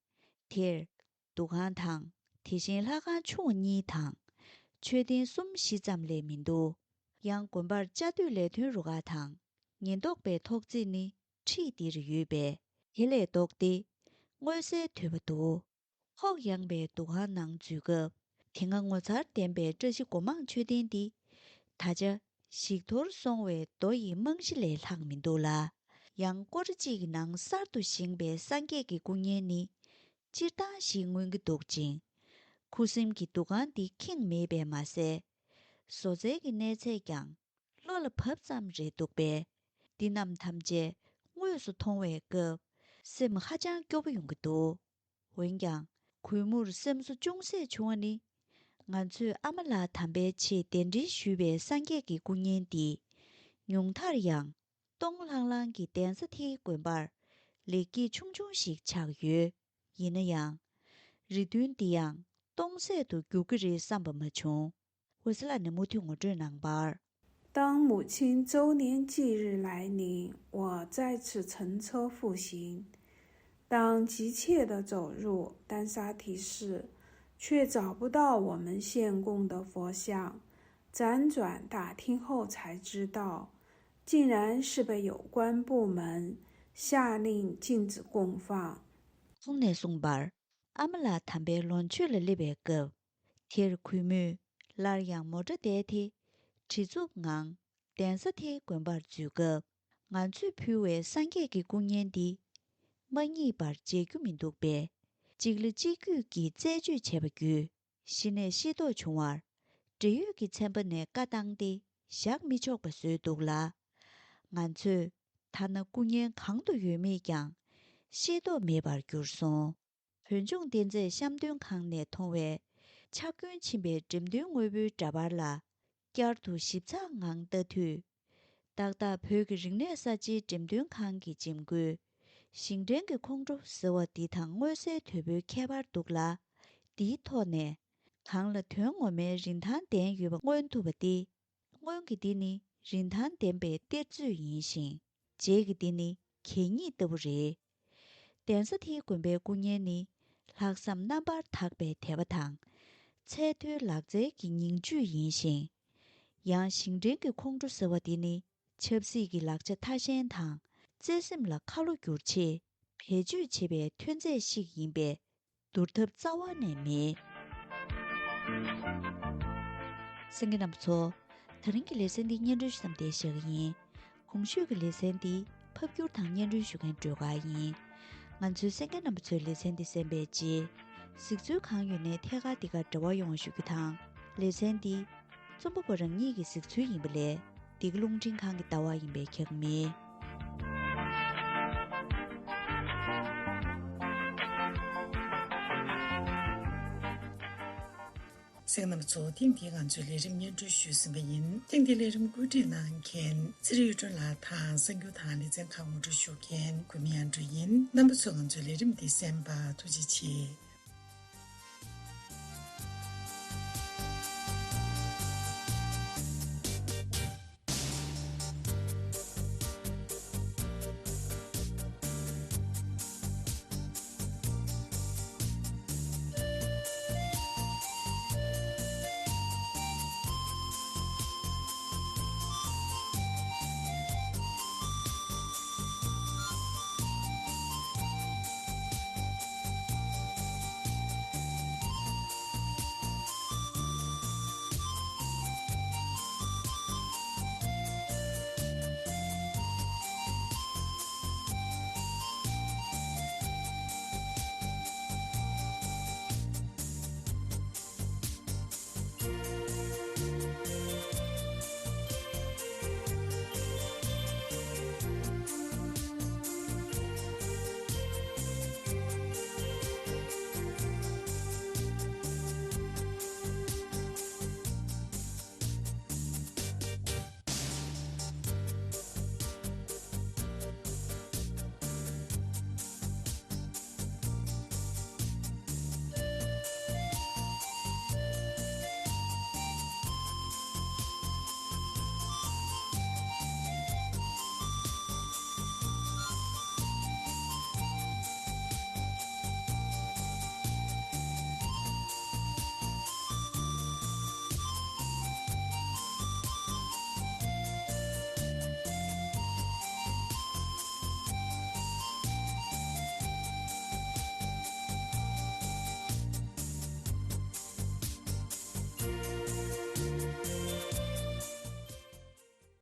དེར་འདུ་ཁང་དང་དེ་བཞིན་ལྷ་ཁང་ཆུང་བ་གཉིས་དང་མཆོད་རྟེན་གསུམ་བཞི་ཙམ་ལས་མི་འདུག་ཡང་དགོན་པར་བཅའ་སྡོད་ལས་དོན་རུ་ཁག་དང་ཉེན་རྟོག་པའི་ཐོག་བརྩེགས་ནི་འཁྲིས་འདིར་ཡོད་པས་དེ་ལས་ལྡོག་སྟེ་མངོན་གསལ་དོད་པ་འདུག་ཧོག་ཡངས་པའི་འདུ་ཁང་ནང་འཛུལ་སྐབས་དེ་སྔ་ངོ་མཚར་ལྡན་པའི་བཀྲ་ཤིས་སྒོ་མང་མཆོད་རྟེན་འདི་ད་ཆ་ཞིག་འཐོར་སོང་བའི་རྡོ་ཡི་རྨང་གཞི་ལས་ལྷག་མི་འདུག་ལ། ཡང་སྐོར་ར་གཅིག་གི་ནང་གསར་དུ་བཞེངས་པའི་སངས་རྒྱས་ཀྱི་སྐུ་བརྙན་ནི་སྤྱིར་བཏང་ཞིག་མངོན་གྱི་འདུག་ཅིང་། ཁུ་སིམ་གྱི་འདུ་ཁང་འདི་ཁེངས་མེད་པས་མ་ཟད། བཟོ་རྩལ་གྱི་གནས་ཚད་ཀྱང་བློ་ལ་བབ་ཙམ་རེད་འདུག་པས། འདི་རྣམས་ཐམས་ཅད་དངོས་སུ་མཐོང་བའི་སྐབས་སེམས་ཧ་ཅང་སྐྱོ་པོ་ཡོང་གི་འདུག་འོན་ཀྱང་གུས་མོར་སེམས་གསོ་ཅུང་ཟད་བྱུང་བ་ནི། ང་ཚོས་ཨ་མ་ལགས་དམ་པའི་ཆེད་གདན་འདྲེན་ཞུས་པའི་སངས་རྒྱས་ཀྱི་སྐུ་བརྙན་འདི་ཉུང་མཐར་ཡང་སྟོང་ལྷང་ལྷང་གི་གདན་ས་མཐིལ་དགོན་པར་ལེགས་སྐྱེས་ཆུང་ཆུང་ཞིག་ཆགས་ཡོད། ཡིན་ན་ཡང་། རེ་འདུན་འདི་ཡང་སྟོང་ཟད་དུ་འགྱུར་གྱི་རེད་བསམ་པ་མ་བྱུང་། འོད་ཟེར་ལགས་ནས་མུ་མཐུད་ངོ་སྤྲོད་གནང་བར། 当母亲周年忌日来临，我再次乘车复行。当急切地走入丹沙提寺，却找不到我们献供的佛像。辗转打听后才知道，竟然是被有关部门下令禁止供放。 གསུངས་ནས་གསུངས་པར། ཨ་མ་ལགས་དམ་པའི་ལོངས་སྤྱོད་ལ་སླེབས་པའི་སྐབས། དེར་གུས་མོས་སླར་ཡང་མོ་ཊ་བསྡད་དེ། བྲེལ་འཚུབ་ངང་གདན་ས་མཐིལ་དགོན་པར་འཛུལ་སྐབས། ང་ཚོས་ཕུལ་བའི་སངས་རྒྱས་ཀྱི་སྐུ་བརྙན་འདི་མ་རྙེད་པར་མཇལ་རྒྱུ་མི་འདུག་པས། གཅིག་ལ་གཅིག་བརྒྱུད་ཀྱིས་རྩད་གཅོད་བྱས་པ་བརྒྱུད། གཞི་ནས་ཤེས་རྟོགས་བྱུང་བར། འབྲེལ་ཡོད་ཀྱི་ཚན་པ་ནས་བཀའ་བཏང་སྟེ་བཞག་མི་ཆོག་པ་བཟོས་འདུག་ལ། ང་ཚོས་ཐ་ན་སྐུ་བརྙན་གང་དུ་ཡོད་མེད་ཀྱང་ཤེས་རྟོགས་མེད་པར་གྱུར་སོང་། བོད་ལྗོངས་རྟེན་རྫས་བཤམས་སྟོན་ཁང་ནས་མཐོང་བའི་ཕྱག་གོན་ཕྱིན་པའི་འགྲེམས་སྟོན་དངོས་པོའི་འདྲ་པར་ལ་བསྐྱར་དུ་ཞིབ་ཚགས་ངང་ལྟ་དུས། ཏག་ཏག་བོད་ཀྱི་རིག་གནས་གསར་བརྗེའི་འགྲེམས་སྟོན་ཁང་གི་འཇིམ་སྐུལ་ཞིང་བྲན་གྱི་ཁོང་ཁྲོ་ཟེར་བ་འདི་དང་མངོན་གསལ་དོད་པོའི་ཁྱད་པར་འདུག་ལ། འདིའི་ཐོག་ནས་གང་ལ་དོན་ངོ་མའི་རིན་ཐང་ལྡན་ཡོད་པ་མངོན་ཐུབ་པ་སྟེ། སྔོན་གྱི་འདི་ནི་རིན་ཐང་ལྡན་པའི་གཏེར་མཛོད་ཡིན་ཞིང་། རྗེས་ཀྱི་འདི་ནི་གད་སྙིགས་ལྟ་བུ་རེད། གདན་ས་མཐིལ་དགོན་པའི་སྐུ་བརྙན་ནི་ལྷག་བསམ་རྣམ་པར་དག་པའི་དད་པ་དང་། ཚད་མཐོའི་ལག་རྩལ་གྱི་ཉིང་བཅུད་ཡིན་ཞིང་། ཡང་ཞིང་བྲན་གྱི་ཁོང་ཁྲོ་ཟེར་བ་འདི་ནི་ཆབ་སྲིད་ཀྱི་ལག་ཆ་མཐའ་ཞེན་དང་བརྩེ་སེམས་ལ་ཁ་ལོ་བསྒྱུར་ཆེད་བེད་སྤྱོད་བྱེད་པའི་ཐོན་རྫས་ཤིག་ཡིན་པས། བསྡུར་ཐབས་རྩ་བ་ནས་མེད། གསན་མཁན་རྣམ་པ་ཚོ། ད་རིང་གི་ལེ་ཚན་འདི་སྙན་སྒྲོན་ཞུ་མཚམས་འདིར་བཞག་གི་ཡིན། གོང་ཞུས་ཀྱི་ལེ་ཚན་འདི་ཕབ་སྒྱུར་དང་སྙན་སྒྲོན་ཞུ་མཁན་སྒྲོལ་དཀར་ཡིན། ང་ཚོའི་གསན་མཁན་རྣམ་པ་ཚོས་ལེ་ཚན་འདི་གསན་པའི་རྗེས། གཟིགས་ཚུལ་གང་ཡོད་ནས་ཐད་ཀར་འདི་གར་འབྲེལ་བ་ཡོང་བ་ཞུ་རྒྱུ་དང་། ལེ་ཚན་འདི་རྩོམ་པ་པོ་རང་ཉིད་ཀྱི་གཟིགས་ཚུལ་ཡིན་པ་ལས། འདི་ག་རླུང་འཕྲིན་ཁང་གི་ལྟ་བ་ཡིན་པས་ཁྱབ་མེད། གསན་མཁན་རྣམ་པ་ཚོ། ཐེངས་འདིའི་ང་ཚོའི་ལས་རིམ་སྙན་སྒྲོན་ཞུས་ཟིན་པ་ཡིན། ཐེངས་འདིའི་ལས་རིམ་བཀོད་སྒྲིག་གནང་མཁན་ཚེ་རིང་གཡུ་སྒྲོན་ལགས་དང་། གསར་འགྱུར་དང་ལེ་ཚན་ཁག་ངོ་སྤྲོད་ཞུ་མཁན་གུས་མེ་ཨན་ཌྲུ་ཡིན། རྣམ་པ་ཚོས་ང་ཚོའི་ལས་རིམ་འདི་གསན་པར་ཐུགས་རྗེ་ཆེ།